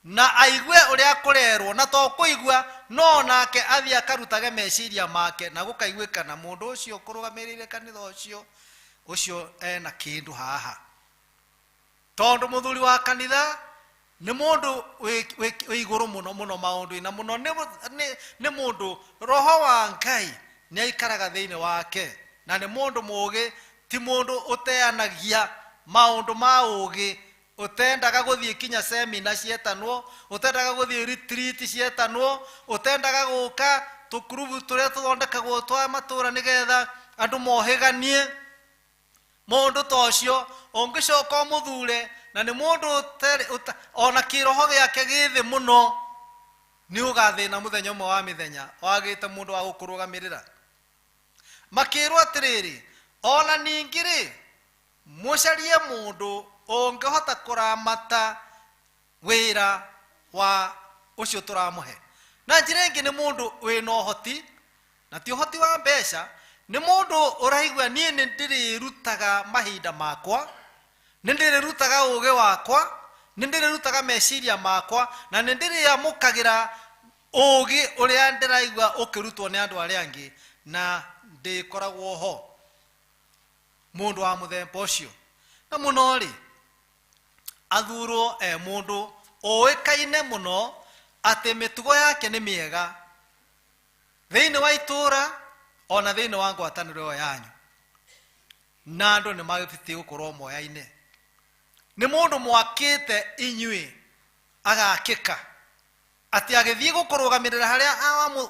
na aigue ũrĩa kũrerwo, na to kũigua no nake athiĩ akarutage meciria make na gũkaiguĩkana mũndũ ũcio kũrũgamĩrĩire kanitha ũcio. Ũcio ena kĩndũ haha. Tondũ mũthuri wa kanitha nĩ mũndũ wĩ igũrũ mũno mũno maũndũ-inĩ, na mũno nĩ mũndũ roho wa Ngai nĩ aikaraga thĩinĩ wake, na nĩ mũndũ mũũgĩ, ti mũndũ ũteanagia maũndũ ma ũũgĩ, ũtendaga gũthiĩ kinya semina cietanwo, ũtendaga gũthiĩ retreat cietanwo, ũtendaga gũka tũkurubu tũrĩa tũthondekagwo twa matũra nĩgetha andũ mohĩganie. Mũndũ ta ũcio ũngĩcoka ũmũthure, na nĩ mũndũ ona kĩroho gĩake gĩ thĩ mũno, nĩ ũgathĩna mũthenya ũmwe wa mĩthenya wagĩte mũndũ wa gũkũrũgamĩrĩra. Makĩrwo atĩrĩrĩ, ona ningĩ rĩ, mũcarie mũndũ ũngĩhota kũramata wĩra wa ũcio tũramũhe. Na njĩra ĩngĩ nĩ mũndũ wĩna ũhoti, na ti ũhoti wa mbeca, nĩ mũndũ ũraigua niĩ nĩ ndĩrĩrutaga mahinda makwa, nĩ ndĩrĩrutaga ũũgĩ wakwa, nĩ ndĩrĩrutaga meciria makwa, na nĩ ndĩrĩamũkagĩra ũũgĩ ũrĩa ndĩraigua ũkĩrutwo nĩ andũ arĩa angĩ, na ndĩkoragwo ho. Mũndũ wa mũthemba ũcio. Na mũno rĩ, athurwo e mũndũ ũĩkaine mũno atĩ mĩtugo yake nĩ mĩega thĩinĩ wa itũũra ona thĩinĩ wa ngwatanĩro ĩyo yanyu, na andũ nĩ magĩbatiĩ gũkorwo moyaine. Nĩ mũndũ mwakĩte inyuĩ agakĩka atĩ agĩthiĩ gũkũrũgamĩrĩra harĩa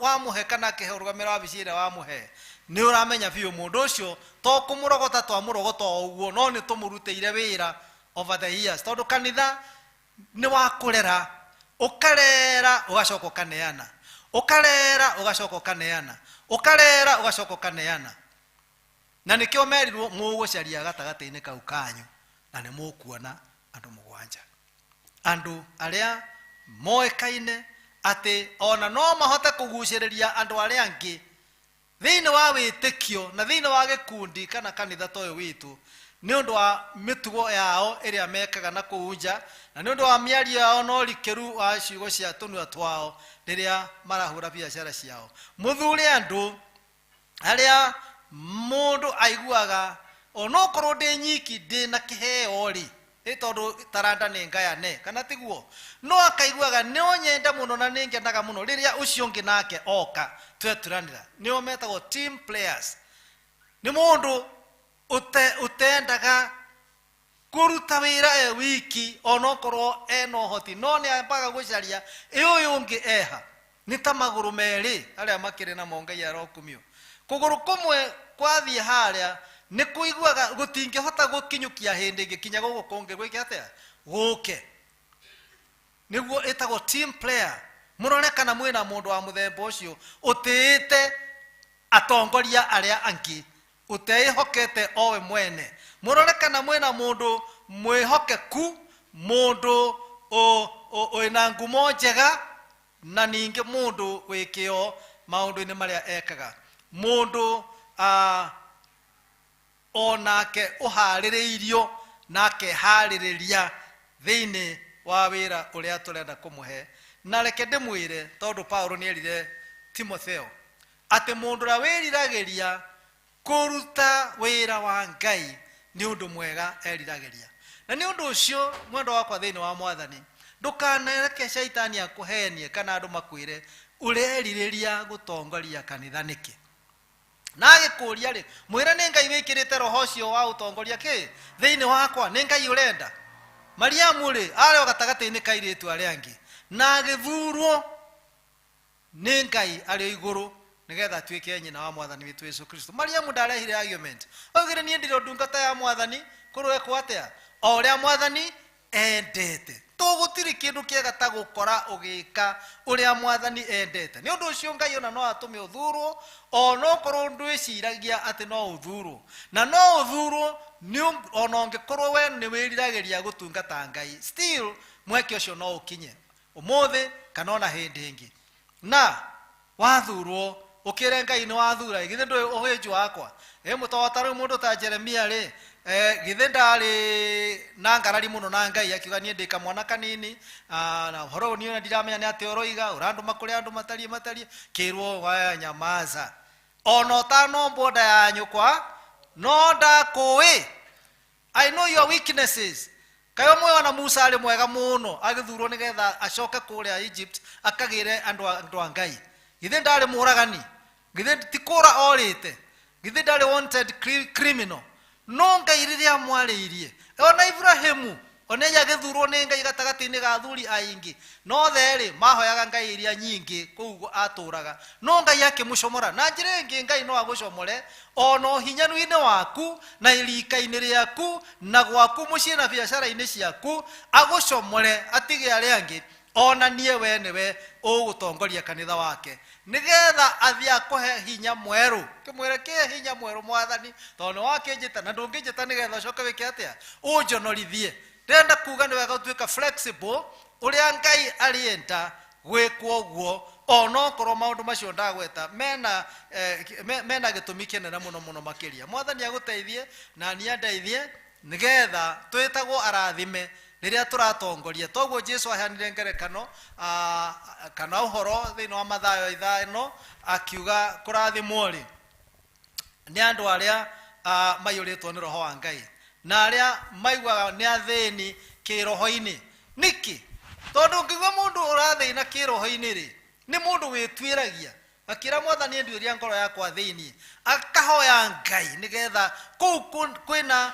wamũhe kana akĩrũgamĩrĩra wabici ĩrĩa wamũhe, nĩ ũramenya biũ mũndũ ũcio to kũmũrogota twamũrogota o ũguo, no nĩ tũmũrutĩire wĩra over the years, tondũ kanitha nĩ wa kũrera, ũkarera ũgacoka ũkaneana, ũkarera ũgacoka ũkaneana, ũkarera ũgacoka ũkaneana. Na nĩkĩo merirwo mũgũcaria gatagatĩ-inĩ kau kanyu, na nĩ mũkuona andũ mũgwanja, andũ arĩa moĩkaine atĩ ona no mahote kũgucĩrĩria andũ arĩa angĩ thĩinĩ wa wĩtĩkio na thĩinĩ wa gĩkundi kana kanitha ta ũyũ witũ, nĩ ũndũ wa mĩtugo yao ĩrĩa mekaga na kũu nja, na nĩ ũndũ wa mĩario yao na ũrikĩru wa ciugo cia tũnua twao rĩrĩa marahũra biacara ciao. Mũthure andũ arĩa mũndũ aiguaga onokorwo ndĩ nyiki ndĩ na kĩheo rĩ, ĩ tondũ taranda nĩ ngayane, kana tiguo? No akaiguaga no nyende mũno na nĩ ngenaga mũno rĩrĩa ũcio ũngĩ nake oka tweturanĩra. Nĩo metagwo team players. Nĩ mũndũ ũtendaga kũruta wĩra e wiki onokorwo ena ũhoti, no nĩ ambaga gũcaria ĩ ũyũ ũngĩ eha. Nĩ ta magũrũ merĩ arĩa makĩrĩ namo, Ngai arokumio. Kũgũrũ kũmwe kwathiĩ harĩa nĩ kũiguaga gũtingĩhota gũkinyũkia hĩndĩ ĩngĩ kinya gũkũ kũngĩ gwĩke atĩa, gũke. Nĩguo ĩtagwo team player. Mũrore kana mwĩna mũndũ wa mũthemba ũcio ũtĩĩte atongoria arĩa angĩ, ũteĩhokete owe mwene. Mũrore kana mwĩna mũndũ mwĩhokeku, mũndũ wĩna ngumo njega, na ningĩ mũndũ wĩ kĩo maũndũ-inĩ marĩa ekaga, mũndũ onake ũharĩrĩirio na akeharĩrĩria thĩinĩ wa wĩra ũrĩa tũrenda kũmũhe. Na reke ndĩmwĩre, tondũ Paulo nĩerire Timotheo atĩ mũndũ ũrĩa wĩriragĩria kũruta wĩra wa Ngai nĩ ũndũ mwega eriragĩria. Na nĩ ũndũ ũcio, mwendwa wakwa thĩinĩ wa Mwathani, ndũkanareke caitani akũhenie kana andũ makwĩre ũrerirĩria gũtongoria kanitha nĩkĩ. Na agĩkũria rĩ, mwĩre nĩ Ngai wĩkĩrĩte roho ũcio wa ũtongoria kĩ thĩinĩ wakwa, nĩ Ngai ũrenda. Mariamu rĩ, arĩ o gatagatĩ-inĩ ka airĩtu arĩa angĩ, na agĩthurwo nĩ Ngai arĩ o igũrũ nĩgetha atuĩke nyina wa Mwathani witũ Yesu Kristo. Mariamu ndarehire argument, augire niĩ ndirĩ ndungata ya Mwathani, kũrwekwo atĩa o ũrĩa Mwathani endete. To gũtirĩ kĩndũ kĩega ta gũkora ũgĩka ũrĩa Mwathani endete. Nĩ ũndũ ũcio Ngai ona no atũme ũthurwo, onokorwo ndwĩciragia atĩ no ũthurwo, na no ũthurwo ona ũngĩkorwo we nĩ wĩriragĩria gũtungata Ngai, still mweke ũcio no ũkinye ũmũthĩ kana ona hĩndĩ ĩngĩ. Na wathurwo ũkĩre Ngai nĩ wathura, githĩ ndũĩ ũhĩnju wakwa? Ĩ mũtota rĩu mũndũ ta Jeremia rĩ, githĩ ndarĩ na ngarari mũno na Ngai, akiuga niĩ ndĩ kamwana kanini, na ũhoro ũyũ niĩ ona ndiramenya nĩ atĩa ũroiga, ũrandũma kũrĩa andũ matariĩ matariĩ, kĩrwo waya nyamaza, ona ũtanombwo nda ya nyũkwa No ndakũĩ. I know your weaknesses. Kaĩ ũmwe ona Musa arĩ mwega mũno agĩthurwo nĩgetha acoke kũrĩa Egypt akagĩre andũ a andũ a Ngai. Githĩ ndarĩ mũragani? Githĩ ti kũra orĩte? Githĩ ndarĩ wanted criminal? No Ngai rĩrĩa amwarĩirie, ona Ibrahimu ona ye agĩthurwo nĩ Ngai gatagatĩ-inĩ ga athuri aingĩ, no othe-rĩ mahoyaga ngai iria nyingĩ kũu atũraga, no Ngai akĩmũcomora. Na njĩra ĩngĩ Ngai no agũcomore ona ũhinyanu-inĩ waku na irika-inĩ rĩaku na gwaku mũciĩ na biacara-inĩ ciaku, agũcomore atige arĩa angĩ, onanie we nĩwe ũgũtongoria kanitha wake, nĩgetha athiĩ akũhe hinya mwerũ. Kĩmwĩre kĩhe hinya mwerũ Mwathani, tondũ nĩ wakĩnjĩta na ndũngĩnjĩta nĩgetha ũcoke wĩke atĩa, ũnjonorithie. Ndĩrenda kuga nĩ wega gũtuĩka flexible ũrĩa Ngai arĩenda gwĩkwo ũguo, onokorwo maũndũ macio ndagweta mena gĩtũmi kĩnene mũno mũno makĩria. Mwathani agũteithie na niĩ andeithie, nĩgetha twĩtagwo arathime rĩrĩa tũratongoria. Toguo Jesu aheanire ngerekano, kana ũhoro thĩinĩ wa Mathayo 5, akiuga kũrathimwo rĩ nĩ andũ arĩa maiyũrĩtwo nĩ Roho wa Ngai na arĩa maiguaga nĩ athĩni kĩroho-inĩ. Nĩkĩ? Tondũ ũngĩigua mũndũ ũrathĩna kĩroho-inĩ rĩ, nĩ mũndũ wĩtuĩragia, akĩra Mwathani nduĩria ngoro yakwa thĩinĩ, akahoya Ngai nĩgetha kũu kwĩna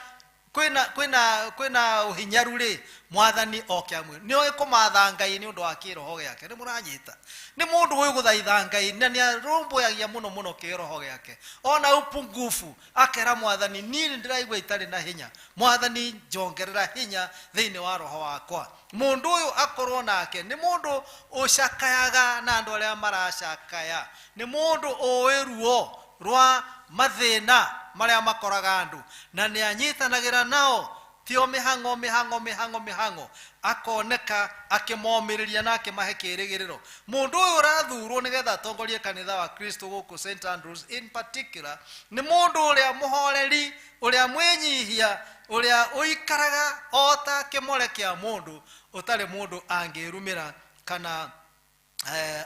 kwĩna kwĩna kwĩna ũhinyaru rĩ, Mwathani oke amwe. Nĩ oĩ kũmatha Ngai nĩ ũndũ wa kĩroho gĩake. Nĩ mũranyita? Nĩ mũndũ ũĩ gũthaitha Ngai na nĩ arũmbũyagia mũno mũno kĩroho gĩake. Ona upungufu akera Mwathani, niĩ nĩ ndĩraigua itarĩ na hinya, Mwathani njongerera hinya thĩinĩ wa roho wakwa. Mũndũ ũyũ akorwo nake nĩ mũndũ ũcakayaga na andũ arĩa maracakaya, nĩ mũndũ ũĩ ruo rwa mathĩna marĩa makoraga andũ, na nĩ anyitanagĩra nao, ti o mĩhang'o mĩhang'o mĩhang'o mĩhang'o, akoneka akĩmomĩrĩria na akĩmahe kĩrĩgĩrĩro. Mũndũ ũyũ ũrathurwo nĩgetha atongorie kanitha wa Kristo gũkũ St Andrews in particular, nĩ mũndũ ũrĩa mũhoreri, ũrĩa mwĩnyihia, ũrĩa ũikaraga o ta kĩmore kĩa mũndũ, ũtarĩ mũndũ angĩrumĩra kana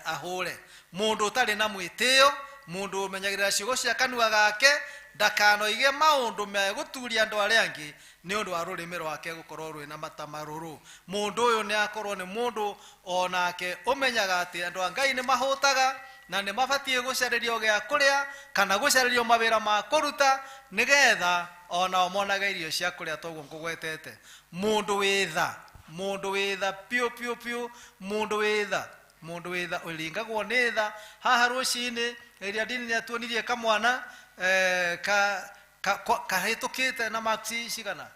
ahũre. Mũndũ ũtarĩ na mwĩtĩo, mũndũ ũmenyagĩrĩra ciugo cia kanua gake, ndakanoige maũndũ megũturia andũ arĩa angĩ nĩ ũndũ wa rũrĩmĩ rwake gũkorwo rwĩna mata marũrũ. Mũndũ ũyũ nĩ akorwo nĩ mũndũ onake ũmenyaga atĩ andũ a Ngai nĩ mahũtaga na nĩ mabatiĩ gũcarĩrio gĩa kũrĩa kana gũcarĩrio mawĩra ma kũruta nĩgetha onao monage irio cia kũrĩa, toguo ngũgwetete. Mũndũ wĩ tha, mũndũ wĩ tha piũ piũ piũ, mũndũ wĩ tha, mũndũ wĩ tha ũringagwo nĩ tha. Haha rũcinĩ ĩrĩa ndini nĩ atuonirie kamwana kahĩtũkĩte na marks cigana?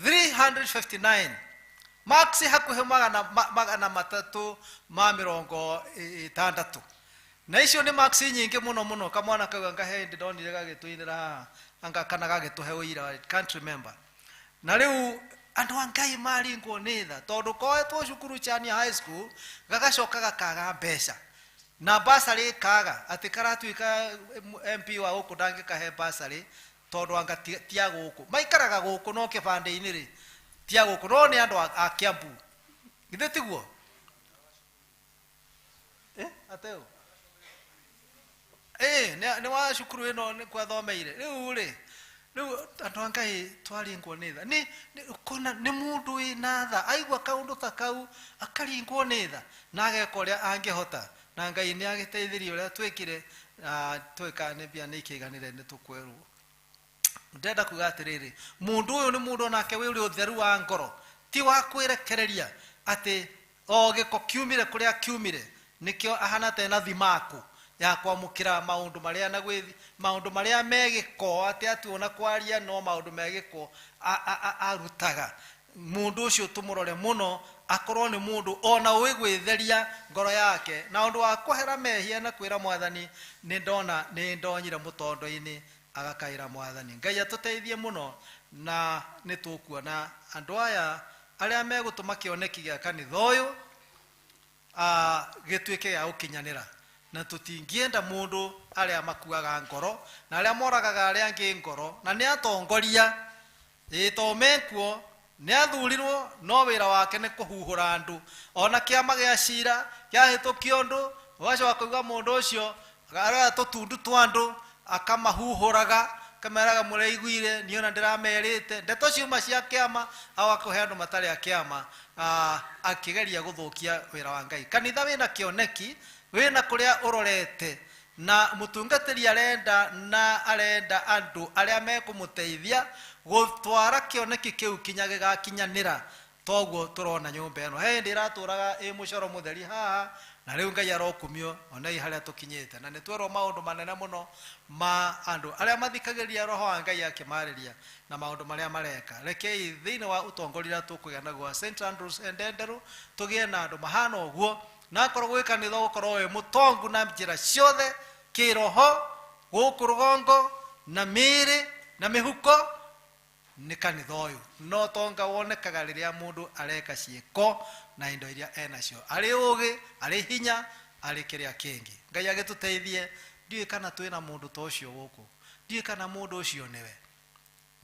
359 marks, hakuhĩ magana matatũ ma mĩrongo ĩtandatũ, na icio nĩ marks nyingĩ mũno mũno. Kamwana kau anga he hĩndĩ ndonire gagĩtũinĩra haha, anga kana gagĩtũhe ũira, I can't remember. Na rĩu andũ a Ngai maringwo nĩ tha, tondũ koetwo cukuru Chania High School, gagacoka gakaga mbeca na basarĩ, kaga atĩ karatuĩka MP wa gũkũ ndangĩkahe basarĩ, tondũ anga ti a gũkũ, maikaraga gũkũ no kĩbandĩ-inĩ rĩ ti a gũkũ, no nĩ andũ a Kiambu. Githĩ tiguo? Ateo nĩ wa cukuru ĩno nĩ kwathomeire. Rĩu rĩ, rĩu andũ a Ngai twaringwo nĩ tha, nĩ ũkona nĩ mũndũ wĩna tha, aigua kaũndũ ta kau akaringwo nĩ tha na ageka ũrĩa angĩhota, na Ngai nĩ agĩteithirie ũrĩa twĩkire, na twĩka nĩ mbia nĩ ikĩiganĩre nĩ tũkwerwo. Ndĩrenda kuga atĩrĩrĩ, mũndũ ũyũ nĩ mũndũ onake wĩ ũrĩ ũtheru wa ngoro, ti wa kwĩrekereria atĩ o gĩko kiumire kũrĩa kiumire, nĩkĩo ahana ta ena thimaku ya kwamũkĩra maũndũ marĩa na gwĩthi maũndũ marĩa me gĩko, atĩ atuona kwaria no maũndũ me gĩko arutaga. Mũndũ ũcio tũmũrore mũno, akorwo nĩ mũndũ ona ũĩ gwĩtheria ngoro yake na ũndũ wa kũhera mehia na kwĩra Mwathani nĩ ndona nĩ ndonyire mũtondo-inĩ, agakaĩra Mwathani. Ngai atũteithie mũno, na nĩ tũkuona andũ aya arĩa megũtũma kĩoneki gĩa kanitha ũyũ gĩtuĩke gĩa gũkinyanĩra, na tũtingĩenda mũndũ arĩa makuaga ngoro na arĩa moragaga arĩa angĩ ngoro, na nĩ atongoria ĩĩ to mekuo, nĩ athurirwo no wĩra wake nĩ kũhuhũra andũ. Ona kĩama gĩa cira kĩahĩtũkio ũndũ, ũgacoka kũigua mũndũ ũcio aroya tũtundu twa andũ. Akamahuhũraga kameraga mũraiguire niĩ ona ndĩramerĩte ndeto ciuma cia kĩama au akũhe andũ matarĩ a kĩama akĩgeria gũthũkia wĩra wa Ngai. Kanitha wĩna kĩoneki, wĩna kũrĩa ũrorete, na mũtungatĩri arenda na arenda andũ arĩa mekũmũteithia gũtwara kĩoneki kĩu kinya gĩgakinyanĩra. Toguo tũrona nyũmba ĩno he hĩndĩ ĩratũraga ĩ mũcoro mũtheri haha, na rĩu Ngai arokumio onei harĩa tũkinyĩte, na nĩ twerwo maũndũ manene mũno ma andũ arĩa mathikagĩrĩria roho wa Ngai akĩmarĩria na maũndũ marĩa mareka. Rekei thĩinĩ wa ũtongoria ũrĩa tũkũgĩa naguo wa St Andrews Ndenderũ tũgĩe na andũ mahana ũguo, na akorwo gwĩ kanitha ũgũkorwo wĩ mũtongu na njĩra ciothe, kĩroho, gũkũ rũgongo, na mĩĩrĩ na mĩhuko, nĩ kanitha ũyũ. No tonga wonekaga rĩrĩa mũndũ areka ciĩko na indo iria enacio, arĩ ũgĩ, arĩ hinya, arĩ kĩrĩa kĩngĩ. Ngai agĩtũteithie. Ndiũĩ kana twĩna mũndũ ta ũcio gũkũ, ndiũĩ kana mũndũ ũcio nĩwe.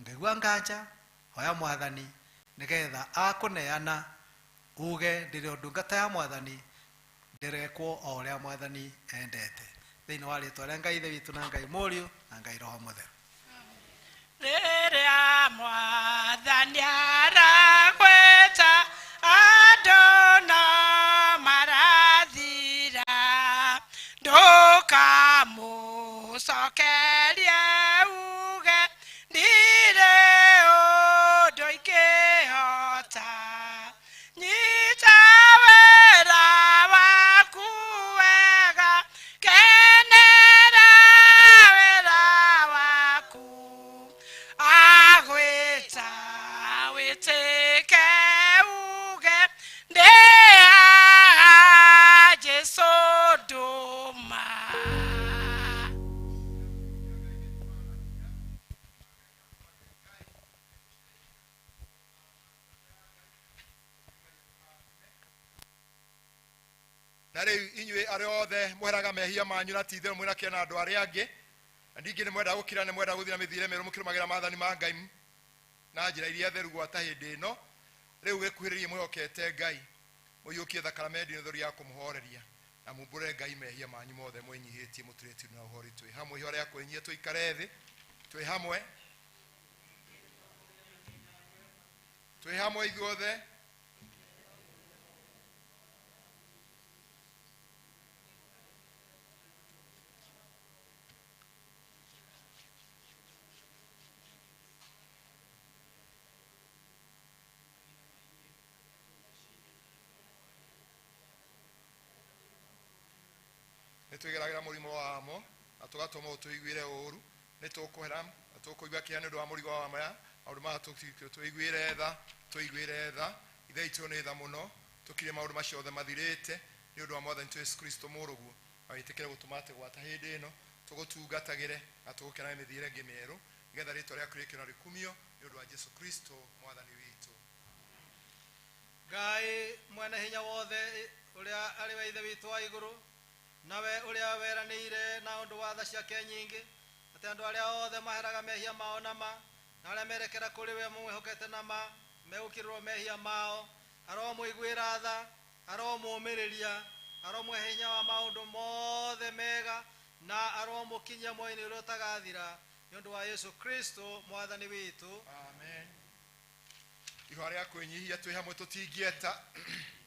Ngĩigua nganja, hoya Mwathani nĩgetha akũneana uge ndĩrĩ ndungata ya Mwathani, ndĩrekwo o ũrĩa Mwathani endete. Thĩinĩ wa rĩtwa rĩa Ngai Ithe witũ na Ngai Mũriũ na Ngai Roho Mũtheru. Rĩrĩa Mwathani aragwĩta andũ no marathira, ndũkamũcokerie uge ndirĩ ũndũ ingĩhota. Nyita wĩra waku wega, kenera wĩra waku, agwĩta wĩtĩke uge ndĩaha Jesũ ndũma. Na rĩu inyuĩ arĩa othe mweheraga mehia manyu na ti itherũ mwĩna kĩeha na andũ arĩa angĩ, na ningĩ nĩ mwenda gũkira, nĩ mwenda gũthiĩ na mĩthiĩre mĩerũ mũkĩrũmagĩrĩra maathani ma Ngai na njĩra iria theru gwata hĩndĩ ĩno, rĩu gĩkuhĩrĩrie mwĩhokete Ngai, mũiyũkie thakaramendi nĩ theru ya kũmũhoreria, na mumbũre Ngai mehia manyu mothe mwĩnyihĩtie mũturĩtio na ũhori. Twĩ hamwe, ihora rĩa kwĩnyihia, tũikare thĩ, twĩ hamwe, twĩ hamwe ithuothe. Nĩ twĩgeragĩra mũrimũ wa mo na tũgatũma ũtũiguĩre ũũru, nĩ tũkũhera na tũkũigua kĩeha nĩ ũndũ wa mũrigo wa maya maũndũ maya, tũiguĩre tha, tũiguĩre tha. Ithe witũ nĩ tha mũno, tũkirie maũndũ macio othe mathirĩte nĩ ũndũ wa Mwathani Jesũ Kristo mũrũguo, na wĩtĩkĩre gũtũma atĩ gwata hĩndĩ ĩno tũgũtungatagĩre na tũgũkenagĩre mĩthiĩre ĩngĩ mĩerũ, nĩgetha rĩtwa rĩaku rĩkĩo na rĩkumio nĩ ũndũ wa Jesũ Kristo Mwathani witũ. Ngai mwene hinya wothe, ũrĩa arĩ we Ithe witũ wa igũrũ, nawe ũrĩa weranĩire na ũndũ wa tha ciake nyingĩ, atĩ andũ arĩa othe maheraga mehia mao na ma, na arĩa merekera kũrĩ we mwĩhokete na ma, megũkirĩrwo mehia mao, aromũiguĩra tha, aromũũmĩrĩria, aromũhe hinya wa maũndũ mothe mega, na aromũkinyia muoyo-inĩ ũrĩa ũtagathira, nĩ ũndũ wa Yesu Kristo Mwathani witũ. Amen. Ihũa rĩa kwĩnyihia twĩ hamwe tũtingĩeta.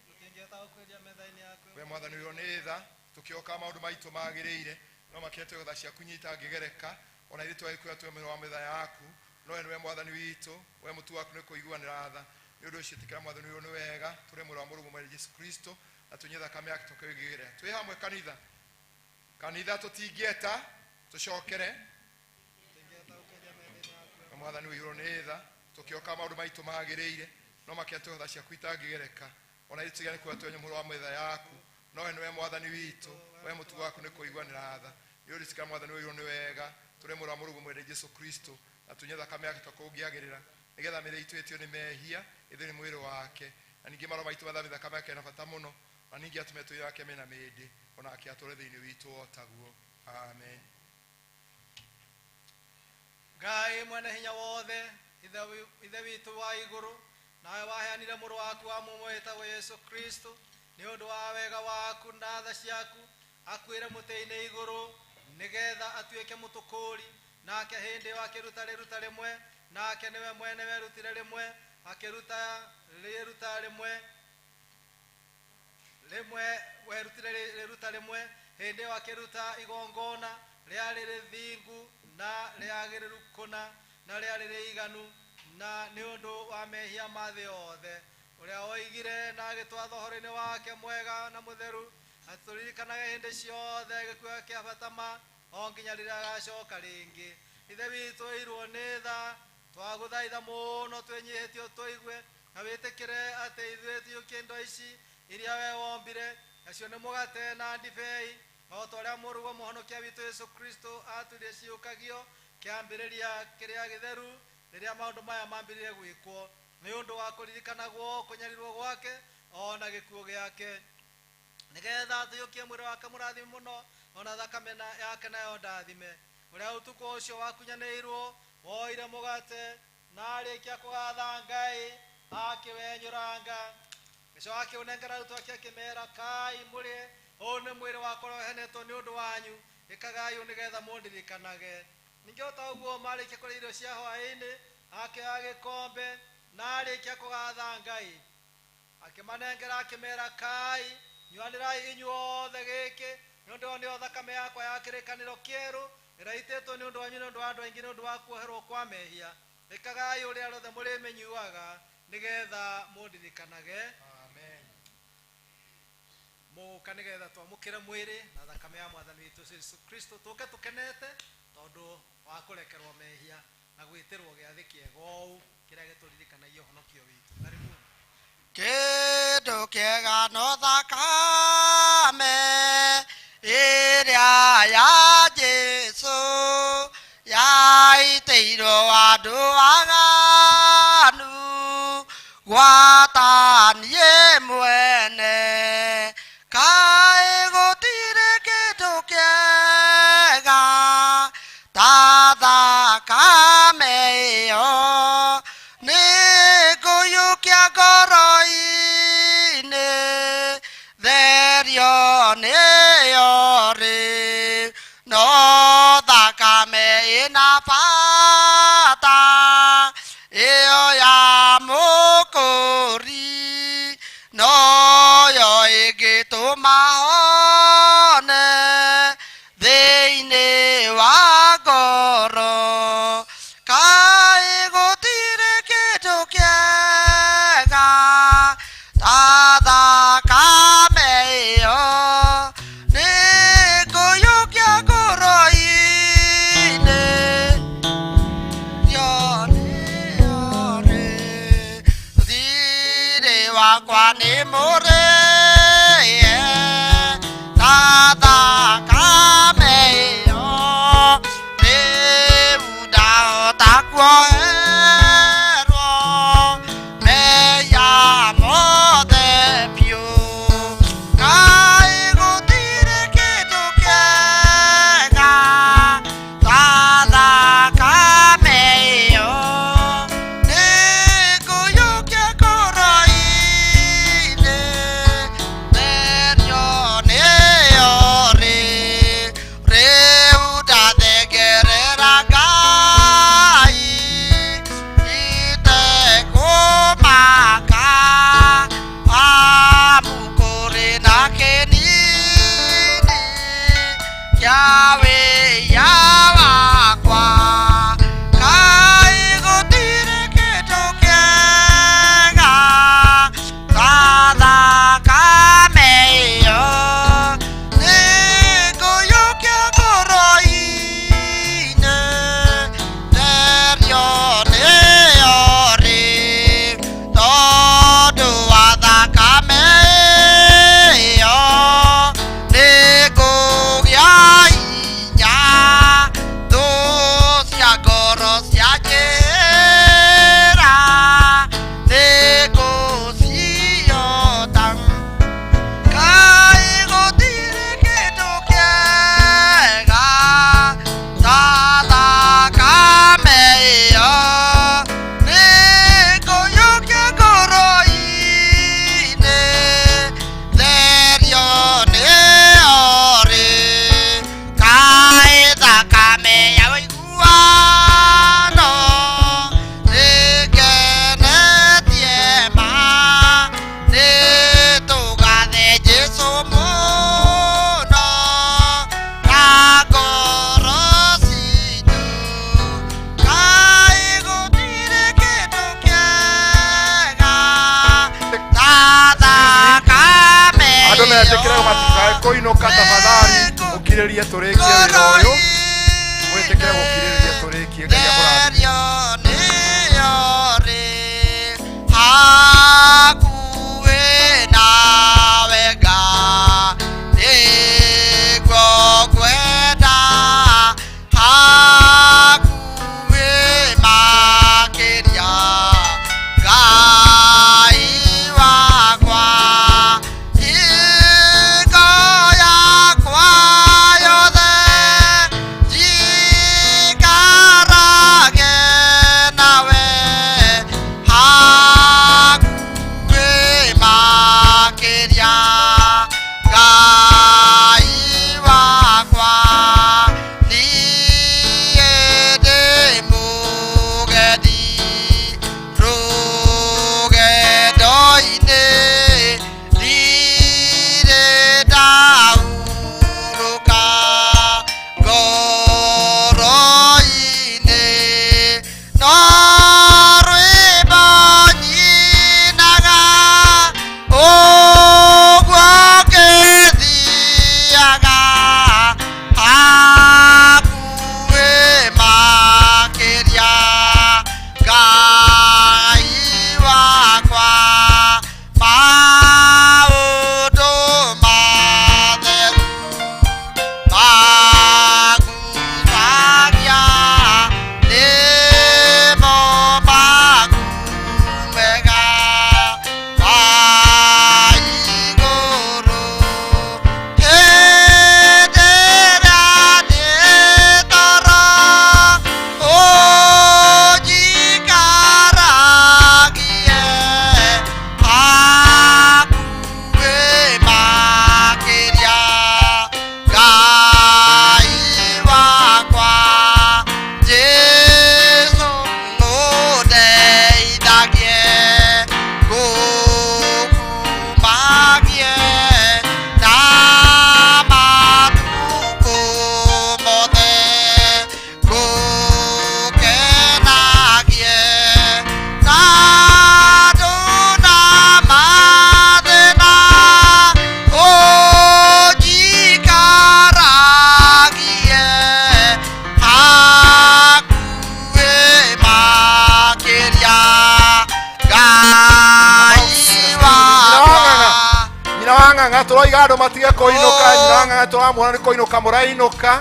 Tũtingĩeta gũkwĩria metha-inĩ yaku. We Mwathani ũyũ nĩ tha, tũkĩoka maũndũ maitũ magĩrĩire, no makĩria twĩ tha ciaku nyitangĩgereka, ona ithuĩ twagĩkuoya twĩ mwena wa metha yaku, no we nĩwe Mwathani witũ, we mũtu waku nĩ kũiguanĩra tha. Nĩ ũndũ ũcio ĩtĩkĩra Mwathani ũyũ nĩ wega, tũrĩ mwĩrĩ wa Mũrũguo mwene Jesũ Kristo, na tũnyue thakame yake tũkĩigĩrĩra. Twĩ hamwe kanitha, kanitha tũtingĩeta, tũcokere. Na Mwathani ũyũ nĩ tha, tũkĩoka maũndũ maitũ magĩrĩire, no makĩria twĩ tha ciaku itangĩgereka, ona ithuĩ tũtigane kuoya twĩ mũhuro wa metha yaku, no we nĩwe Mwathani witũ, we mũtugo waku nĩ kũiguanĩra tha. Nĩ ũndũ ĩtĩkĩra Mwathani ũyũ nĩ wega, tũrĩ mwĩrĩ wa Mũrũguo mwene Jesũ Kristo, na tũnyue thakame yake tũkũngĩagĩrĩra, nĩgetha mĩĩrĩ itũ ĩtio nĩ mehia, ĩthĩe nĩ mwĩrĩ wake, na ningĩ maroho maitũ mathambie thakame yake na bata mũno, na ningĩ atũme tũire wake mena mĩndĩ, onake atũre thĩinĩ witũ o taguo. Amen. Ngai mwene hinya wothe, Ithe witũ wa igũrũ, nawe waheanire mũrũ waku wa mũmwe wĩtagwo Yesu Kristo, nĩ ũndũ wa wega waku na tha ciaku, akuĩre mũtĩ-inĩ igũrũ, Nĩgetha atuĩke mũtũkũũri. Nake hĩndĩ ĩyo akĩruta rĩruta rĩmwe, nake nĩwe mwene werutire rĩmwe, akĩruta rĩruta rĩmwe rĩmwe werutire rĩruta rĩmwe. Hĩndĩ ĩyo akĩruta igongona rĩarĩ rĩthingu na rĩagĩrĩru kũna na rĩarĩ rĩiganu na nĩ ũndũ wa mehia ma thĩ yothe, ũrĩa oigire na agĩtwatha ũhoro-inĩ wake mwega na mũtheru atĩ tũririkanage hĩndĩ ciothe gĩkuũ kĩa bata ma o nginya rĩrĩa agacoka rĩngĩ. Ithe witũ ĩirwo nĩ tha, twagũthaitha mũno twĩnyihĩtie ũtũigue na wĩtĩkĩre atĩ ithuĩ tũiyũkie indo ici iria we wombire, nacio nĩ mũgate na ndibei, o ta ũrĩa mũrũguo mũhonokia witũ Yesu Kristo aatwĩrire ciyũkagio kĩambĩrĩria kĩrĩa gĩtheru rĩrĩa maũndũ maya mambĩrĩrie gwĩkwo, nĩ ũndũ wa kũririkanagwo kũnyarirwo gwake o na gĩkuũ gĩake, nĩgetha tũiyũkie mwĩrĩ wake mũrathime mũno ona thakame yake nayo ndathime. Ũrĩa ũtukũ ũcio wakunyanĩirwo woire mũgate na arĩkia kũgatha Ngai akĩwenyũranga, gĩcoka akĩũnengera arutwo ake akĩmera, kai mũrĩe, ũũ nĩ mwĩrĩ wakwa ũrĩa ũheanĩtwo nĩ ũndũ wanyu, ĩkagai ũũ nĩgetha mũndirikanage. Ningĩ o ta ũguo marĩkia kũrĩa irio cia hwaĩ-inĩ, akĩoya gĩkombe na arĩkia kũgatha Ngai akĩmanengera akĩmera, kai nyuanĩrai inyuothe gĩkĩ, nĩ ũndũ ĩyo nĩyo thakame yakwa ya kĩrĩkanĩro kĩerũ ĩraitĩtwo nĩ ũndũ wanyu nĩ ũndũ wa andũ aingĩ nĩ ũndũ wa kuoherwo kwa mehia. Ĩkagai ũrĩa rĩothe mũrĩmĩnyuaga nĩgetha mũndirikanage. Amen. Mũgũka nĩgetha twamũkĩre mwĩrĩ na thakame ya mwathani witũ Jesu Kristo, tũke tũkenete tondũ wa kũrekerwo mehia na gwĩtĩrwo gĩathĩ kĩega ũũ kĩrĩa gĩtũririkanagia ũhonokio witũ. Karibuni. Kĩndũ kĩega no thakame ĩrĩa ya Jesũ yaitĩirwo andũ aganu gwata niĩ mwene, kaĩ gũtirĩ kĩndũ kĩega ta thakame ĩyo, nĩ ngũiyũkia ngoro-inĩ therio nĩyo rĩu, no thakame ĩna bata ĩyo ya mũkũri, noyo ĩngĩtũma hone thĩinĩ wa ngoro, kaĩ gũtirĩ kĩndũ kĩega ta thakame ĩyo, nĩ ngũiyũkia ngoro-inĩ yo nĩyo rĩ, thirĩ wakwa nĩ mũrĩe ta thakame ĩyo, rĩu ndahota kuoherwo mehia mothe biũ, kaĩ gũtirĩ kĩndũ kĩega ta thakame ĩyo, nĩ ngũiyũkia ngoro-inĩ therio nĩyo rĩ, rĩu ndathengerera Ngai. Kũinũka tafadhali mũkirĩrie tũrĩkie wĩra ũyũ, mwĩtĩkĩre gũkirĩrĩria tũrĩkie. Ngai amũrathime. Hakuhĩ nawe Ngai nĩguo ngwenda, hakuhĩ makĩria Ngai wakwa, hingo yakwa yothe njikarage nawe, hakuhĩ makĩria Ngai wakwa, niĩ ndĩ mũgendi rũgendo-inĩ, ndirĩ ndahurũka ngoro-inĩ, no rwĩmbo nyinaga ũguo ngĩthiaga, hakuhĩ makĩria Ngai wakwa, maũndũ matheru magucagia nĩmo maku mega ma igũrũ, hĩndĩ ĩrĩa ndĩ toro ũnjikaragie hakuhĩ makĩria Ngai wakwa, Jesũ mũndeithagie ngũkumagie na matukũ mothe, ngũkenagie na andũ na mathĩna, ũnjikaragie hakuhĩ makĩria Ngai wakwa. Nyina wa ng'ang'a tũroiga andũ matige kũinũka. Nyina wa ng'ang'a tũramuona nĩ kũinũka mũrainũka.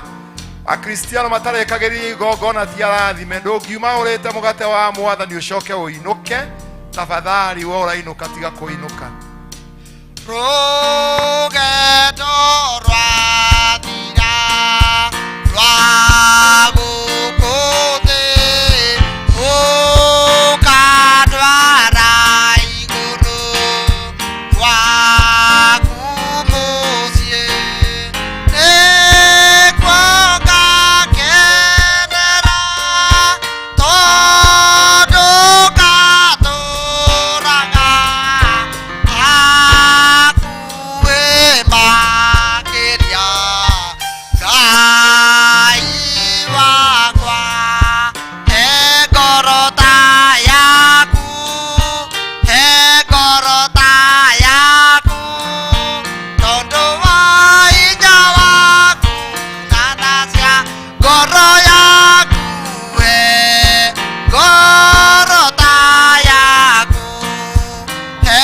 Akristiano matarekagĩria igongona ti arathime. Ndũngiuma ũrĩte mũgate wa mwathani ũcoke ũinũke. Tafadhali we ũrainũka, tiga kũinũka. Rũgendo rwathira rwa gũkũ thĩ, ũkandwara igũrũ gwaku mũciĩ, nĩkuo ngakenera tondũ ngatũũraga hakuhĩ makĩria Ngai wakwa, he ngoro ta yaku, he ngoro ta yaku, tondũ wa hinya waku na tha cia ngoro yaku, he ngoro ta yaku, he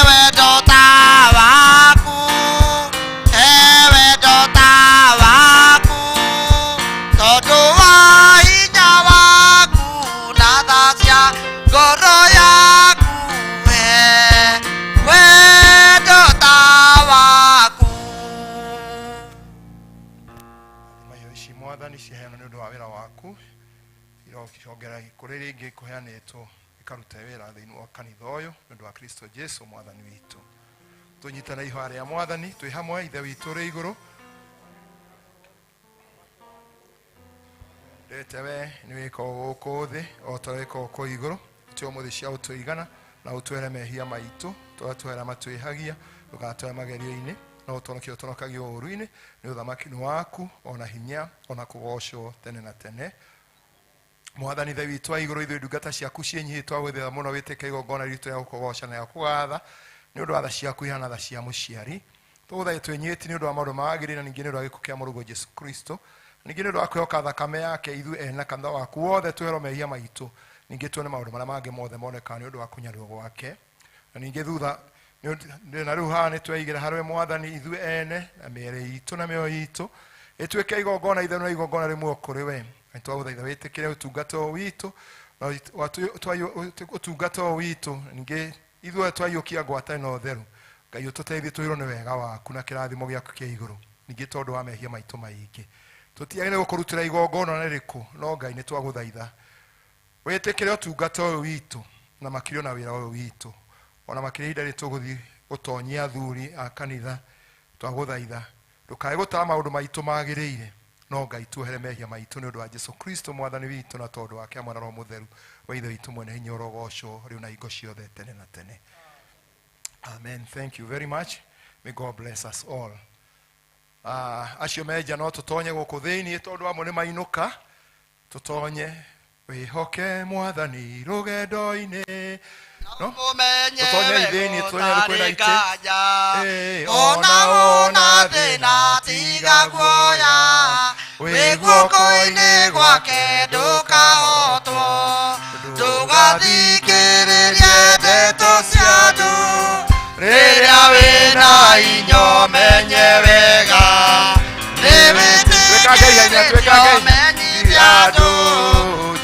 wendo ta waku, he wendo ta waku, tondũ wa hinya waku na tha cia ngoro yaku, he wendo ta waku. Thima ici mwathani ciheanwo nĩ ũndũ wa wĩra waku, irocongerera kũrĩ rĩngĩ kũheanĩtwo ikarute wĩra thĩinĩ wa kanitha ũyũ nĩ ũndũ wa Kristo Jesu mwathani witũ. Tũnyitane ihoya rĩa mwathani twĩ hamwe. Ithe witũ ũrĩ igũrũ, ndĩte we nĩ wĩkagwo gũkũ thĩ o ta ũrĩa wĩkagwo kũu igũrũ. Tũhe ũmũthĩ cia ũtũigana, na ũtwere mehia maitũ tũrĩa twera matwĩhagia, ndũgatware magerio-inĩ, no ũtũhonokie ũtũhonokagie ũũru-inĩ, nĩ ũthamaki nĩ waku, ona hinya, ona kũgocwo tene na tene. Mwathani Ithe witũ wa igũrũ, ithuĩ ndungata ciaku ciĩnyihĩtwo twagwĩthĩra mũno wĩtĩke igongona ritũ rĩa gũkũgoca na rĩa kũgatha nĩ ũndũ wa tha ciaku ihana tha cia mũciari. Tũgũthaithe twĩnyihĩtie nĩ ũndũ wa maũndũ magĩrĩire na ningĩ nĩ ũndũ wa gĩkuũ kĩa mũrũguo Jesu Kristo. Ningĩ nĩ ũndũ wa kwĩhoka thakame yake ithuĩ ene kanitha waku wothe tweherwo mehia maitũ. Ningĩ tuone maũndũ marĩa mangĩ mothe monekaga nĩ ũndũ wa kũnyarirwo gwake. Na ningĩ thutha na rĩu haha nĩ tweigĩra harĩ we Mwathani ithuĩ ene na mĩĩrĩ itũ na mĩoyo itũ ĩtuĩke igongona itheru na igongona rĩmwe kũrĩ we. Na twagũthaitha wĩtĩkĩre ũtungata ũyũ witũ na ũtungata ũyũ witũ ningĩ ithuĩ twaiyũkia ngwatanĩro theru. Ngai ũtũteithie tũhĩrwo nĩ wega waku na kĩrathimo gĩaku kĩa igũrũ ningĩ tondũ wa mehia maitũ maingĩ tũtiagĩrĩire gũkũrutĩra igongona na rĩrĩkũ no Ngai nĩ twagũthaitha wĩtĩkĩre ũtungata ũyũ witũ na makĩria na wĩra ũyũ witũ ona makĩria ihinda rĩrĩ tũgũthiĩ gũtonyia athuri a kanitha twagũthaitha ndũkae gũtara maũndũ maitũ magĩrĩire no Ngai tuohere mehia maitũ nĩ ũndũ wa Jesu Kristo mwathani witũ na tondũ wake hamwe na Roho Mũtheru wa Ithe witũ mwene hinya ũrogocwo rĩu na hingo ciothe tene na tene. Amen. Thank you very much. May God bless us all. Acio menja no tũtonye gũkũ thĩinĩ tondũ amwe nĩ mainũka tũtonye wĩhoke mwathani rũgendo-inĩ no tũtonye thĩinĩ tũtonye kwĩna itĩ ona wona thĩna tiga guoya wĩ guoko-inĩ gwake ndũkahotwo ndũgathikĩrĩrie ndeto cia andũ rĩrĩa wĩna inyo menye wega nĩ wĩtĩkĩrĩtio menyithia andũ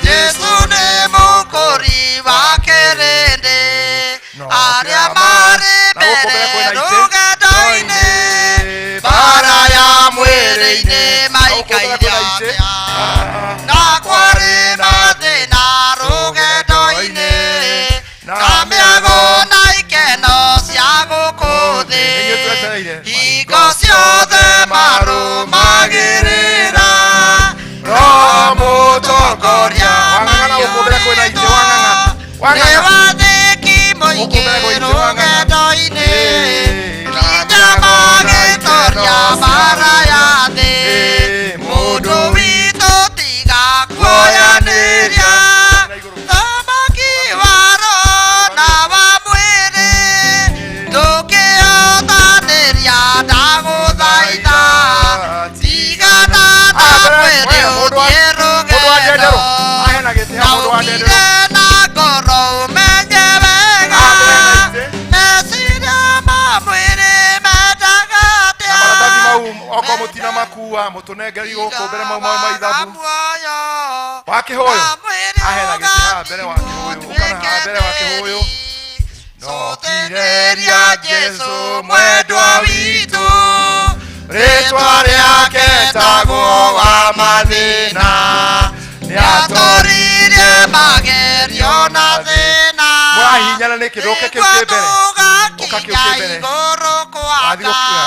Jesu nĩ mũkũri wa kĩrĩndĩ arĩa marĩ mbere rũgendo-inĩ mbara ya mwĩrĩ-inĩ maikaire atĩa na kwarĩ na thĩna rũgendo-inĩ na mĩago na ikeno cia gũkũ thĩ hingo ciothe marũmagĩrĩra Roho mũtongoria maiyũrĩtwo nĩ wathĩki mũingĩ rũgendo-inĩ nginya magĩtoria mbara ya thĩ mũndũ witũ tiga kuoyanĩria thamaki wa roho na wa mwĩrĩ ndũngĩhotanĩria ndagũthaitha tigana na mwĩrĩ ũthiĩ rũgendo na ũkire na ngoro ũmenye wega meciria ma mwĩrĩ mendaga atĩa maratathi mau okorwo mũtina makua mũtũnengeri gũkũ mbere mau mau ma ithabu wa kĩhũyũ ahena gĩtĩ haha mbere wa kĩhũyũ ũkana haha mbere wa kĩhũyũ Nokirĩria Jesu mwendwa witũ rĩtwa rĩake etagwo wa mathĩna nĩatũririe magerio na thĩna mũrahihinyana nĩkĩ ndũke kĩu kĩ mbere ũka kĩu kĩ mbere igũrũ Wathiĩ kwa gũkua.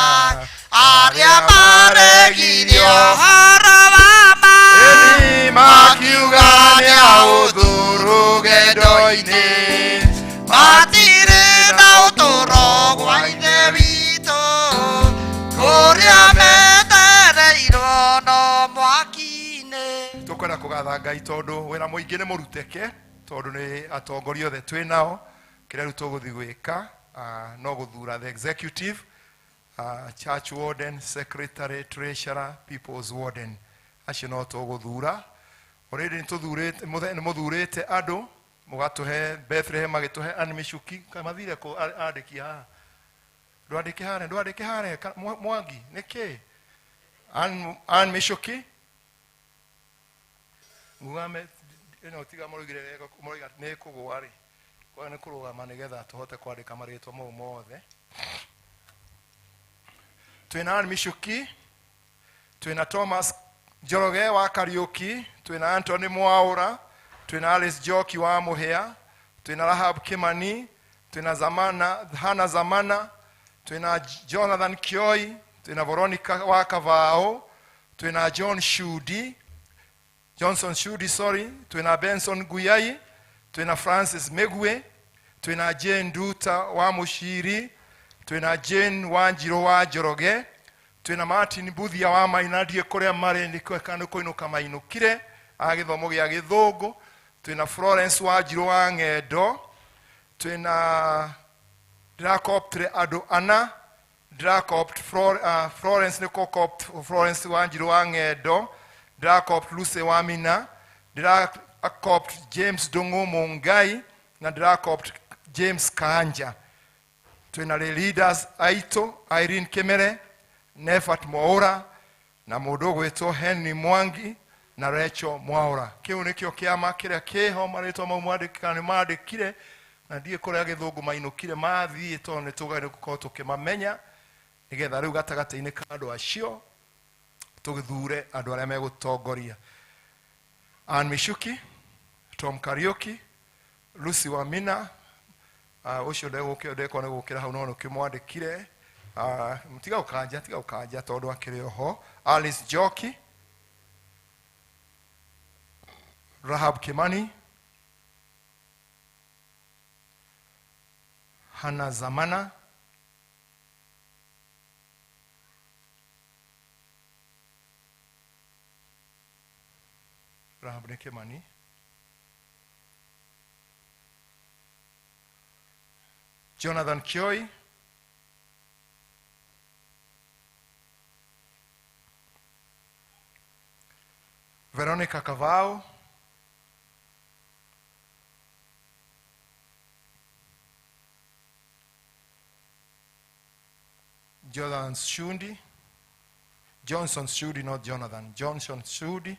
arĩa maregirie ũhoro wa ma makiuga nĩ ahũthũ rũgendo-inĩ matirĩ na ũtũũro gwa Ithe witũ kũrĩa metereirwo no mwaki-inĩ tũkwenda kũgatha Ngai tondũ wĩra mũingĩ nĩ mũruteke tondũ nĩ atongoria othe twĩ nao kĩrĩa rĩu tũgũthiĩ gwĩka no gũthura the executive church warden secretary treasurer people's warden acio no tũgũthura already nĩ tũthurĩte nĩ mũthurĩte andũ mũgatũhe Bethlehem magĩtũhe Ann Michuki kana mathire kũ andĩki haha ndwandĩke harĩa ndwandĩke harĩa Mwangi nĩkĩ Ann Michuki ngugame ĩno tiga mũrugire wega mũroiga nĩ kũgũa rĩ kwa nĩ kũrũgama nĩgetha tũhote kwandĩka marĩtwa mau mothe twĩna Ann Michuki twĩna Thomas Njoroge wa Kariuki twĩna Anthony Mwaura twĩna Alice Njoki wa Mũhĩa twĩna Rahab Kimani twĩna Zamana Hana Zamana twĩna Jonathan Kioi twĩna Veronica wa Kavao twĩna John Shudi Johnson Shudi sorry twĩna Benson Guyai twĩna Francis Megwe twĩna Jane Nduta wa Mũciri twĩna Jane Wanjirũ wa Njoroge twĩna Martin Buthia wa Maina ndiĩ kũrĩa marĩ nĩ kana nĩ kũinũka mainũkire a gĩthomo gĩa gĩthũngũ twĩna Florence Wanjirũ wa Ng'endo twĩna ndĩrakoptire andũ ana Ndĩracopt Florence nĩ kũcopt Florence Wanjiru wa Ng'endo, ndĩracopt Lucy Wamina, ndĩracopt James Ndung'u Mungai na ndĩracopt James Kanja. Twĩna leaders aitũ Irene Kimere, Nefat Mwaura na mũndũ ũgwĩtwo Henry Mwangi na Rachel Mwaura. Kĩu nĩkĩo kĩama kĩrĩa kĩho, marĩtwa mau mwandĩka nĩ mandĩkire na ndiĩ kũrĩa gĩthũngũ mainũkire mathiĩ, tondũ nĩ tũgagĩrĩirwo gũkorwo tũkĩmamenya nĩgetha rĩu gatagatĩ-inĩ ka andũ acio tũgĩthure andũ arĩa megũtongoria. Ann Michuki, Tom Kariuki, Lucy Wamina, ũcio ndegũkĩra ndekwo nĩ gũkĩra hau no nĩkĩmwandĩkire. Tiga gũkanja, tiga gũkanja tondũ akĩrĩ oho. Alice Njoki, Rahab Kimani, Hannah Zamana, Rahab nĩ Kimani, Jonathan Kioi, Veronica Kavao, Jonathan Shundi, Johnson Shundi, not Jonathan, Johnson Shundi,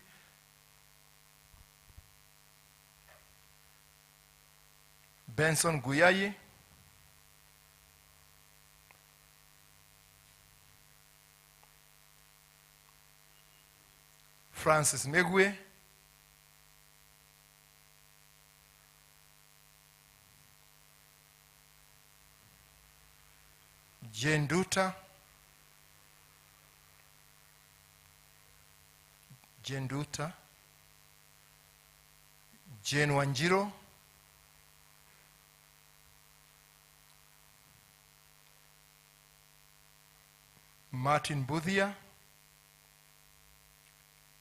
Benson Guyayi, Francis Megwe, Jane Duta, Jane Duta, Jane Wanjiro, Martin Buthia,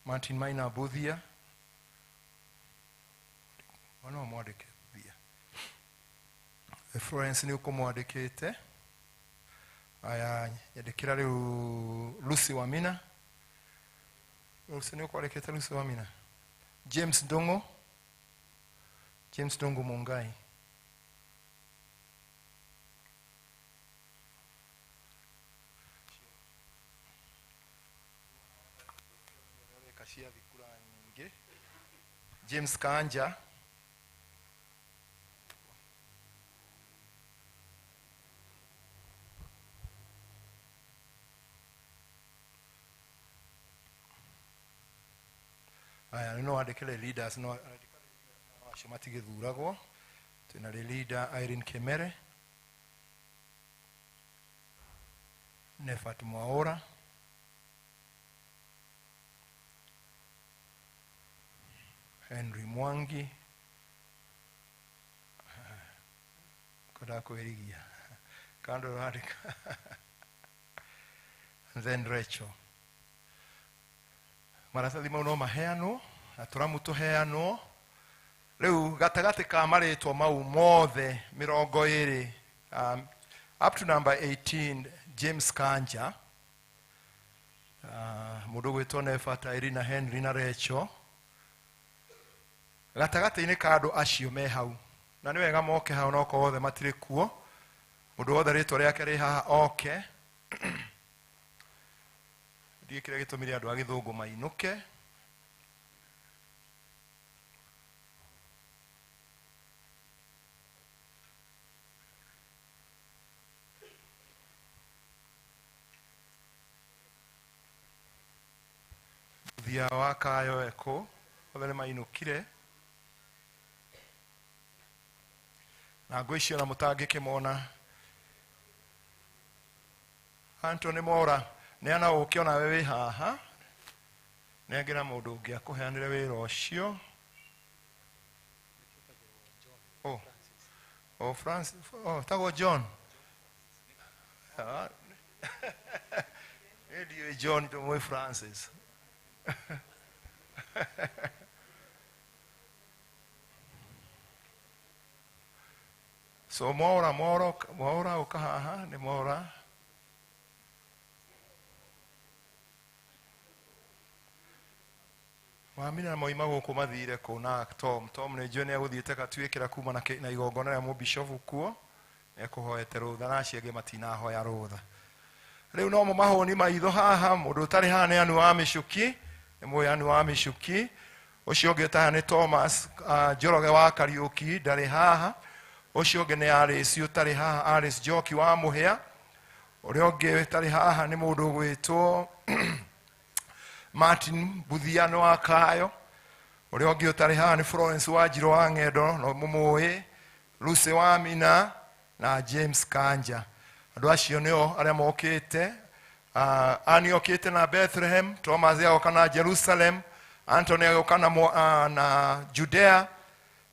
Martin Maina Buthia, ono mwandĩke Buthia. Florence nĩ ũkũmwandĩkĩte. Aya, nyandĩkĩra rĩu Lucy Wamina. Lucy nĩ ũkwandĩkĩte Lucy Wamina. James Ndung'u, James Ndung'u Mungai. James Kanja, aya no andĩkĩre leaders, no acio matigĩthuragwo. Twĩna leader Irene Kimere, Nefat Mwaura, Henry Mwangi, kũndaga kwĩrigia kando ũrandĩka, and then Rachel. Maratathi mau no maheanwo na tũramu tũheanwo. Rĩu gatagatĩ ka marĩtwa mau mothe 20, up to number 18, James Kanja, mũndũ ũgwĩtwo Nefat, Irene, Henry na Rachel, gatagatĩ-inĩ ka andũ acio me hau, na nĩ wega moke hau, no korwo othe matirĩ kuo, mũndũ wothe rĩtwa rĩake rĩ haha oke. Ndiĩ kĩrĩa gĩtũmire andũ a gĩthũngũ mainũke. Thia wa Kayo eko othe nĩ mainũkire. Na ngwĩciria ona mũtangĩkĩmona. Anthony Mora, neana ũke onawe wĩ haha, nengera mũndũ ũngĩ akũheanĩre wĩra ũcio. Oh, oh, Francis, oh, tagwo John. Ndiũĩ John, ndũmũĩ Francis. So Mwaura, Mwaura, Mwaura ũka haha, nĩ Mwaura. Wamina moima gũkũ mathire kũ na Tom. Tom nĩ njũĩ nĩ egũthiĩte gatuĩkĩra kuma na na igongona rĩa mũbishofu kuo, nĩekũhoete rũtha na acio angĩ matinahoya rũtha. Rĩu no mũmahũni maitho haha, mũndũ ũtarĩ haha nĩ Anu wa Mĩcuki, nĩ mũĩ Anu wa Mĩcuki. Ũcio ũngĩ ũtarĩ nĩ Thomas Njoroge wa Kariũki, ndarĩ haha. Ũcio ũngĩ nĩ Alice ũtarĩ haha, Alice Njoki wa Mũhĩa. Ũrĩa ũngĩ ũtarĩ haha nĩ mũndũ ũgwĩtwo Martin Buthiano wa Kayo. Ũrĩa ũngĩ ũtarĩ haha nĩ Florence Wanjirũ wa Ng'endo, no mũmũĩ, Lucy wa Mina na James Kanja. Andũ acio nĩo arĩa mokĩte. Annie okĩte na Bethlehem, Thomas agoka na Jerusalem, Anthony agoka na Judea,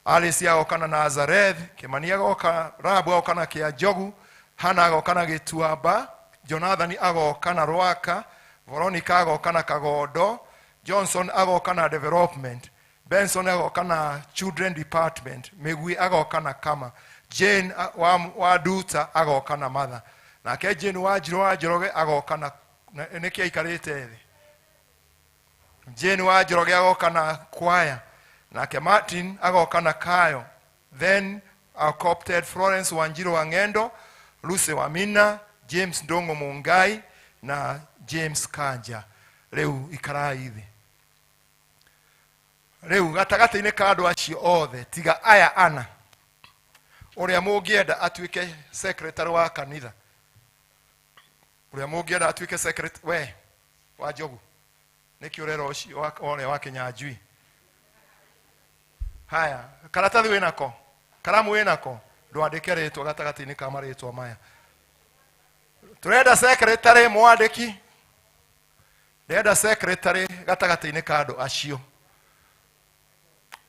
Alice agoka na Nazareth, Kimani agoka, Rahabu agoka na Kĩanjogu, Hannah agoka na Gĩtuamba, Jonathan agoka na Rwaka, Veronica agoka na Kagondo, Johnson agoka na Development, Benson agoka na Children Department, Migui agoka na Kama, Jane wa Duta agoka na Mother. Nake Jane wa Njirũ wa Njoroge agoka na nĩkĩ aikarĩte thĩ? Jane wa Njoroge agoka na Kwaya, nake Martin agoka na Kayo. Then co-opted Florence Wanjiru wa Ng'endo, Lucy wa Mina, James Ndongo Mungai na James Kanja. Rĩu ikarai thĩ. Rĩu gatagatĩ-inĩ ka andũ acio othe tiga aya ana, ũrĩa mũngĩenda atuĩke secretary wa kanitha, ũrĩa mũngĩenda atuĩke secretary, we wa Njogu, nĩkĩ ũrera ũcio ũrĩa wa Kĩnyanjui? Haya, karatathi wĩnako, karamu wĩnako, ndwandĩke rĩtwa gatagatĩ-inĩ ka marĩtwa maya. Tũrenda secretary mwandĩki, ndĩrenda secretary gatagatĩ-inĩ ka andũ acio.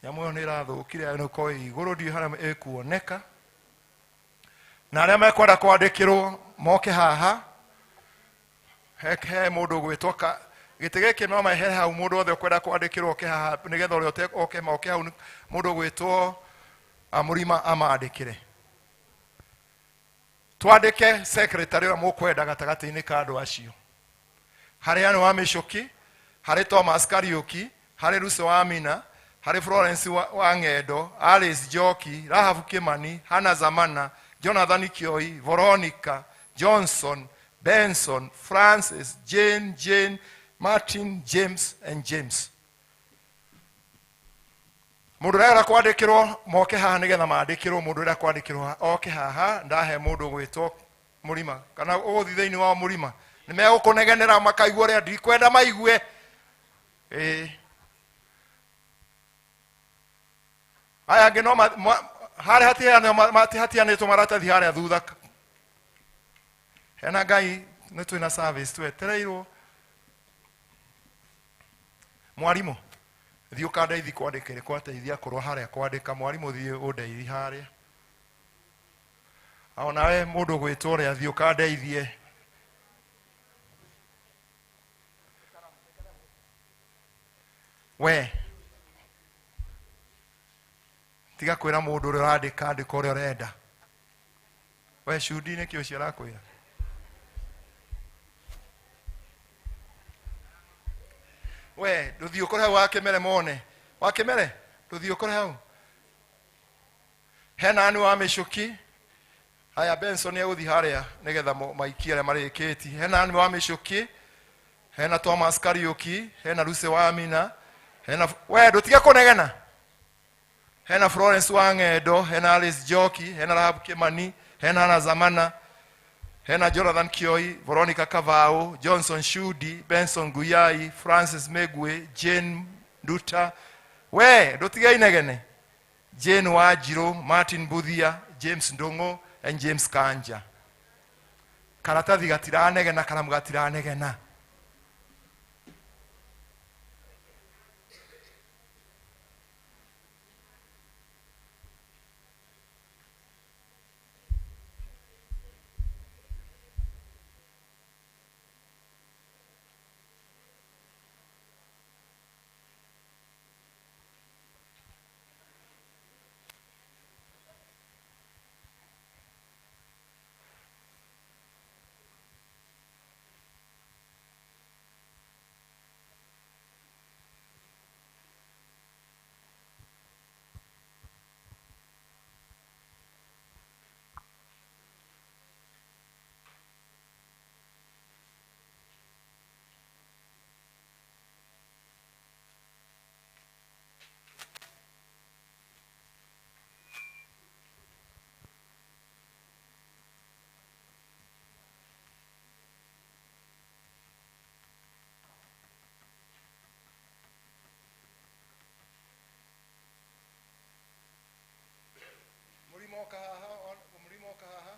Nyamũ ĩyo nĩ ĩrathũkire, nĩ ũkorwo ĩ igũrũ, ndiũĩ harĩa ĩkuoneka. Na arĩa mekwenda kwandĩkĩrwo moke haha. He mũndũ ũgwĩtwo gĩtĩ gĩkĩ no mehere hau, mũndũ wothe ũkwenda kwandĩkĩrwo oke haha, nĩgetha ũrĩa oke moke hau, mũndũ ũgwĩtwo Mũrima amandĩkĩre. Twandĩke secretary ũrĩa mũkwenda gatagatĩ-inĩ ka andũ acio. Harĩ Anne wa Mĩcuki, harĩ Thomas Kariũki, harĩ Lucy wa Mina, harĩ Florence wa Ng'endo, Alice Njoki, Rahabu Kimani, Hannah Zamana, Jonathan Kioi, Veronica Johnson, Benson, Francis, Jane, Jane, Martin, James and James. Mũndũ ũrĩa kwandĩkĩrwo moke haha nĩgetha mandĩkĩrwo, mũndũ ũrĩa kwandĩkĩrwo oke haha, ndahe mũndũ ũgwĩtwo Mũrima kana ũgũthiĩ thĩinĩ wa Mũrima, nĩ megũkũnegenera makaigua ũrĩa ndikwenda maigue. Aya angĩ no harĩa hatihanĩtwo maratathi harĩa thutha. Hena Ngai nĩ twĩna service twetereirwo. Mwarimũ thiĩ ũkandeithi kwandĩkĩre kwateithia kũrwo harĩa kwandĩka. Mwarimũ thiĩ ũndeithi harĩa. O nawe mũndũ ũgwĩtwo ũrĩa thiĩ ũkandeithie. We tiga kwĩra mũndũ ũrĩa ũrandĩka andĩka ũrĩa ũrenda. We cudi nĩkĩ ũcio arakwĩra? We ndũthiĩ ũkore hau wakĩmere mone. Wakĩmere ndũthiĩ ũkore hau. Hena Anne wa Mĩcuki. Haya, Benson egũthiĩ harĩa nĩgetha maikie arĩa marĩkĩtie. Hena Anne wa Mĩcuki, hena Thomas Kariũki, hena Lucy wa Mina, hena we ndũtige kũnegena. Hena Florence wa Ng'endo, hena Alice Njoki, hena Rahabu Kimani, hena Hannah Zamana, hena Jonathan Kioi, Veronica Kavao, Johnson Shudi, Benson Guyai, Francis Megwe, Jane Nduta. We ndũtige inegene. Jane Wanjirũ, Martin Buthia, James Ndung'u and James Kanja. Karatathi gatiranegena, karamu gatiranegena. oka haha, mũrima oka haha.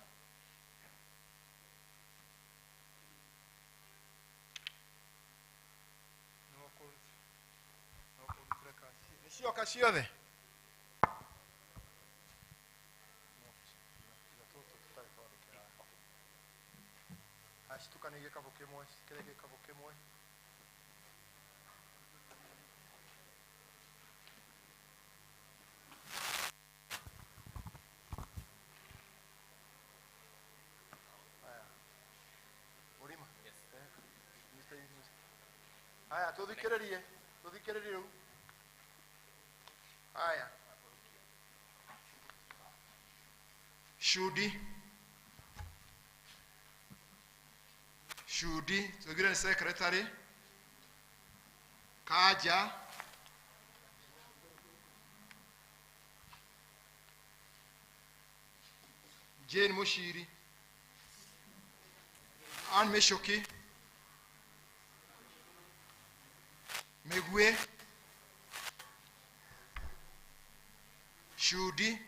No kũrutĩra kaci. Nĩ cioka ciothe? Acitukanie gĩkabũ kĩmwe, kĩrĩa gĩkabũ kĩmwe. Mũrima. Haya, tũthikĩrĩrie, tũthikĩrĩrie rĩu. Haya. Shudi. Shudi, tugire ni secretary. Kaja. Jane Mushiri. Ann Meshoki. Megwe. Shudi.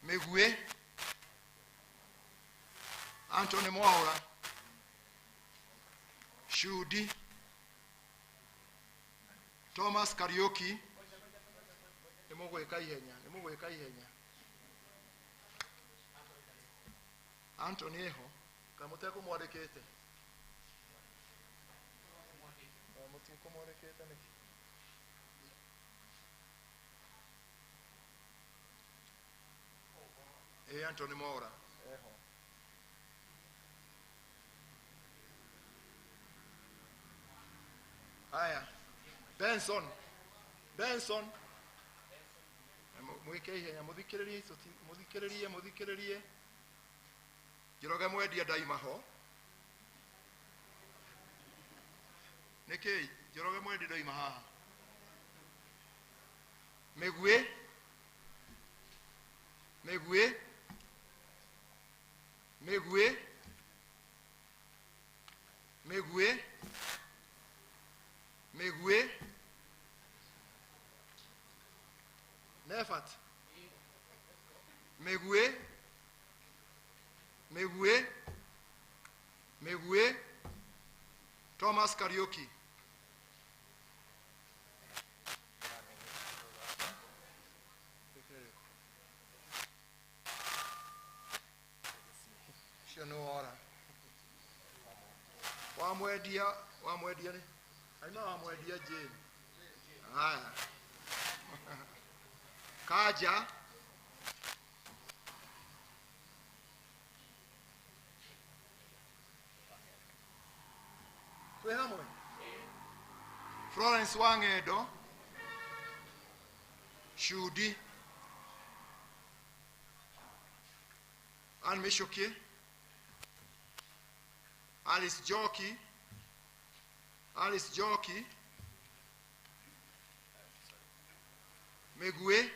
Megwe. Anthony Mwaura. Shudi. Thomas Kariuki. Nĩ mũgwĩka ihenya, nĩ mũgwĩka ihenya. Anthony eho, kana mũtekũmwandĩkĩte? Mũtikũmwandĩkĩte nĩkĩ? Ĩ Anthony Mwaura eho. Haya, Benson, Benson, mwĩke ihenya, mũthikĩrĩrie, mũthikĩrĩrie, mũthikĩrĩrie. Njoroge mwendia ndaima ho. Nĩkĩ Njoroge mwendia ndaima haha? Mĩguĩ, mĩguĩ, mĩguĩ, mĩguĩ, mĩguĩ. Nefat. Mĩguĩ, mĩguĩ, mĩguĩ. Thomas Kariuki. Ũcio nĩ wora. Wamwendia, wamwendia nĩ? Aima wamwendia Jane. Haya. Kaja. Twĩ hamwe? Florence Wang'endo. Shudi. Ann Michuki. Alice Joki. Alice Joki. Mĩguĩ,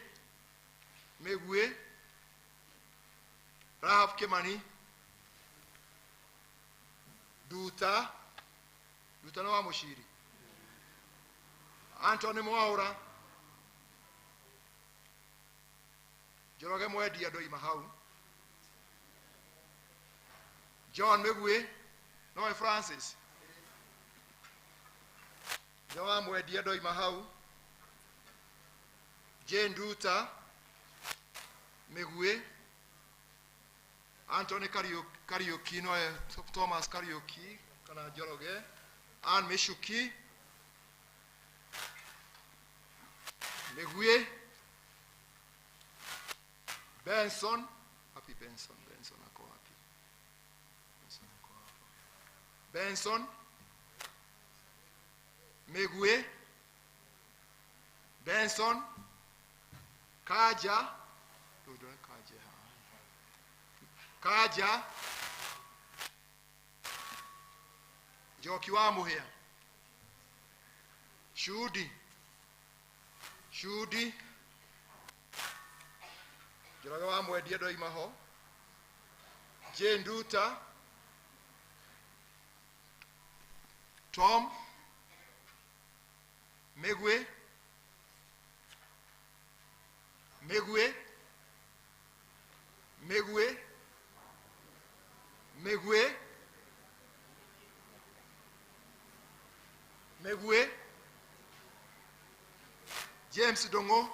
Mĩguĩ. Rahab Kimani. Nduta, Nduta nĩ wa Mũciri. Anthony Mwaura. Njoroge mwendia ndoima hau. John Mĩguĩ, nowe Francis. Nĩ wa mwendia ndoima hau. Jane Nduta. Mĩguĩ. Anthony Kariuki, nowe Thomas Kariuki kana Njoroge. Ann Michuki. Mĩguĩ. Benson. Happy Benson, Benson ako wapi? Benson ako wapi? Benson. Mĩguĩ. Benson. Kaja. Kaja. Kaja. Njoki wa Mũhĩa. Shudi. Shudi. Njoroge wa mwendia ndoima ho. Jane Nduta. Tom. Mĩguĩ. Mĩguĩ, Mĩguĩ, Mĩguĩ, Mĩguĩ, James Dongo,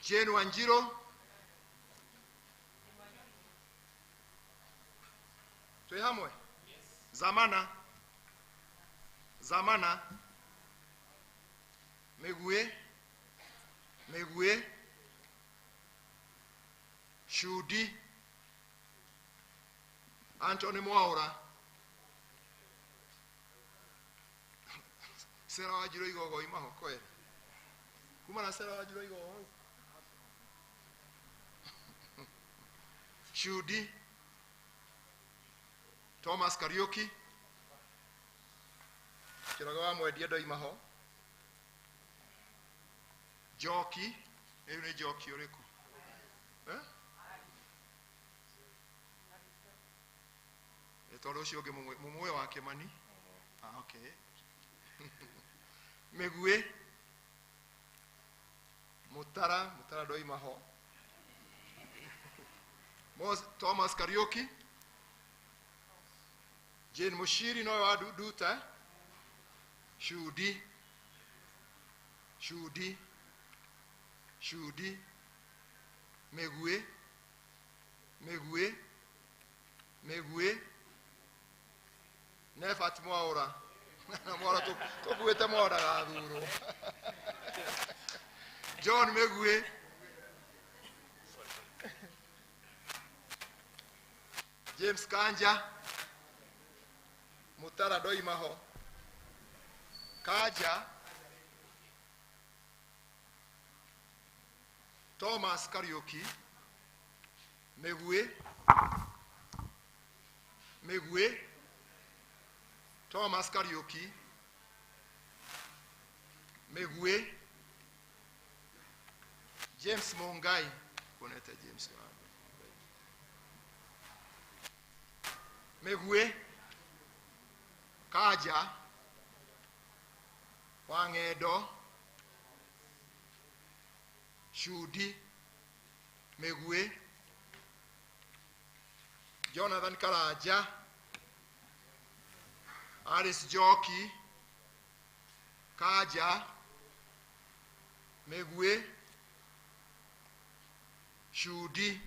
Jane Wanjiro, twĩ hamwe? Zamana, Zamana, Mĩguĩ, Mĩguĩ, Shudi, Anthony Mwaura, Sera Wanjiro Igogo imaho kweli kuma na Sera Wanjiro Igogo Shudi, Thomas Kariuki, Kĩrogo wa Mwendia ndoima ho, Njoki, rĩu nĩ Njoki ũrĩkũ? Eh? Tondũ ũcio ũngĩ mũmwe wa Kĩmani. Ah, okay. Mĩguĩ, Mũtara, Mũtara ndoima ho, Thomas Kariuki, Jane Mushiri nowe wa Nduta, Shudi, Shudi, Shudi, Mĩguĩ, Mĩguĩ, Mĩguĩ, Nefat Mwaura, Mwaura tũkuĩte Mwaura gathurwo, John Mĩguĩ, James Kanja, Mutara ndoima ho, Kanja, Thomas Kariuki, Mĩguĩ, Mĩguĩ, Thomas Kariuki, Mĩguĩ, James Mungai, kuonete James Mĩguĩ, Kaja, Wang'endo, Shudi, Mĩguĩ, Jonathan Karanja, Alice Njoki, Kaja, Mĩguĩ, Shudi,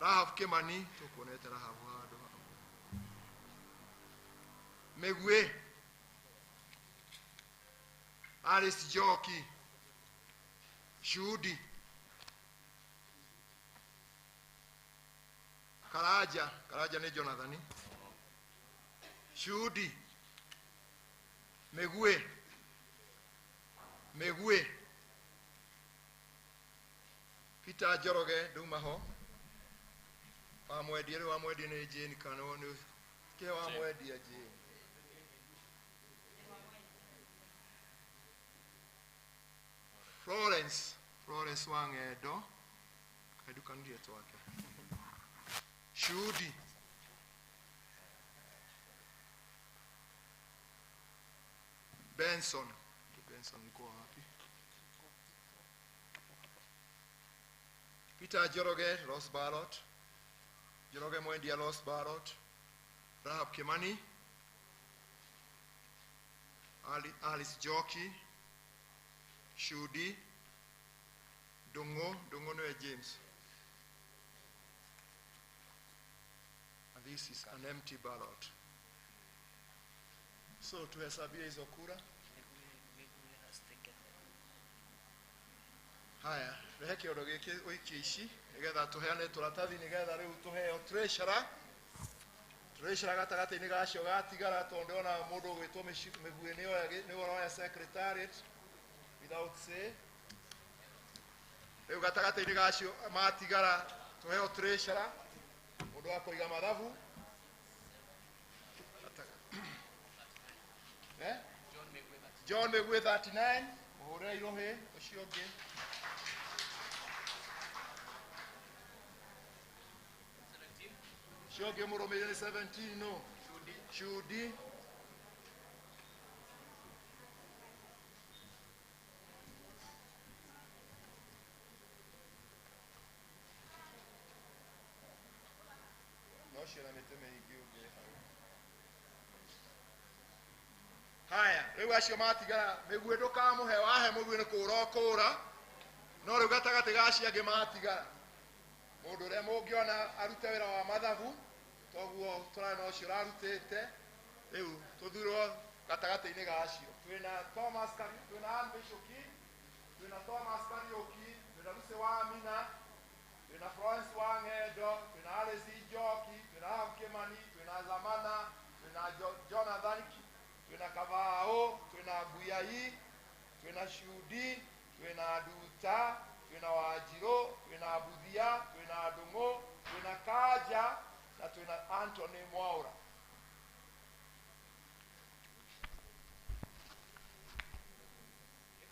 Rahab Kimani, tũkuonete Rahab handũ hamwe. Mĩguĩ, Alice Njoki, Shudi, Karaja, Karaja nĩ Jonathan, Shudi, Mĩguĩ, Mĩguĩ, Peter Njoroge ndauma ho, wa Mwendia, rĩu wa Mwendia nĩ Jane kana nĩ kĩ wa Mwendia Jane? Florence, Florence Wang'endo, kaidukanirie twake, Shudi, Benson, Benson uko wapi? Peter Njoroge, Ross Barrett, Njoroge Mwendia, Ross Barrett, Rahab Kimani, Alice Njoki, Shudi, Dongo, Dongo nĩwe James. And this is an empty ballot. So tuhesabie hizo kura. Haya, rehe kĩondo gĩkĩ ũikie ici nĩgetha tũheane tũratathi nĩgetha rĩu tũheo treasurer. Treasurer gatagatĩ-inĩ gacio gatigara tondũ ndĩrona mũndũ ũgwĩtwo Mĩguĩ nĩwe ũroya secretariat without say. Rĩu gatagatĩ-inĩ gacio matigara tũheo treasurer mũndũ wa kũiga mathabu. Eh? John Mĩguĩ 39, mũhũrĩre irũhĩ ũcio ũngĩ. Ũcio ũngĩ mũrũmĩrĩre nĩ 17 no. Shudi. Ũcio na mĩtĩ mĩingĩ ũngĩ hau. Haya, rĩu acio matigara mĩguĩ ndũkamũhe, wahe mũguĩ nĩ kũũra ũkũũra, no rĩu gatagatĩ ga acio angĩ matigara mũndũ ũrĩa mũngĩona arute wĩra wa mathabu, toguo tũrarĩ na ũcio ũrarutĩte, rĩu tũthurwo gatagatĩ-inĩ ga acio. Twĩna Thomas twĩna Ann Michuki, twĩna Thomas Kariũki, twĩna Lucy Wamina, twĩna Florence Wang'endo, twĩna Alice Njoki, twĩna Rahab Kimani, twĩna Zamana, twĩna Jonathan, twĩna Kabaũ, twĩna Nguyai, twĩna Shudi, twĩna Nduta, twĩna Wanjirũ, twĩna Mbuthia, twĩna Ndung'u, twĩna Kanja na twĩna Anthony Mwaura.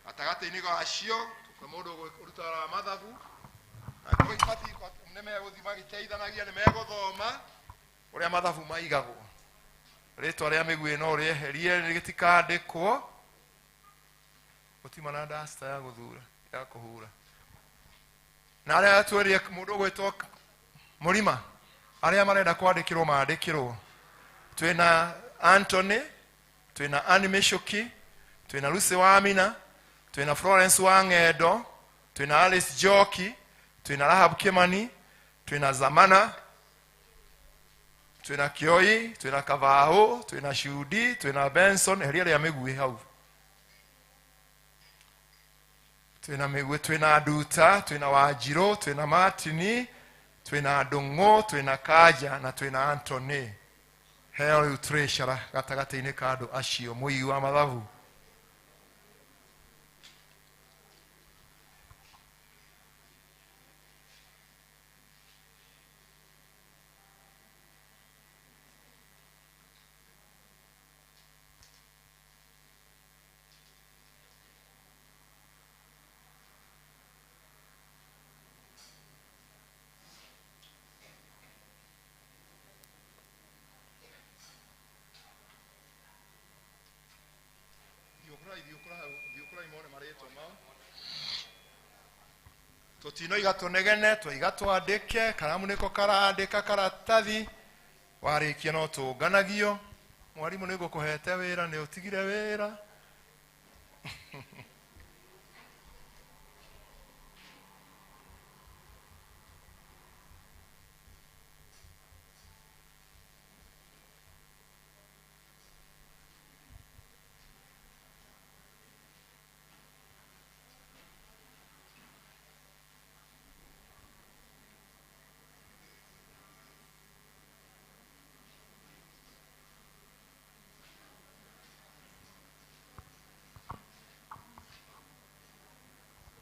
Gatagatĩ-inĩ ga acio kwĩ mũndũ ũrutaga wĩra wa mathabu, nĩ megũthiĩ magĩteithanagia, nĩ megũthoma ũrĩa mathabu maigagwo. Rĩtwa rĩa mĩguĩ no rĩeherie, rĩtikandĩkwo. Gũtima na duster ya gũthura, ya kũhura. Na arĩa twerie mũndũ ũgwĩtwo Mũrima, arĩa marenda kwandĩkĩrwo mandĩkĩrwo. Twĩna Anthony, twĩna Ann Michuki, twĩna Lucy Wamina, twĩna Florence Wang'endo, twĩna Alice Njoki, twĩna Rahab Kimani, twĩna Zamana, twĩna Kioi, twĩna Kabaũ, twĩna Shudi, twĩna Benson, eheria rĩa mĩguĩ hau. Twĩna mĩguĩ, twĩna Nduta, twĩna Wanjirũ, twĩna Martini, twĩna Ndung'u, twĩna Kanja na twĩna Anthony. Heo rĩu treasurer gatagatĩ-inĩ ka andũ acio, mũigi wa mathabu. Tũtinoiga tũnegene, twaiga twandĩke, karamu nĩko karandĩka karatathi, warĩkia no tũnganagio. Mwarimũ nĩ ngũkũhete wĩra, nĩ ũtigire wĩra.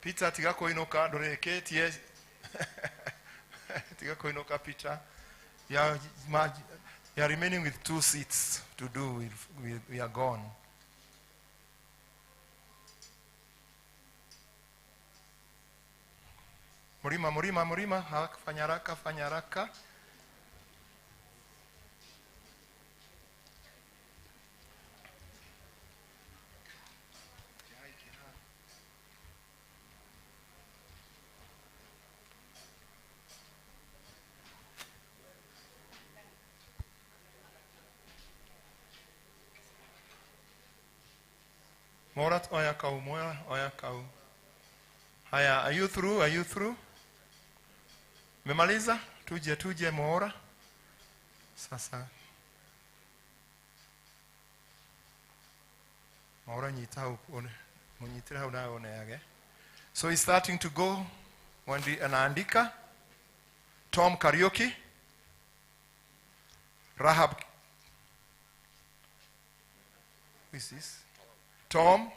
Peter, tiga kũinũka, ndũrĩkĩtie. Tiga kũinũka, Peter. You are remaining with 2 seats to do. We are gone. Murima, Murima, Murima. Fanya haraka, fanya haraka. Morat oya kau, moya oya kau. Haya, are you through? Are you through? Memaliza? Tuje, tuje Mora. Sasa. Mora nyita hau, munyitire hau nawe oneage. So he's starting to go. Wandi anaandika. Tom Kariuki. Rahab. Who is this? Tom.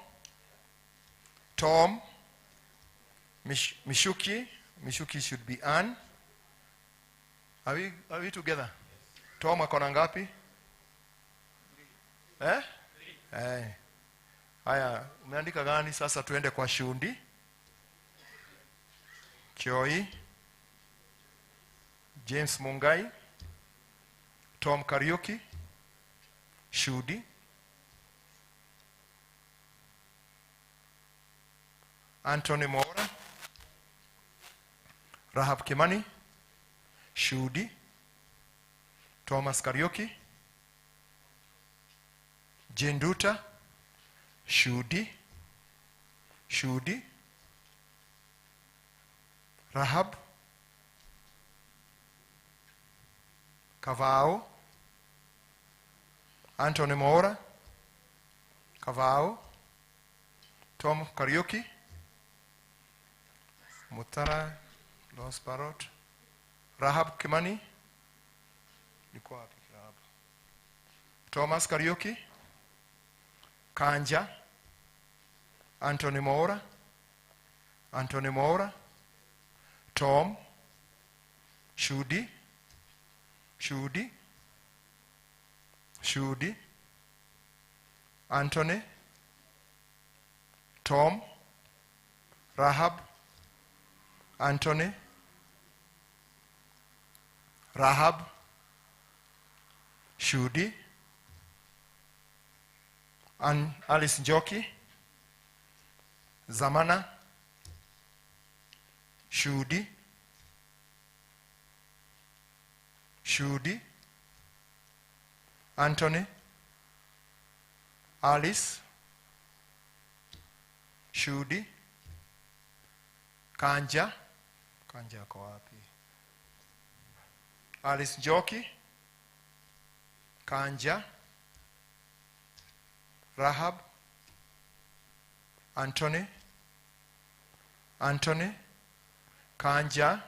Tom. Mishuki. Mishuki should be Ann. Are we together? Tom akona ngapi? Eh? Eh. Haya, umeandika gani sasa? Tuende kwa Shundi. Choi. James Mungai. Tom Kariuki. Shudi. Anthony Mora. Rahab Kimani. Shudi. Thomas Kariuki, Jenduta, Shudi, Shudi, Rahab, Kavao, Anthony Mora, Kavao, Tom Kariuki, Mutara, Los Parrot, Rahab Kimani, yuko wapi Rahab? Thomas Kariuki, Kanja, Anthony Mora, Anthony Mora, Tom, Shudi, Shudi, Shudi, Anthony, Tom, Rahab, Anthony, Rahab, Shudi, and Alice Njoki, Zamana, Shudi, Shudi, Anthony, Alice, Shudi, Kanja, Kanja ako wapi? Alice Njoki, Kanja, Rahab, Anthony, Anthony, Kanja,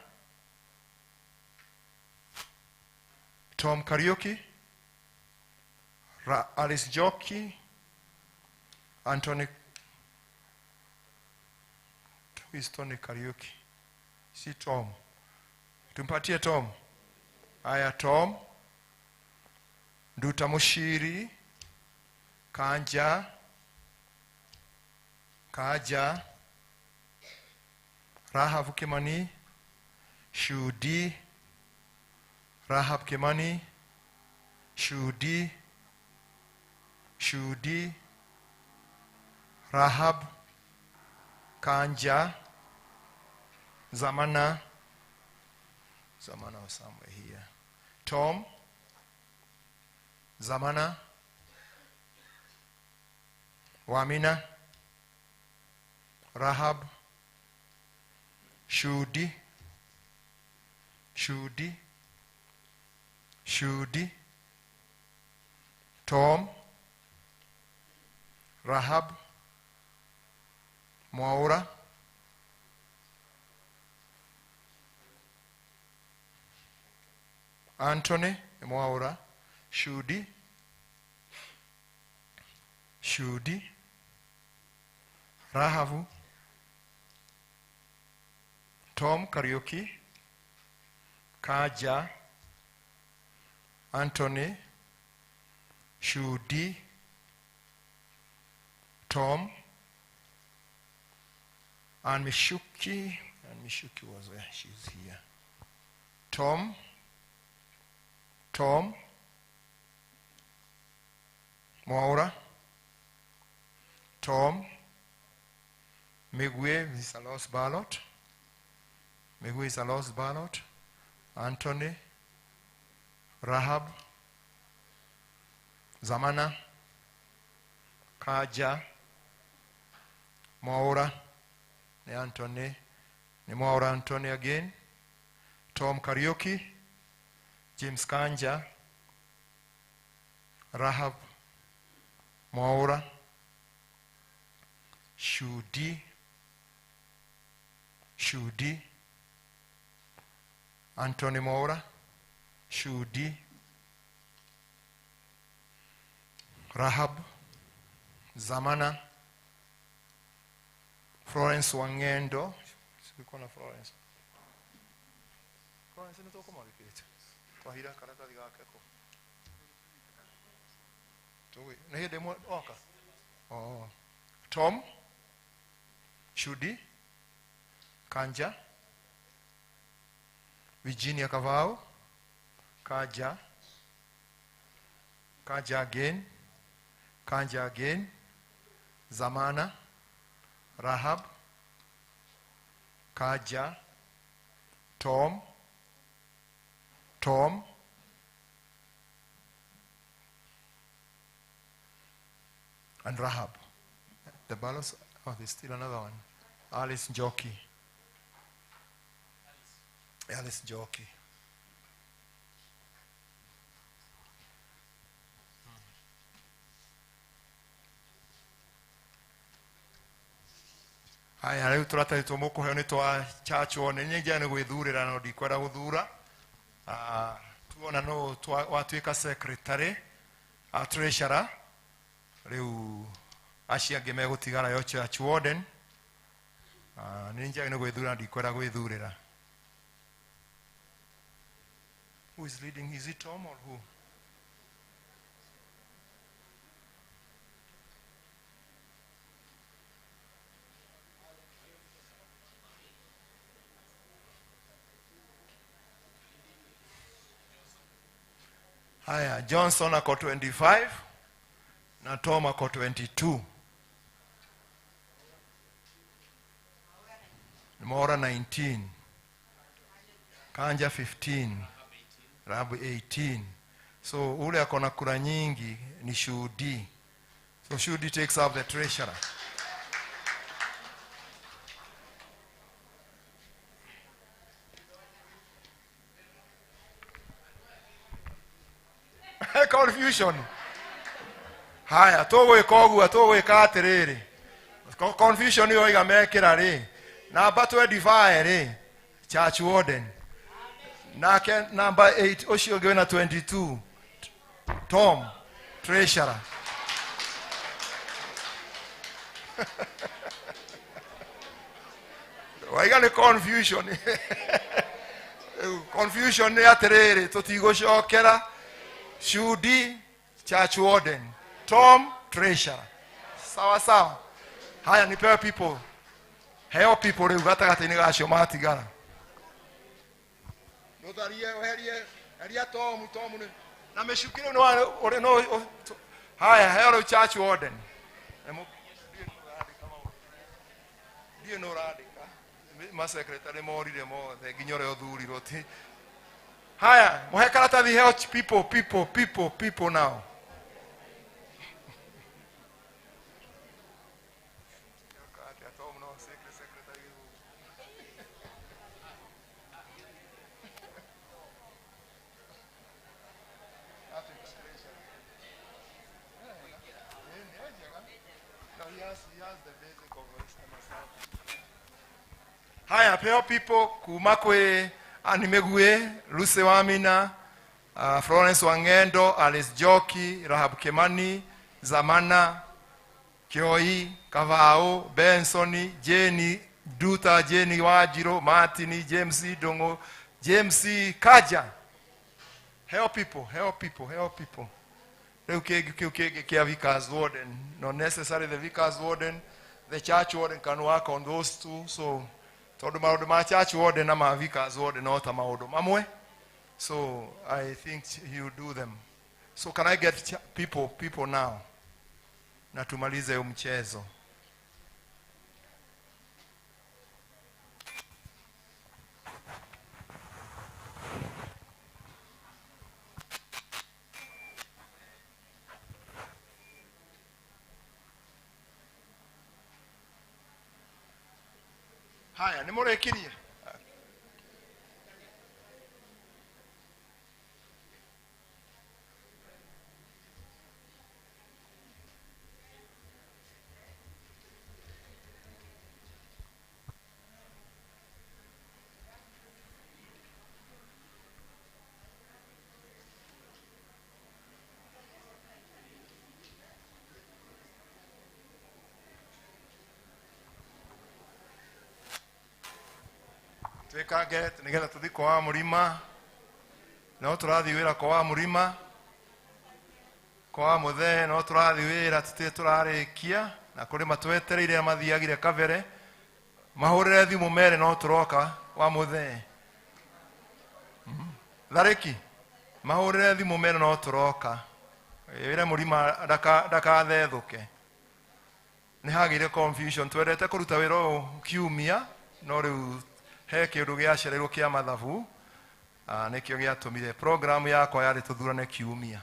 Tom Kariuki, Alice Njoki, Anthony, who is Tony Kariuki? Si Tom. Tumpatie Tom. Aya Tom, Nduta Mushiri, Kanja, Kaja, Rahab Kimani, Shudi, Rahab Kimani, Shudi, Shudi, Rahab, Kanja, Zamana, Zamana was somewhere here. Tom, Zamana, Wamina, Rahab, Shudi, Shudi, Shudi, Tom, Rahab, Mwaura, Anthony Mwaura, Shudi, Shudi, Rahavu, Tom Kariuki, Kaja, Anthony, Shudi, Tom, and Mishuki, and Mishuki was where she's here. Tom, Tom, Mwaura, Tom, Migwe is a lost ballot. Migwe is a lost ballot. Anthony, Rahab, Zamana, Kaja, Mwaura, ni Anthony, ni Mwaura Anthony again, Tom Kariuki, James Kanja, Rahab, Mwaura, Shudi, Shudi, Anthony Mwaura, Shudi, Rahab, Zamana, Florence Wangendo. Sikuwa na Florence. Florence ni toko mwalipita. Kwa hila karatathi gake ko. Tuwe. Na hiyo demo oka. Oh. Tom, Shudi, Kanja, Virginia Kavao, Kaja, Kaja again, Kanja again, Zamana, Rahab, Kaja, Tom, Tom, And Rahab. The balance, oh, there's still another one. Alice Njoki. Alice Njoki. Haya, rĩu tũratathi tũ mũkũheo nĩ twa church one. Nĩ njega nĩ gwĩthurĩra no ndikwenda gũthura. Tuona no watuĩka secretary, treasurer. Rĩu acio angĩ megũtigara yo church warden. Nĩ njega nĩ gwĩthura ndikwenda gwĩthurĩra. Who is leading? Is it Tom or who? Haya, Johnson ako 25 na Tom ako 22. Mora 19. Kanja 15. Rabu 18. So ule ako na kura nyingi ni Shudi. So Shudi takes up the treasurer. Confusion. Haya, tũgwĩka ũguo, tũgwĩka atĩrĩrĩ. Confusion ĩyo iga mekĩra rĩ. Namba 25 rĩ, church warden. Nake number 8 ũcio ũngĩ wĩna 22, Tom, treasurer. Waiga nĩ confusion. Confusion nĩ atĩrĩrĩ, tũtigũcokera. Shudi, church warden. Tom, treasurer. Sawa sawa. Haya, nipewe people. Heo people rĩu gatagatĩ-inĩ gacio matigara. Nũtharie, weherie, heria Tom, Tom nĩ. Na mĩcuki rĩu nĩ ũrĩ no. Haya, heo rĩu church warden. Ndiũ nĩ ũrandĩka. Masekretary morire mothe nginya ũrĩa ũthurirwo ti. Haya, muhe karatathi heo people, people, people, people now. Haya, peo people kuma kwe Animegue, Lucy Wamina, Florence Wangendo, Alice Joki, Rahab Kemani, Zamana, Kioi, Kavao, Bensoni, Jenny, Duta, Jenny Wajiro, Martini, James Dongo, James Kaja. Help people, help people, help people. Vicar's warden. Not necessarily the vicar's warden, the church warden can work on those two. So, tondu maundu ma church warden na ma vicar's warden no ta maundu mamwe. So I think you do them. So can I get people now? Na tumalize mchezo. Haya, nĩ mũrĩkirie? Twĩkange nĩgetha tũthiĩ kwa wa mũrima, no tũrathiĩ wĩra kwa wa mũrima, kwa wa mũthee no tũrathiĩ wĩra tũtirĩ tũrarĩkia, na kũrĩ matwetereire mathiagire kabere, mahũrĩre thimũ mere no tũroka wa mũthee. Tharĩki mahũrĩre thimũ mere no tũroka, wĩre mũrima ndakathethũke. Nĩ hagĩire confusion, twendete kũruta wĩra ũyũ kiumia, no rĩu he kĩũndũ gĩacereirwo kĩa mathabu, nĩkĩo gĩatũmire program yakwa yarĩ tũthurane kiumia.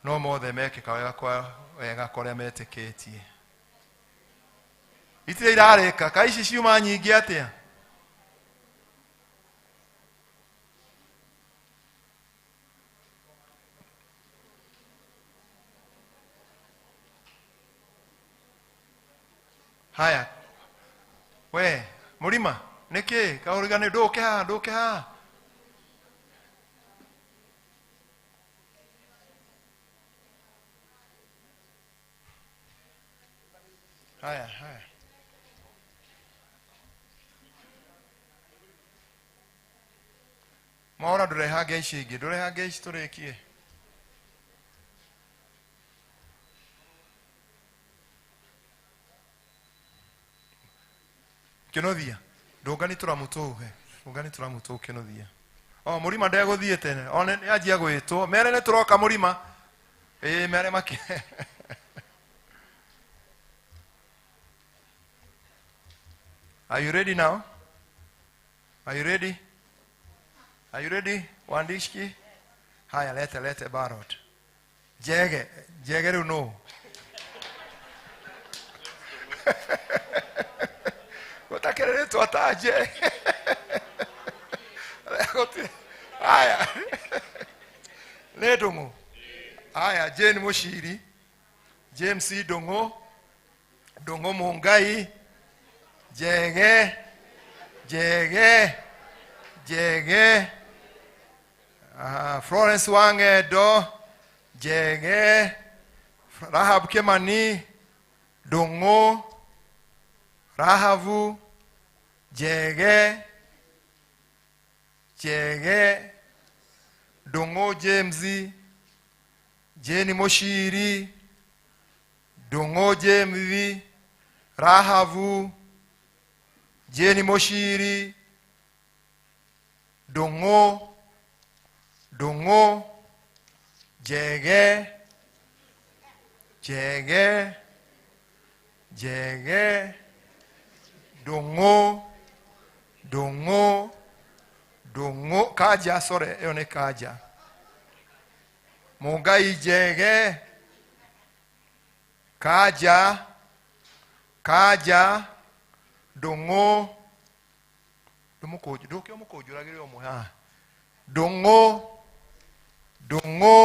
No mothe mekĩka wega kwa wega kwa arĩa metĩkĩtie. Itirĩ irarĩka, ka ici ciuma nyingĩ atĩa? Haya, we mũrima nĩkĩ kaũrigani ndũke haha ndũke haha. Haya haya, mwaora ndũrehange ici ingĩ, ndũrehange ici tũrĩkie. Kĩnuthia ndũngani tũramu tũu he ndũngani tũramu tũu kĩnuthia. O mũrima ndegũthiĩ tene one nĩ anjia gwĩtwo mere nĩ tũroka mũrima ĩĩ mere makĩ. Are you ready now? Are you ready? Are you ready? Wandishki? Haya, lete lete barot. Jege, jege rĩu nũ? Gũtakĩrĩ rĩtwa ta nje. Gũtirĩ. Haya. Nĩ Ndũng'ũ. Haya, Jane Mũciri. James Ndũng'ũ. Ndũng'ũ Mũngai. Jege. Jege. Jege. Florence Wang'endo. Jege. Rahab Kimani. Ndũng'ũ. Rahabu. Jege. Jege. Ndũng'ũ James. Jane Mũciri. Ndũng'ũ James. Rahabu. Jane Mũciri. Ndũng'ũ. Ndũng'ũ. Jege. Jege. Jege. Ndũng'ũ. Ndũng'ũ. Ndũng'ũ. Kaja, sorry, ĩyo nĩ Kaja. Mũngai Jege. Kaja. Kaja. Ndũng'ũ. Ndũmũkũnjũ, ndũke ũmũkũnjũragĩre ũmwe haha. Ndũng'ũ. Ndũng'ũ.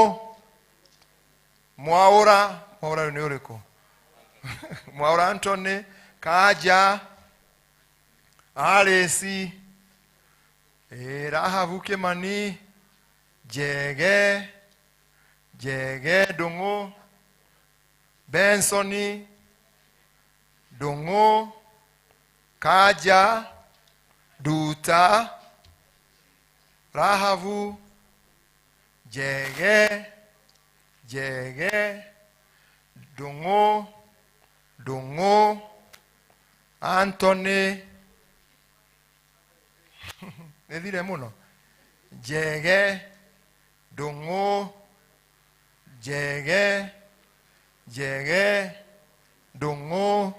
Mwaũra. Mwaũra rĩu nĩ ũrĩkũ? Mwaũra Anthony. Kaja. Alice. Rahabu Kimani. Jege. Jege Ndũng'ũ. Bensoni. Ndũng'ũ. Kaja. Nduta. Rahabu. Jege. Jege. Ndũng'ũ. Ndũng'ũ. Anthony. Nĩ thire mũno. Jege. Ndũng'ũ. Jege. Jege. Ndũng'ũ.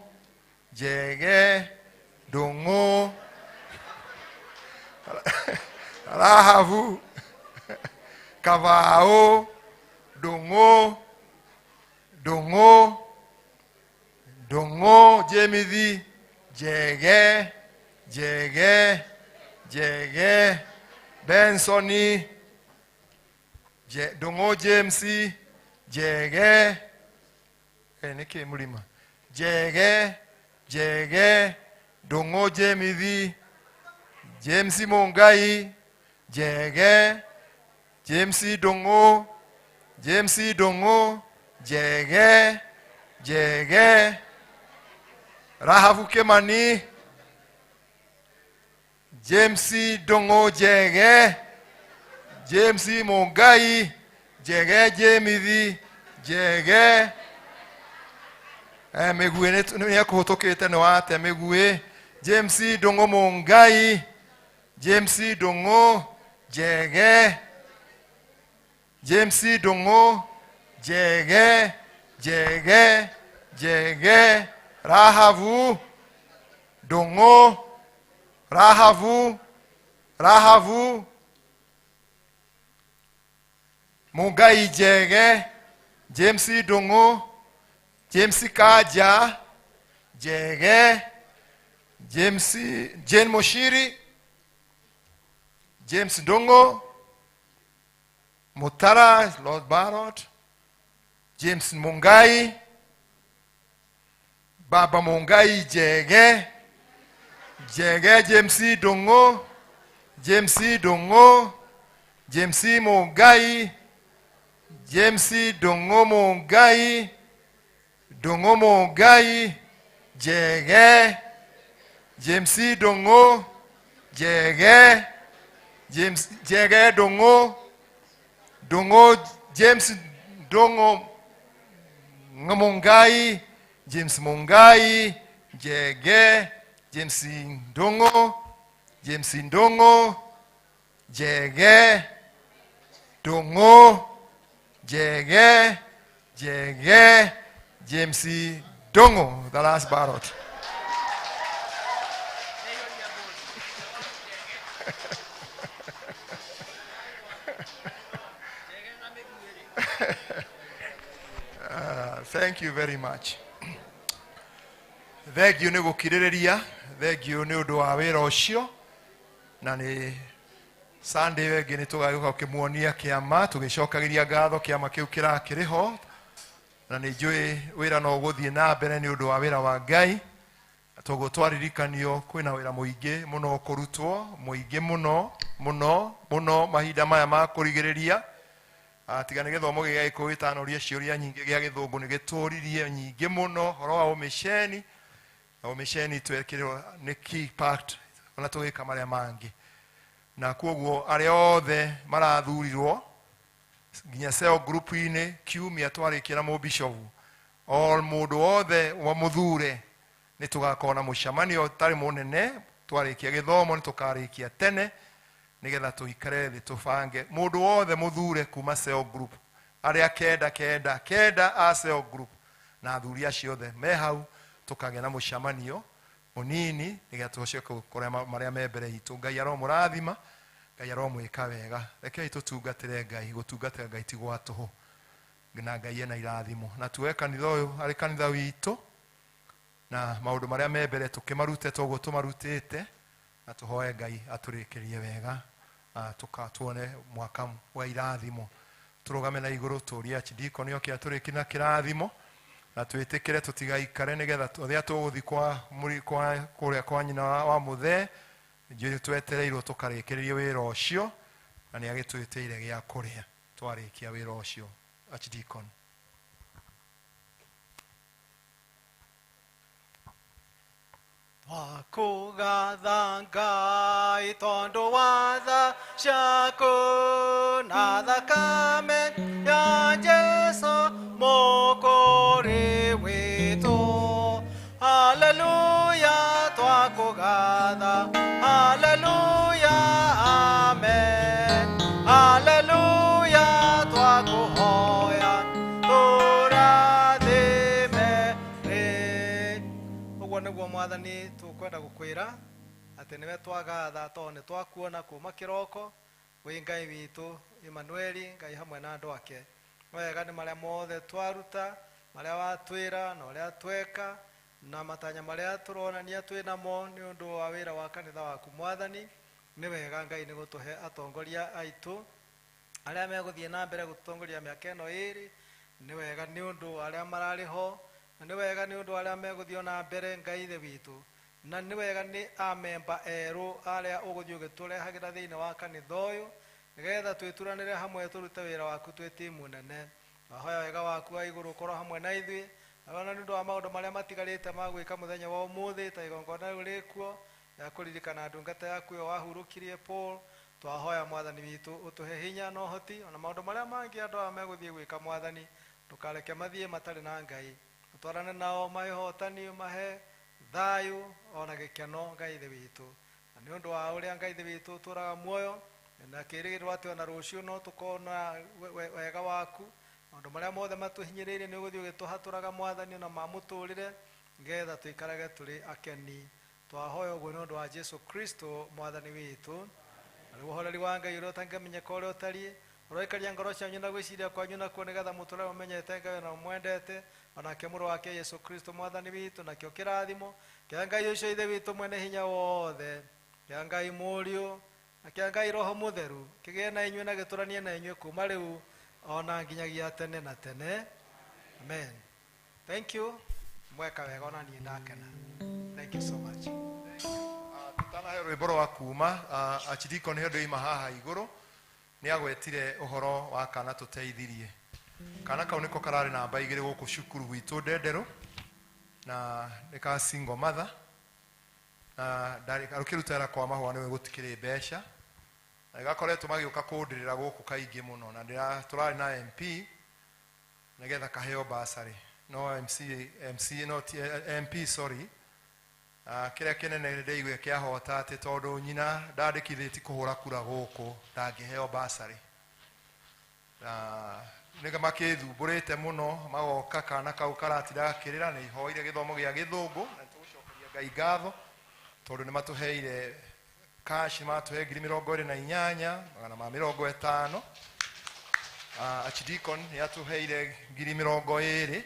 Jege. Ndũng'ũ. Rahabu. Kabaũ. Ndũng'ũ. Ndũng'ũ. Ndũng'ũ Jemithi. Jege. Jege. Jege. Bensoni. Ndũng'ũ James. Jege. Nĩkĩ mũrima? Jege. Jege. Ndũng'ũ Jemithi. James Mungai. Jege. James Ndũng'ũ. James Ndũng'ũ. Jege. Jege. Rahabu Kimani. James Ndũng'ũ Jege. James Mungai. Jege Jemithi. Jege. Mĩguĩ nĩ ekũhĩtũkĩte nĩ wate mĩguĩ. James Ndũng'ũ Mungai. James Ndũng'ũ Jege. James Ndũng'ũ Jege. Jege. Jege. Rahabu. Ndũng'ũ. Rahabu. Rahabu. Mungai Jege. James Ndung'u, James Kanja, Njege, James Jane Mushiri, James Ndung'u, Mutara Lord Barrot, James Mungai, Baba Mungai Njege, Njege James Ndung'u, James Ndung'u, James Mungai, James Ndung'u Mungai, Ndung'u Mungai, Njege, James Ndung'u, Njege, James Njege Ndung'u, Ndung'u James Ndung'u Mungai, James Mungai, Njege, James Ndung'u, James Ndung'u, Njege, Ndung'u, Njege, Njege, James Ndung'u, the last ballot. Thank you very much. Thank you nĩ gũkirĩrĩria, thank you nĩ ũndũ wa wĩra ũcio, na nĩ Sunday ĩyo ĩngĩ nĩ tũgagĩũka gũkĩmuonia kĩama, tũgĩcokagĩria ngatho kĩama kĩu kĩrakĩrĩ ho, na nĩ njũĩ wĩra no ũgũthiĩ na mbere nĩ ũndũ wa wĩra wa Ngai. Toguo twaririkanio kwĩna wĩra mũingĩ mũno kũrutwo, mũingĩ mũno mũno mũno mahinda maya ma kũrigĩrĩria. Tiga nĩ gĩthomo gĩa Gĩkũyũ gĩtanoria ciũria nyingĩ gĩa Gĩthũngũ nĩ gĩtũririe nyingĩ mũno ũhoro wa ũmĩceni, na ũmĩceni twekĩrwo nĩ key part ona tũgĩka marĩa mangĩ. Na koguo arĩa othe marathurirwo nginya cell group-inĩ kiumia twarĩkia na mũbishofu, o mũndũ wothe wa mũthure nĩ tũgakorwo na mũcemanio ũtarĩ mũnene twarĩkia gĩthomo nĩ tũkarĩkia tene nĩgetha tũikare thĩ tũbange mũndũ wothe mũthure kuma cell group, arĩa kenda kenda kenda a cell group na athuri acio othe me hau, tũkagĩa na mũcemanio mũnini nĩgetha tũcoke kũrĩa marĩa me mbere itũ. Ngai aromũrathima, Ngai aromwĩka wega. Rekei tũtungatĩre Ngai, gũtungatĩra Ngai ti gwa tũhũ, na Ngai ena irathimo. Na tuoe kanitha ũyũ arĩ kanitha witũ, na maũndũ marĩa me mbere tũkĩmarute toguo tũmarutĩte, na tũhoe Ngai atũrĩkĩrie wega, tuone mwaka wa irathimo. Tũrũgame na igũrũ tũrie archdeacon oke atũrĩkie na kĩrathimo, na twĩtĩkĩre tũtigaikare nĩgetha rĩrĩa tũgũthiĩ kwa kũrĩa kwa nyina wa mũthee, njũĩ twetereirwo tũkarĩkĩrĩrie wĩra ũcio, na nĩ agĩtwĩtĩire gĩa kũrĩa twarĩkia wĩra ũcio. Archdeacon. Twakũgatha Ngai tondũ wa tha ciaku na thakame ya Jesũ Mũkũũri witũ. Haleluya, twakũgatha. Haleluya, amen. Haleluya, twakũhoya tũrathime rĩ. Ũguo nĩguo Mwathani tũkwenda gũkwĩra atĩ nĩwe twagatha tondũ nĩ twakuona kuma kĩroko wĩ Ngai witũ Emmanueli, Ngai hamwe na andũ ake. Wega nĩ marĩa mothe twaruta, marĩa watwĩra na ũrĩa tweka, na matanya marĩa tũronania twĩ namo nĩ ũndũ wa wĩra wa kanitha waku Mwathani. Nĩ wega Ngai nĩ gũtũhe atongoria aitũ arĩa megũthiĩ na mbere gũtũtongoria mĩaka ĩno ĩrĩ. Nĩ wega nĩ ũndũ arĩa mararĩ ho, na nĩ wega nĩ ũndũ arĩa megũthiĩ ona mbere Ngai ithe witũ, na nĩ wega nĩ amemba erũ arĩa ũgũthiĩ ũgĩtũrehagĩra thĩinĩ wa kanitha ũyũ, nĩgetha twĩturanĩre hamwe tũrute wĩra waku twĩ timu nene. Twahoya wega waku wa igũrũ ũkorwo hamwe na ithuĩ, na ona nĩ ũndũ wa maũndũ marĩa matigarĩte ma gwĩka mũthenya wa ũmũthĩ ta igongona rĩu rĩkuo rĩa kũririkana ndungata yaku ĩyo wahurũkirie Paul. Twahoya Mwathani witũ ũtũhe hinya na ũhoti, ona maũndũ marĩa mangĩ andũ aya megũthiĩ gwĩka Mwathani, ndũkareke mathiĩ matarĩ na Ngai. Ũtwarane nao mahe ũhotani, mahe thayũ ona gĩkeno Ngai ithe witũ. Na nĩ ũndũ wa ũrĩa Ngai ithe witũ ũtũũraga muoyo, na kĩĩrĩgĩrĩro atĩ ona rũciũ no tũkona wega waku. Maũndũ marĩa mothe matũhinyĩrĩirie nĩ ũgũthiĩ ũgĩtũhatũraga Mwathani ona ma mũtũũrĩre, nĩgetha tũikarage tũrĩ akeni. Twahoya ũguo nĩ ũndũ wa Jesũ Kristo Mwathani witũ. Na rĩu ũhoreri wa Ngai ũrĩa ũtangĩmenyeka ũrĩa ũtariĩ, Ũroikaria ngoro cianyu na gwĩciria kwanyu nakuo nĩgetha mũtũre mũmenyete Ngai na mũmwendete, onake mũrũ wake Yesu Kristo mwathani witũ. Nakĩo kĩrathimo kĩa Ngai ũcio Ithe witũ mwene hinya wothe, kĩa Ngai Mũriũ, na kĩa Ngai Roho Mũtheru, kĩgĩe na inyuĩ na gĩtũranie na inyuĩ kuma rĩu ona nginyagia tene na tene. Amen. Thank you. Mweka wega ona niĩ ndakena. Thank you so much. Tutanahe rwĩmbo rwa kuma achidiko nĩ ũndũ ima haha igũrũ nĩ agwetire ũhoro wa kana tũteithirie. Kana kau nĩko kararĩ namba 2 gũkũ cukuru gwitũ Ndenderũ, na nĩ ka single mother, na ndarĩ rũkĩruta wĩra kwa mahũa nĩwe gũtikĩrĩ mbeca, na gĩgakoretwo magĩũka kũndĩrĩra gũkũ kaingĩ mũno, na tũrarĩ na MP nĩgetha kaheo bursary, no MC, no MP, sorry. Kĩrĩa kĩnene ndĩigue kĩahota atĩ tondũ nyina ndandĩkithĩti kũhũra kura gũkũ ndangĩheo bursary. Na nĩga makĩthumbũrĩte mũno magoka kana kau karatinda gakĩrĩra, nĩ ihoire gĩthomo gĩa gĩthũngũ, na tũgũcokeria Ngai ngatho tondũ nĩ matũheire cash, nĩ matũhe ngiri mĩrongo ĩrĩ na inyanya magana ma mĩrongo ĩtano. Archdeacon nĩ atũheire ngiri mĩrongo ĩrĩ.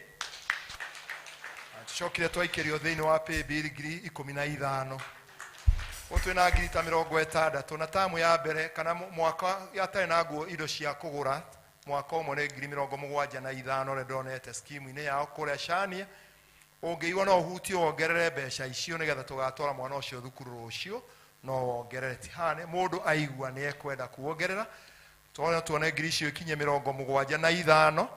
Tucokire twaikĩrio thĩinĩ wa paybill ngiri ikũmi na ithano. Ũguo twĩna ngiri ta mĩrongo ĩtandatũ, na tamu ya mbere kana mwaka yatarĩ na nguo indo cia kũgũra mwaka ũmwe nĩ ngiri mĩrongo mũgwanja na ithano ũrĩa ndonete scheme-inĩ yao kũrĩa Shania. Ũngĩigua no ũhutie wongerere mbeca icio nĩgetha tũgatwara mwana ũcio thukuru rũciũ, no wongerere. Ti haha mũndũ aigua nĩ ekwenda kuongerera, tuone tuone ngiri icio ikinye mĩrongo mũgwanja na ithano,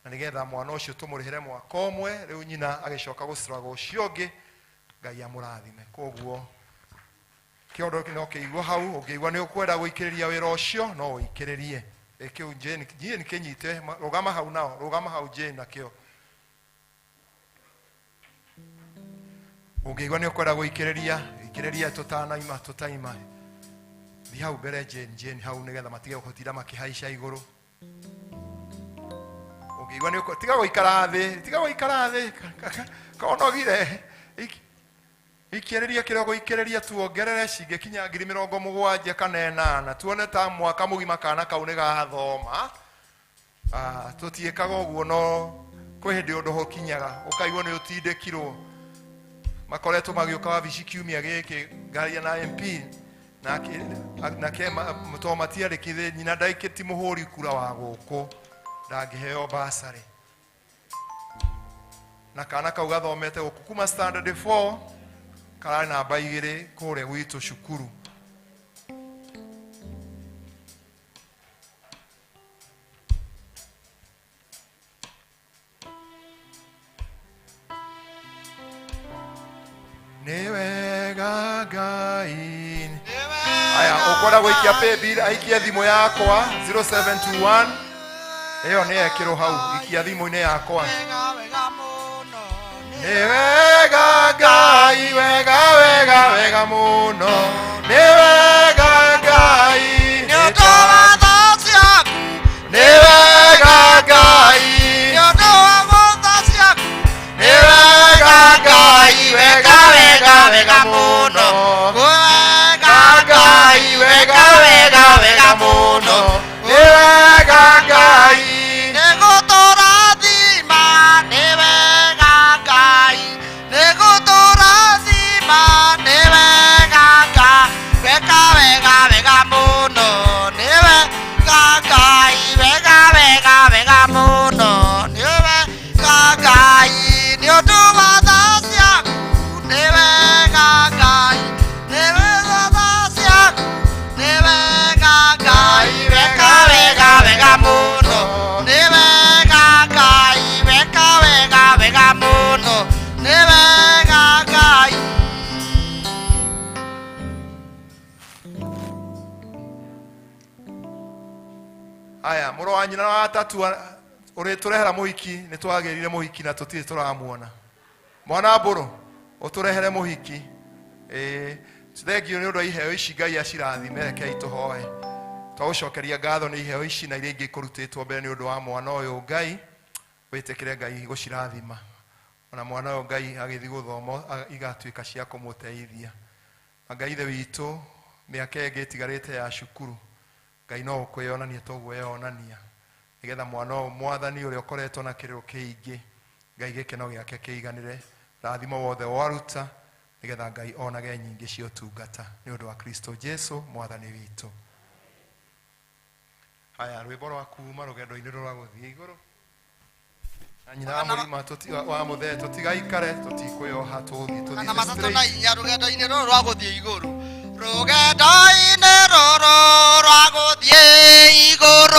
na nĩgetha mwana ũcio tũmũrĩhĩre mwaka ũmwe, rĩu nyina agĩcoka gũciraga ũcio ũngĩ, Ngai amũrathime. Koguo kĩondo no kĩigwo hau, ũngĩigua nĩ ũkwenda gũikĩrĩria wĩra ũcio no ũikĩrĩrie. Kĩu Jane, Jane kĩnyite, rũgama hau nao, rũgama hau Jane nakĩo. Ũngĩigua nĩ ũkwenda gũikĩrĩria, ikĩrĩria tũtanaima, tũtaima. Thiĩ hau mbere Jane, Jane hau nĩgetha matige gũtinda makĩhaica igũrũ. Ũngĩigua nĩ ũkũ-, tiga gũikara thĩ, tiga gũikara thĩ, konogire. Ikĩrĩria kĩrĩa ũgũikĩrĩria tuongerere cingĩkinya ngiri mĩrongo mũgwanja kana ĩnana, tuone ta mwaka mũgima kana kau nĩ gathoma. Tũtiĩkaga ũguo, no kwĩ hĩndĩ ũndũ ũkinyaga ũkaigua nĩ ũtindĩkirwo. Makoretwo magĩũka wabici kiumia gĩkĩ ngaria na MP nake to matiandĩkithĩ nyina ndaikĩti mũhũri kura wa gũkũ ndangĩheo bursary. Na kana kau gathomete gũkũ kuma standard 4 kararĩ namba 2 kũrĩa gwitũ cukuru. Nĩ wega Ngai. Aya, ũkwenda gũikia paybill, aikie thimũ yakwa 0721. Ĩyo nĩ ekĩrwo hau, ikia thimũ-inĩ yakwa. Nĩ wega Ngai, wega, wega, wega mũno. Nĩ wega Ngai, nĩ ũndũ wa tha ciaku. Nĩ wega Ngai, nĩ ũndũ wa tha ciaku. Nĩ wega Ngai, wega, wega, wega mũno. Wega Ngai, wega, wega, wega mũno. Nĩ wega Ngai, nĩ gũtũrathima. Nĩ wega Ngai, nĩ gũtũrathima. Nĩ wega Ngai, wega, wega, wega mũno. Nĩ wega Ngai, wega, wega, wega mũno. Nĩ wega Ngai, nĩ ũndũ wa tha ciaku. Nĩ wega Ngai, nĩ wega tha ciaku. Nĩ wega Ngai, wega, wega, wega mũno. Nĩ wega Ngai, wega, wega, wega mũno. Nĩ wega Ngai. Aya, mũrũ wa nyina wa tatu ũrĩtũrehera mũhiki, nĩ twagĩrire mũhiki na tũtirĩ tũramuona. Mwana mbũrũ, ũtũrehere mũhiki. Thengiũ nĩ ũndũ wa iheo ici, Ngai acirathime, rekei tũhoe. Twagũcokeria ngatho nĩ iheo ici na iria ingĩ ikũrutĩtwo mbere nĩ ũndũ wa mwana ũyũ Ngai, wĩtĩkĩre Ngai gũcirathima. Ona mwana ũyũ Ngai agĩthiĩ gũthoma, igatuĩka cia kũmũteithia. Na Ngai Ithe witũ, mĩaka ĩngĩ ĩtigarĩte ya cukuru, Ngai no ũkwĩyonania toguo eyonania, nĩgetha mwana ũyũ Mwathani ũrĩa ũkoretwo na kĩrĩro kĩingĩ, Ngai gĩkeno gĩake kĩiganĩre. Rathimo wothe waruta, nĩgetha Ngai onage nyingĩ cia ũtungata nĩ ũndũ wa Kristo Jesu Mwathani witũ. Haya, rwĩmbo rwa kuma rũgendo-inĩ rwa gũthiĩ igũrũ na nyina wa mũrima wa mũthee, tũtigaikare, tũtikwĩyoha, tũthiĩ Kana matatũ tũthiĩte na inya rũgendo-inĩ rũrũ rwa gũthiĩ igũrũ, rũgendo-inĩ rũrũ rwa gũthiĩ igũrũ.